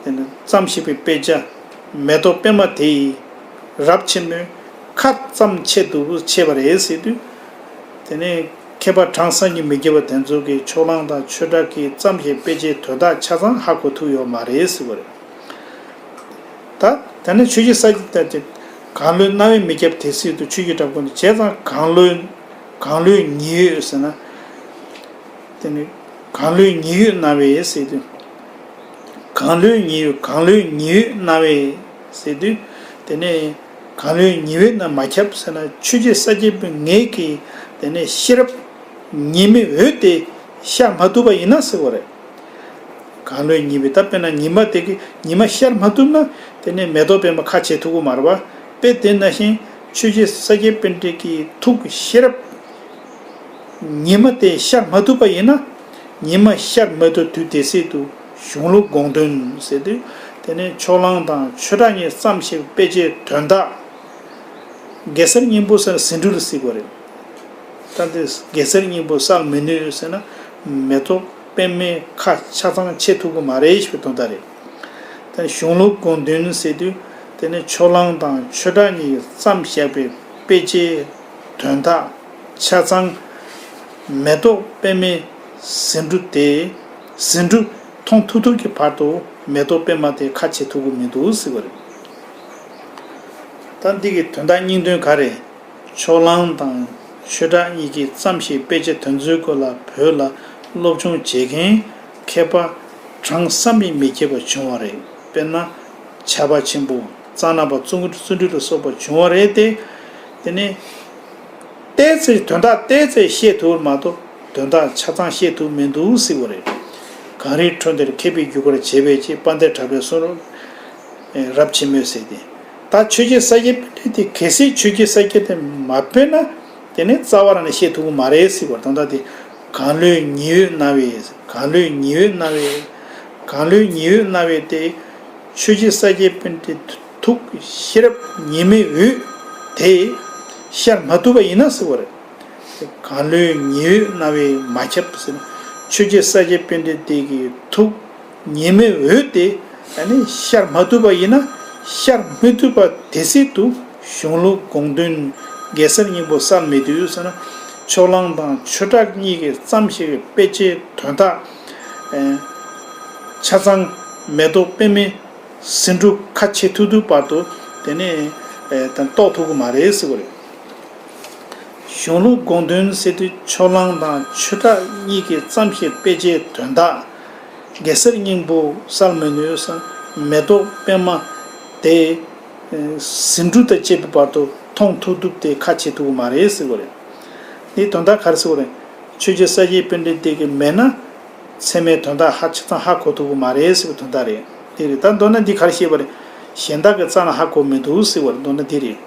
དེ་ནས་བརྩམས་བཞག་པའི་དཔེ་ཆ་མེ་ཏོག་པད་མ་དེ་ཡིས་རབ་ཕྱེ་མོད་ཁ་ཙམ་ཕྱེ་འདུག་ཕྱེ་བ་རེད་ཟེར་དུས། དེ་ནས་མཁས་པ་གྲངས་བསམ་གྱིས་མི་ཁྱབ་པ་དེ་ཚོ་གིས་ཕྱོགས་གླང་དང་ཆོས་གྲགས་ཀྱིས་བརྩམས་བཞག་དཔེ་ཆའི་དོན་དག་ཆ་ཚང་ཧ་གོ་ཐུབ་ཡོད་མ་རེད་ཟེར་བ་རེད། ད་དེ་ནས་ཆོས་རྗེ་ས་སྐྱ་ལྟར་གྱི་གང་བློའི་རྣ་བས་མི་ཁྱབ་དེ་སྲིད་དུ་ཆོས་ཀྱི་སྒྲ་ཀུན་ཏུ། བྱས་ཙང་གང་བློའི་གང་བློའི་ཉི་འོད་ཟེར་ན། དེ་ནི་གང་བློའི་ཉི་འོད་རྣ་བས་ཟེར་དུས། གང་བློའི་ཉི་འོད་གང་བློའི་ཉི་འོད་རྣ་བས་ཟེར་དུས། དེ་ནས་གང་བློའི་ཉི་འོད་རྣ་མ་ཁྱབ་ཟེར་ན། ཆོས་རྗེ་ས་སྐྱ་པའི་ངེད་ཀྱིས་དེ་ནས་ཤེས་རབ་ཉི་མའི་འོད་དེ་ཤར་མ་ཐུབ་པ་ཡིན་ན་ཟེར་བ་རེད། གང་བློའི་ཉི་འོད། ད་དཔེར་ན་ཉི་མ་དེ་གི་ཉི་མ་ཤར་མ་ཐུབ་ན། དེ་ནས་མེ་ཏོག་པད་མ་ཁ་ཕྱེ་ཐུབ་ཀྱི་མ་རེད་པ། དཔེ་དེ་ནང་བཞིན་ཆོས་རྗེ་ས་སྐྱ་པཎྜི་ཏ་གི་ཐུགས་ཤེས་རབ་ཉི་མ་དེ་ཤར་མ་ཐུབ་པ་ཡིན་ན། ཉི་མ་ཤར་མ་ཐུབ་དུས་དེ་སྲིད་དུ་གཞུང་ལུགས་དགོངས་དོན་ཟེར་དུས། དེ་ནས་ཕྱོགས་གླང་དང་ཆོས་གྲགས་གཉིས་བརྩམས་བཞག་དཔེ་ཆའི་དོན་དག་གེ་སར་སྙིང་པོ་ཟེར་ཟེའུ་འབྲུ་ལ་གཟིགས་པ་རེད། ད་འདི་གེ་སར་སྙིང་པོ་གསལ་མི་ནུས་ཟེར་ན། མེ་ཏོག་པདྨའི་ཁ་ཆ་ཚང་ཕྱེ་ཐུབ་ཀྱི་མ་རེད་ཞེས་པའི་དོན་དག་རེད། དེ་ནས་གཞུང་ལུགས་དགོངས་དོན་ཟེར་དུས། དེ་ནས་ཕྱོགས་གླང་དང་ཆོས་གྲགས་གཉིས་ཀྱིས་བརྩམས་བཞག་པའི་དཔེ་ཆའི་དོན་དག་ཆ་ཚང་མེ་ཏོག་པདྨའི་ཟེའུ་འབྲུ་དེ། ཟེའུ་འབྲུ་མཐོང་ཐུབ་ཐུབ་ཀྱི་བར་དུ་མེ་ཏོག་པདྨ་དེ་ཁ་ཕྱེ་ཐུབ་ཀྱི་མི་འདུག་ཟེར་བ་རེད། ད་འདི་གི་དོན་དག་སྙིང་དོན་ག་རེ། ཕྱོགས་གླང་དང་ཆོས་གྲགས་གཉིས་ཀྱིས་བརྩམས་ཤིང་དཔེ་ཆ་དེ་ཚོའི་སྐོར་ལ་བོད་ལ་སློབ་སྦྱོང་བྱེད་མཁན་མཁས་པ་གྲངས་བསམ་གྱིས་མི་ཁྱབ་པ་བྱུང་བ་རེད། དཔེར་ན། ཕྱྭ་པ་ཆེན་པོ་གཙང་ནག་པ་ཙོང་ཁ་བརྩོན་འགྲུས་ལ་སོགས་པ་བྱུང་བ་རེད་དེ། དེ་ནས་ཏོག་ཙམ་དོན་དག་ཏོག་ཙམ་ཤེས་ཐུབ་པ་མ་གཏོགས་དོན་དག་ཆ་ཚང་ཤེས་ཐུབ་མི་འདུག་ཟེར་བ་རེད། གངས་རིའི་ཁྲོད་འདིར་མཁས་པའི་རྒྱུ་སྐར་བྱེད་པའི་ཆེད་དཔལ་ལྡན་གྲགས་པའི་གསུང་རབ། ཨེ། རབ་ཆེན་མོད་ཟེར་ཏེ། ད་ཆོས་རྗེ་ས་སྐྱ་པཎྜི་ཏས་གལ་སྲིད་ཆོས་རྗེ་ས་སྐྱ་དེ་མ་བོས་ན། དེ་ནི་རྩ་བ་རང་ནས་བཤད་ཐུབ་ཀྱི་མ་རེད་ཟེར་བ་དང་། ད་དེ་གངས་ལུས་ཉི་འོད་སྣང་བའི། གངས་ལུས་ཉི་འོད་སྣང་བའི། གངས་ལུས་ཉི་འོད་སྣང་བའི་དེ། ཆོས་རྗེ་ས་སྐྱ་པཎྜི་ཏའི་ཐུགས་ཤེས་རབ་ཉི་མའི་འོད་དེ་ཤར་མ་ཐུབ་པ་ཡིན་ན་ཟེར་བ་རེད། གངས་ལུས་ཉི་འོད་སྣང་བས་མ་ཁྱབ་ཟེར་ན། ཆོས་རྗེ་ས་སྐྱ་པཎྜི་ཏའི་གི་ཐུགས་ཉི་མའི་འོད་དེ་ཨ་ནི་ཤར་མ་ཐུབ་པ་ཡིན་ན། ཤར་མི་ཐུབ་པ་དེ་སྲིད་དུ་གཞུང་ལུགས་དགོངས་དོན་གེ་སར་སྙིང་པོ་གསལ་མི་ཐུབ་ཟེར་ན། ཕྱོགས་གླང་དང་ཆོས་གྲགས་གཉིས་ཀྱིས་བརྩམས་བཞག་པའི་དཔེ་ཆའི་དོན་དག་ཨེ་ཆ་ཚང་མེ་ཏོག་པདྨའི་ཟེའུ་འབྲུ་ཁ་ཕྱེ་ཐུབ་ཐུབ་བར་དུ་དེ་ནས་ཨེ་ད་རྟོགས་ཐུབ་ཀྱི་མ་རེད་ཟེར་བ་རེད། གཞུང་ལུགས་དགོངས་དོན་ཟེར་དུས་ཕྱོགས་གླང་དང་ཆོས་གྲགས་གཉིས་ཀྱིས་བརྩམས་བཞག་པའི་དཔེ་ཆའི་དོན་དག་གེ་སར་སྙིང་པོ་གསལ་མི་ནུས་ཟེར་ན། མེ་ཏོག་པདྨ་དེ་ཟེའུ་འབྲུ་དང་བཅས་པའི་བར་དུ་མཐོང་ཐུབ་ཐུབ་དེ་ཁ་ཕྱེ་ཐུབ་ཀྱི་མ་རེད་ཟེར་བ་རེད། འདིའི་དོན་དག་ག་རེ་ཟེར་བ་རེད། ཆོས་རྗེ་ས་སྐྱ་པཎྜི་ཏ་དེ་གི་མེད་ན། ཚད་མའི་དོན་དག་ཧ་ཆ་ཚང་ཧ་གོ་ཐུབ་ཀྱི་མ་རེད་ཟེར་བའི་དོན་དག་རེད། དེ་རེད། ད་མདོར་ན་འདི་ག་རེ་བཤད་པ་རེད། གཞན་དག་གིས་རྩ་ནས་ཧ་གོ་མི་འདུག་ཟེར་བ་རེད། མདོར་ན་འདི་རེད།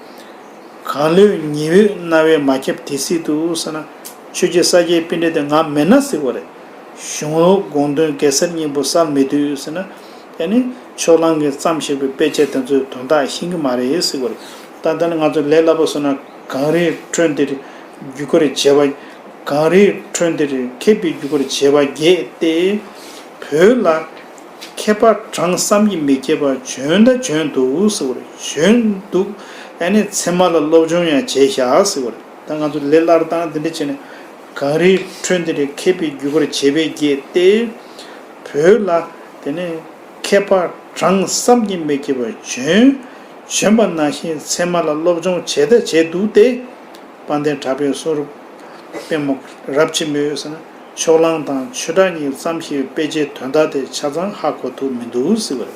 གངས་ལུས་ཉི་འོད་སྣང་བས་མ་ཁྱབ་དེ་སྲིད་དུ་ཟེར་ན། ཆོས་རྗེ་ས་སྐྱ་པཎྜི་ཏ་དེ་ང་མེད་ན་ཟེར་བ་རེད། གཞུང་ལུགས་དགོངས་དོན་གེ་སར་སྙིང་པོ་གསལ་མི་ཐུབ་ཟེར་ན། ཨ་ནི་ཕྱོགས་གླང་གིས་བརྩམས་བཞག་པའི་དཔེ་ཆ་དེ་ཚོའི་དོན་དག་ཤེས་ཀྱི་མ་རེད་ཟེར་བ་རེད། ད་ལྟ་ནི་ང་ཚོ་ལས་སླ་པོ་སོང་ན། གངས་རིའི་ཁྲོད་འདིར་རྒྱུ་སྐར་བྱེ་བ། གངས་རིའི་ཁྲོད་འདིར་མཁས་པའི་རྒྱུ་སྐར་བྱེ་བ་བརྒྱད་དེ། བོད་ལ་མཁས་པ་གྲངས་བསམ་གྱིས་མི་ཁྱབ་པ་བྱོན་དང་བྱོན་འདུག་ཟེར་བ་རེད། བྱོན་འདུག་ཨ་ནི་ཚད་མ་ལ་སློབ་སྦྱོང་ཡང་བྱས་བཞག་ཟེར་བ་རེད། ད་ང་ཚོ་ལས་སླར་བཏང་འདི་འདྲ་བྱས་ནས། གངས་རིའི་ཁྲོད་འདིར་མཁས་པའི་རྒྱུ་སྐར་བྱེ་བ་བརྒྱད་དེ། བོད་ལ་དེ་ནས་མཁས་པ་གྲངས་བསམ་གྱིས་མི་ཁྱབ་པ་བྱོན། བྱོན་པ་ནང་བཞིན་ཚད་མ་ལ་སློབ་སྦྱོང་བྱས་དང་བྱས་འདུག་སྟེ། དཔལ་ལྡན་གྲགས་པའི་གསུང་རབ་དཔལ་མོ་རབ་ཆེན་མོས་ཟེར་ན། ཕྱོགས་གླང་དང་ཆོས་གྲགས་གཉིས་བརྩམས་བཞག་པའི་དཔེ་ཆའི་དོན་དག་དེ་ཆ་ཚང་ཧ་གོ་ཐུབ་མི་འདུག་ཟེར་བ་རེད།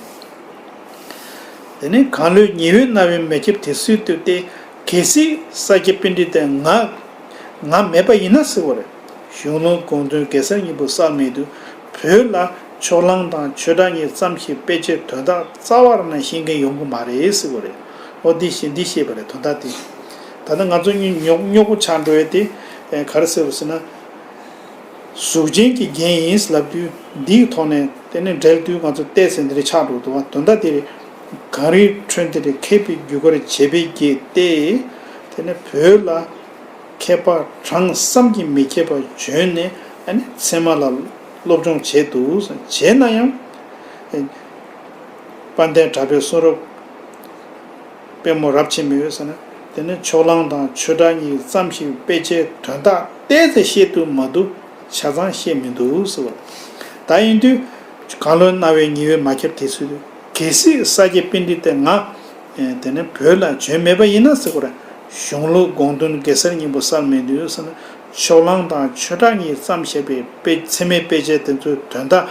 དེ་ནས་གངས་ལུས་ཉི་འོད་སྣང་བས་མ་ཁྱབ་དེ་སྲིད་དུ་སྟེ། གལ་སྲིད་ས་སྐྱ་པཎྜི་ཏ་ང་ང་མེད་པ་ཡིན་ན་ཟེར་བ་རེད། གཞུང་ལུགས་དགོངས་དོན་གེ་སར་སྙིང་པོ་གསལ་མི་ཐུབ། བོད་ལ་ཕྱོགས་གླང་དང་ཆོས་གྲགས་གཉིས་བརྩམས་བཞག་པའི་དཔེ་ཆའི་དོན་དག་རྩ་བ་རང་ནས་ཤེས་མཁན་ཡོང་གི་མ་རེད་ཟེར་བ་རེད། འོ་འདི་ཤེས་འདི་ཤེས་པ་རེད། དོན་དག་དེ། ད་ལྟ་ང་ཚོ་གཉིས་རྙོག་རྙོག་པོ་ཆགས་འགྲོ་ཡས་དེ་ཨེ་ག་རེ་ཟེར་བ་ཟེར་ན། གཟུགས་ཅན་གྱི་རྒྱན་ཡིན་ལབ་དུས། འདིའི་ཐོག་ནས་དེ་ནས་འགྲེལ་དུས་ང་ཚོ་ཏོག་ཙམ་འདི་རེད་ཆགས་འགྲོ་འདུག་བ། དོན་དག་དེ་རེད། གངས་རིའི་ཁྲོད་འདིར་མཁས་པའི་རྒྱུ་སྐར་བྱེ་བ་བརྒྱད་དེ། དེ་ནས་བོད་ལ་མཁས་པ་གྲངས་བསམ་གྱིས་མི་ཁྱབ་པ་བྱོན་ནས། ཨ་ནི་ཚད་མ་ལ་སློབ་སྦྱོང་བྱས་འདུག་བྱས་ན་ཡང་། དཔལ་ལྡན་གྲགས་པའི་གསུང་རབ་དཔལ་མོ་རབ་ཆེན་མོས་ཟེར་ན། དེ་ནི་ཕྱོགས་གླང་དང་ཆོས་གྲགས་གཉིས་བརྩམས་ཤིང་དཔེ་ཆའི་དོན་དག་ཏོག་ཙམ་ཤེས་ཐུབ་མ་ཐུབ་ཆ་ཚང་ཤེས་མི་འདུག་ཟེར་བ། ད་ཡིན་དུས། གངས་ལུས་སྣང་བས་ཉི་འོད་མ་ཁྱབ་དེ་སྲིད་དུ། གལ་སྲིད་ས་སྐྱ་པཎྜི་ཏ་ང་དེ་ནི་བོད་ལ་བྱོན་མེད་པ་ཡིན་ན་ཟེར་བ་རེད། གཞུང་ལུགས་དགོངས་དོན་གེ་སར་སྙིང་པོ་གསལ་མི་ཐུབ་ཟེར་ན། ཕྱོགས་གླང་དང་ཆོས་གྲགས་གཉིས་བརྩམས་བཞག་པའི་དཔེ་ཚད་མའི་དཔེ་ཆ་དེ་ཚོའི་དོན་དག་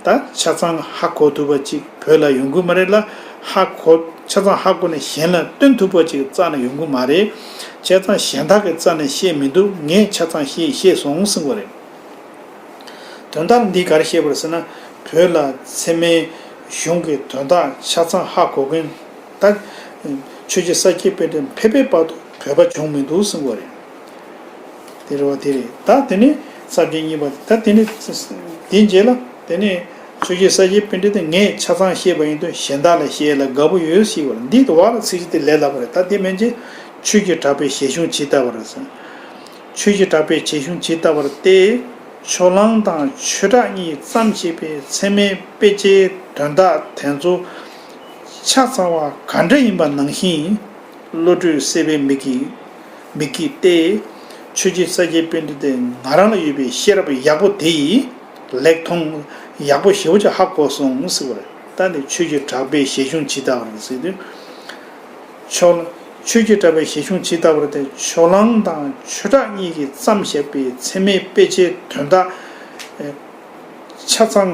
ད་ཆ་ཚང་ཧ་གོ་ཐུབ་པ་ཅིག་བོད་ལ་ཡོང་གི་མ་རེད་ལ། ཧ་གོ་ཆ་ཚང་ཧ་གོ་ནས་གཞན་ལ་སྟོན་ཐུབ་པ་ཅིག་རྩ་ནས་ཡོང་གི་མ་རེད། བྱས་ཙང་གཞན་དག་གིས་རྩ་ནས་ཤེས་མི་འདུག་ངས་ཆ་ཚང་ཤེས་ཤེས་སོང་གསུངས་པ་རེད། དོན་དག་འདི་ག་རེ་བཤད་པ་རེད་ཟེར་ན། བོད་ལ་ཚད་མའི་གཞུང་གི་དོན་དག་ཆ་ཚང་ཧ་གོ་མཁན། ད་ཆོས་རྗེ་ས་སྐྱ་པཎྜི་ཏ་ཕེབས་པའི་བར་དུ་བོད་པ་བྱུང་མི་འདུག་གསུངས་པ་རེད། དེ་རེད་བ། དེ་རེད། ད་དེ་ནས་ས་བཅད་གཉིས་པ། ད་དེ་ནས་དེའི་རྗེས་ལ་དེ་ནས་ཆོས་རྗེ་ས་སྐྱ་པཎྜི་ཏ་ངས་ཆ་ཚང་ཤེས་པ་ཡིན་དུས་གཞན་དག་ལ་བཤད་ཡ་ལ་དགའ་པོ་ཡོད་ཟེར་བ་རེད། འདི་དུ་བ་ལ་ཚིག་གཅིག་དེ་ལས་སླ་པོ་རེད། ད་དེ་མན་ཆད་ཆོས་ཀྱི་གྲགས་པའི་ཞལ་གཞུང་ཇི་ལྟ་བ་རེད་ཟེར། ཆོས་ཀྱི་གྲགས་པའི་བྱད་གཞུང་ཇི་ལྟ་བར་ཏེ། ཕྱོགས་གླང་དང་ཆོས་གྲགས་གཉིས་ཀྱིས་བརྩམས་བཞག་པའི་ཚད་མའི་དཔེ་ཆའི་དོན་དག་དེ་ཚོ་ཆ་ཚང་བ་ག་འདྲ་ཡིན་པ་ནང་བཞིན་བློ་གྲོས་སད་པའི་མིག་གིས་མིག་གིས་ཏེ། ཆོས་རྗེ་ས་སྐྱ་པཎྜི་ཏས་ང་རང་ལ་ཡོད་པའི་ཤེས་རབ་ཡག་པོ་དེ་ཡིས་ལེགས་མཐོང་ཡག་པོ་ཞེ་པོ་ཅིག་ཧ་གོ་སོང་ཟེར་བ་རེད། ད་ནི་ཆོས་ཀྱི་གྲགས་པའི་བྱད་གཞུང་ཇི་ལྟ་བར་ཟེར་དུས། ཕྱོགས་ཆོས་ཀྱི་གྲགས་པའི་བྱད་གཞུང་ཇི་ལྟ་བར་ཏེ། ཕྱོགས་གླང་དང་ཆོས་གྲགས་གཉིས་ཀྱིས་བརྩམས་བཞག་པའི་ཚད་མའི་དཔེ་ཆའི་དོན་དག་ཆ་ཚང་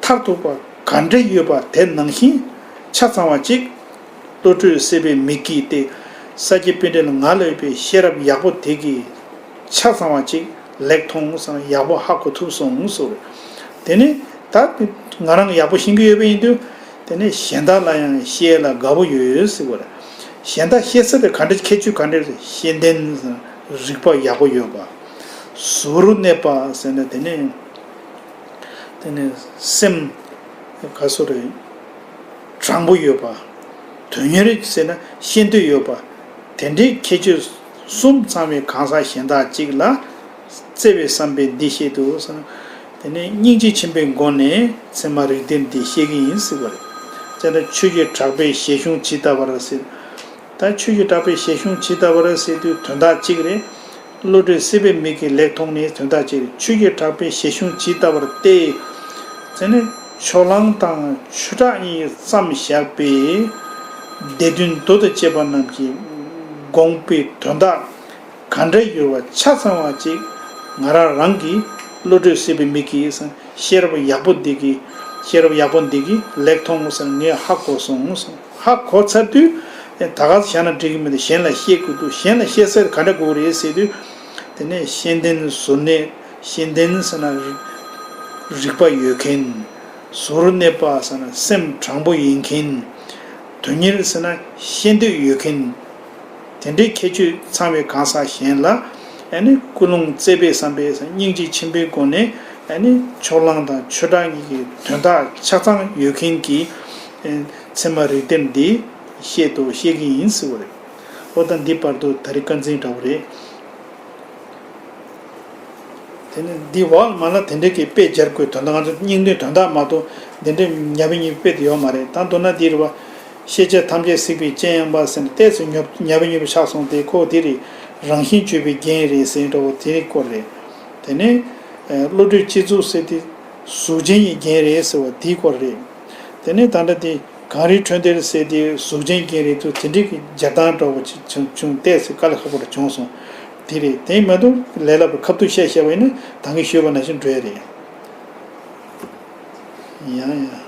མཐར་ཐུག་པ་ག་འདྲ་ཡོད་པ་དེ་ནང་བཞིན་ཆ་ཚང་བ་ཅིག་བློ་གྲོས་སད་པའི་མིག་གིས་ཏེ། ས་སྐྱ་པཎྜི་ཏ་ལ་ང་ལ་ཡོད་པའི་ཤེས་རབ་ཡག་པོ་དེ་གིས་ཆ་ཚང་བ་ཅིག་ལེགས་མཐོང་སོང་། ཡག་པོ་ཧ་གོ་ཐུབ་སོང་ཟེར། དེ་ནས་ད་ང་རང་ཡག་པོ་ཤེས་ཀྱི་ཡོད་པ་ཡིན་དུས། དེ་ནས་གཞན་དག་ལ་ཡང་བཤད་ལ་དགའ་པོ་ཡོད་ཟེར་བ་རེད། གཞན་དག་བཤད་ས་དེ་ག་འདྲ་ཁྱད་ཆོས་ག་འདྲ་རེད། ཤེས་ལྡན་རིག་པ་ཡག་པོ་ཡོད་པ། གཟུ་བོར་གནས་པ་ཟེར་ན་དེ་ནས་དེ་ནས་སེམས་ག་སོ་རེད། དྲང་པོ་ཡོད་པ། དོན་གཉེར་ཟེར་ན་ཤེས་འདོད་ཡོད་པ། དེ་འདྲའི་ཁྱད་ཆོས་གསུམ་ཚང་བའི་གང་ཟག་གཞན་དག་ཅིག་ལ་བརྩེ་བའི་བསམ་པས་འདི་བཤད་དོ་ཟེར་ན། དེ་ནས་སྙིང་རྗེ་ཆེན་པོའི་སྒོ་ནས་ཚད་མ་རིགས་གཏེར་འདི་བཤད་ཀྱི་ཡིན་ཟེར་བ་རེད། དེ་ལྟར་ཆོས་ཀྱི་གྲགས་པའི་བྱད་གཞུང་ཇི་ལྟ་བར་ཟེར། ད་ཆོས་ཀྱི་གྲགས་པའི་བྱད་གཞུང་ཇི་ལྟ་བར་ཟེར་དུས་དོན་དག་གཅིག་རེད། བློ་གྲོས་སད་པའི་མིག་གིས་ལེགས་མཐོང་ནི་དོན་དག་གཅིག་རེད། ཆོས་ཀྱི་གྲགས་པའི་བྱད་གཞུང་ཇི་ལྟ་བར་ཏེ། ཟེར་ནས་ཕྱོགས་གླང་དང་ཆོས་གྲགས་གཉིས་ཀྱིས་བརྩམས་བཞག་པའི་སྡེ་བདུན་མདོ་དང་བཅས་པ་རྣམས་ཀྱི་དགོངས་པའི་དོན་དག་ག་འདྲ་ཡོད་པ་ཆ་ཚང་བ་ཅིག་ང་རང་རང་གིས་བློ་གྲོས་སད་པའི་མིག་གིས་ཤེས་རབ་ཡག་པོ་འདི་གིས་ཤེས་རབ་ཡག་པོ་འདི་གིས་ལེགས་མཐོང་ཟེར་ངས་ཧ་གོ་སོང་ཟེར། ཧ་གོ་ཚར་དུས་ད་ག་ཚོད་བཞག་ན་འགྲིག་གི་མི་འདུག་གཞན་ལ་བཤད་དགོས་འདུག་གཞན་ལ་བཤད་ས་ག་འདྲ་དགོས་རེད་ཟེར་དུས། དེ་ནས་ཤེས་ལྡན་གཟུར་གནས། ཤེས་ལྡན་ཟེར་ན་རིག་པ་ཡོད་མཁན། གཟུར་གནས་པ་ཟེར་ན་སེམས་དྲང་པོ་ཡིན་མཁན། དོན་གཉེར་ཟེར་ན་ཤེས་འདོད་ཡོད་མཁན། དེ་འདྲའི་ཁྱད་ཆོས་ཚང་བའི་གང་ཟག་གཞན་ལ་ཨ་ནི་ཀུན་སློང་བརྩེ་བའི་བསམ་པས་སྙིང་རྗེ་ཆེན་པོའི་སྒོ་ནས་ཨ་ནི་ཕྱོགས་གླང་དང་ཆོས་གྲགས་གཉིས་ཀྱི་དོན་དག་ཆ་ཚང་ཡོད་མཁན་གྱི་ཚད་མ་རིགས་གཏེར་འདི་བཤད་དོ། བཤད་ཀྱི་ཡིན་ཟེར་བ་རེད། འོ་ད་འདི་བར་དུ་ད་རེས་དཀར་འཛིན་འདྲ་བོ་རེད། དེ་ནས་འདི་འོག་མ་ལ་དེ་འདྲའི་གི་དཔེ་སྦྱར་དགོས་དོན་དག་ང་ཚོ་སྙིང་དོན་དོན་དག་མ་གཏོགས་འདི་འདྲའི་ཉབ་བེ་ཉིབ་དཔེ་དེ་ཡོད་མ་རེད། ད་མདོར་ན་འདི་རེད་བ། ཤེས་བྱ་ཐམས་ཅད་གཟིགས་པའི་སྤྱན་ཡངས་པ་ཟེར་ནས་ཏོག་ཙམ་ཉོབ་ཉབ་བེ་ཉིབ་བེ་ཆགས་སོང་སྟེ། ཁོ་དེ་རེད། རང་བཞིན་བརྗོད་པའི་རྒྱན་རེད་ཟེར་འདྲ་བོ་དེ་རེད་སྐོར་རེད། དེ་ནས་བློ་གྲོས་སྤྱི་གཙུག་ཟེར་དེ་གཟུགས་ཅན་གྱི་རྒྱན་རེད་ཟེར་བ་དེའི་སྐོར་རེད། དེ་ནས་ད་ལྟ་དེ། གངས་རིའི་ཁྲོད་འདིར་ཟེར་དེ་གཟུགས་ཅན་རྒྱན་རེད་འདུག་དེ་འདྲའི་གི་སྦྱར་སྟངས་འདྲ་བོ་ཅིག་བྱུང་བྱུང་ཏོག་ཙམ་དཀའ་ལས་ཁག་པོ་རེ་བྱུང་སོང་། དེ་རེད། དེ་མ་གཏོགས་ལས་སླ་པོ་ཁ་ཐུག་བཤད་བཤད་པ་ཡིན་ན་ད་གིན་ཞུས་པ་ནང་བཞིན་འགྲོ་ཡ་རེད། ཡང་ཡང་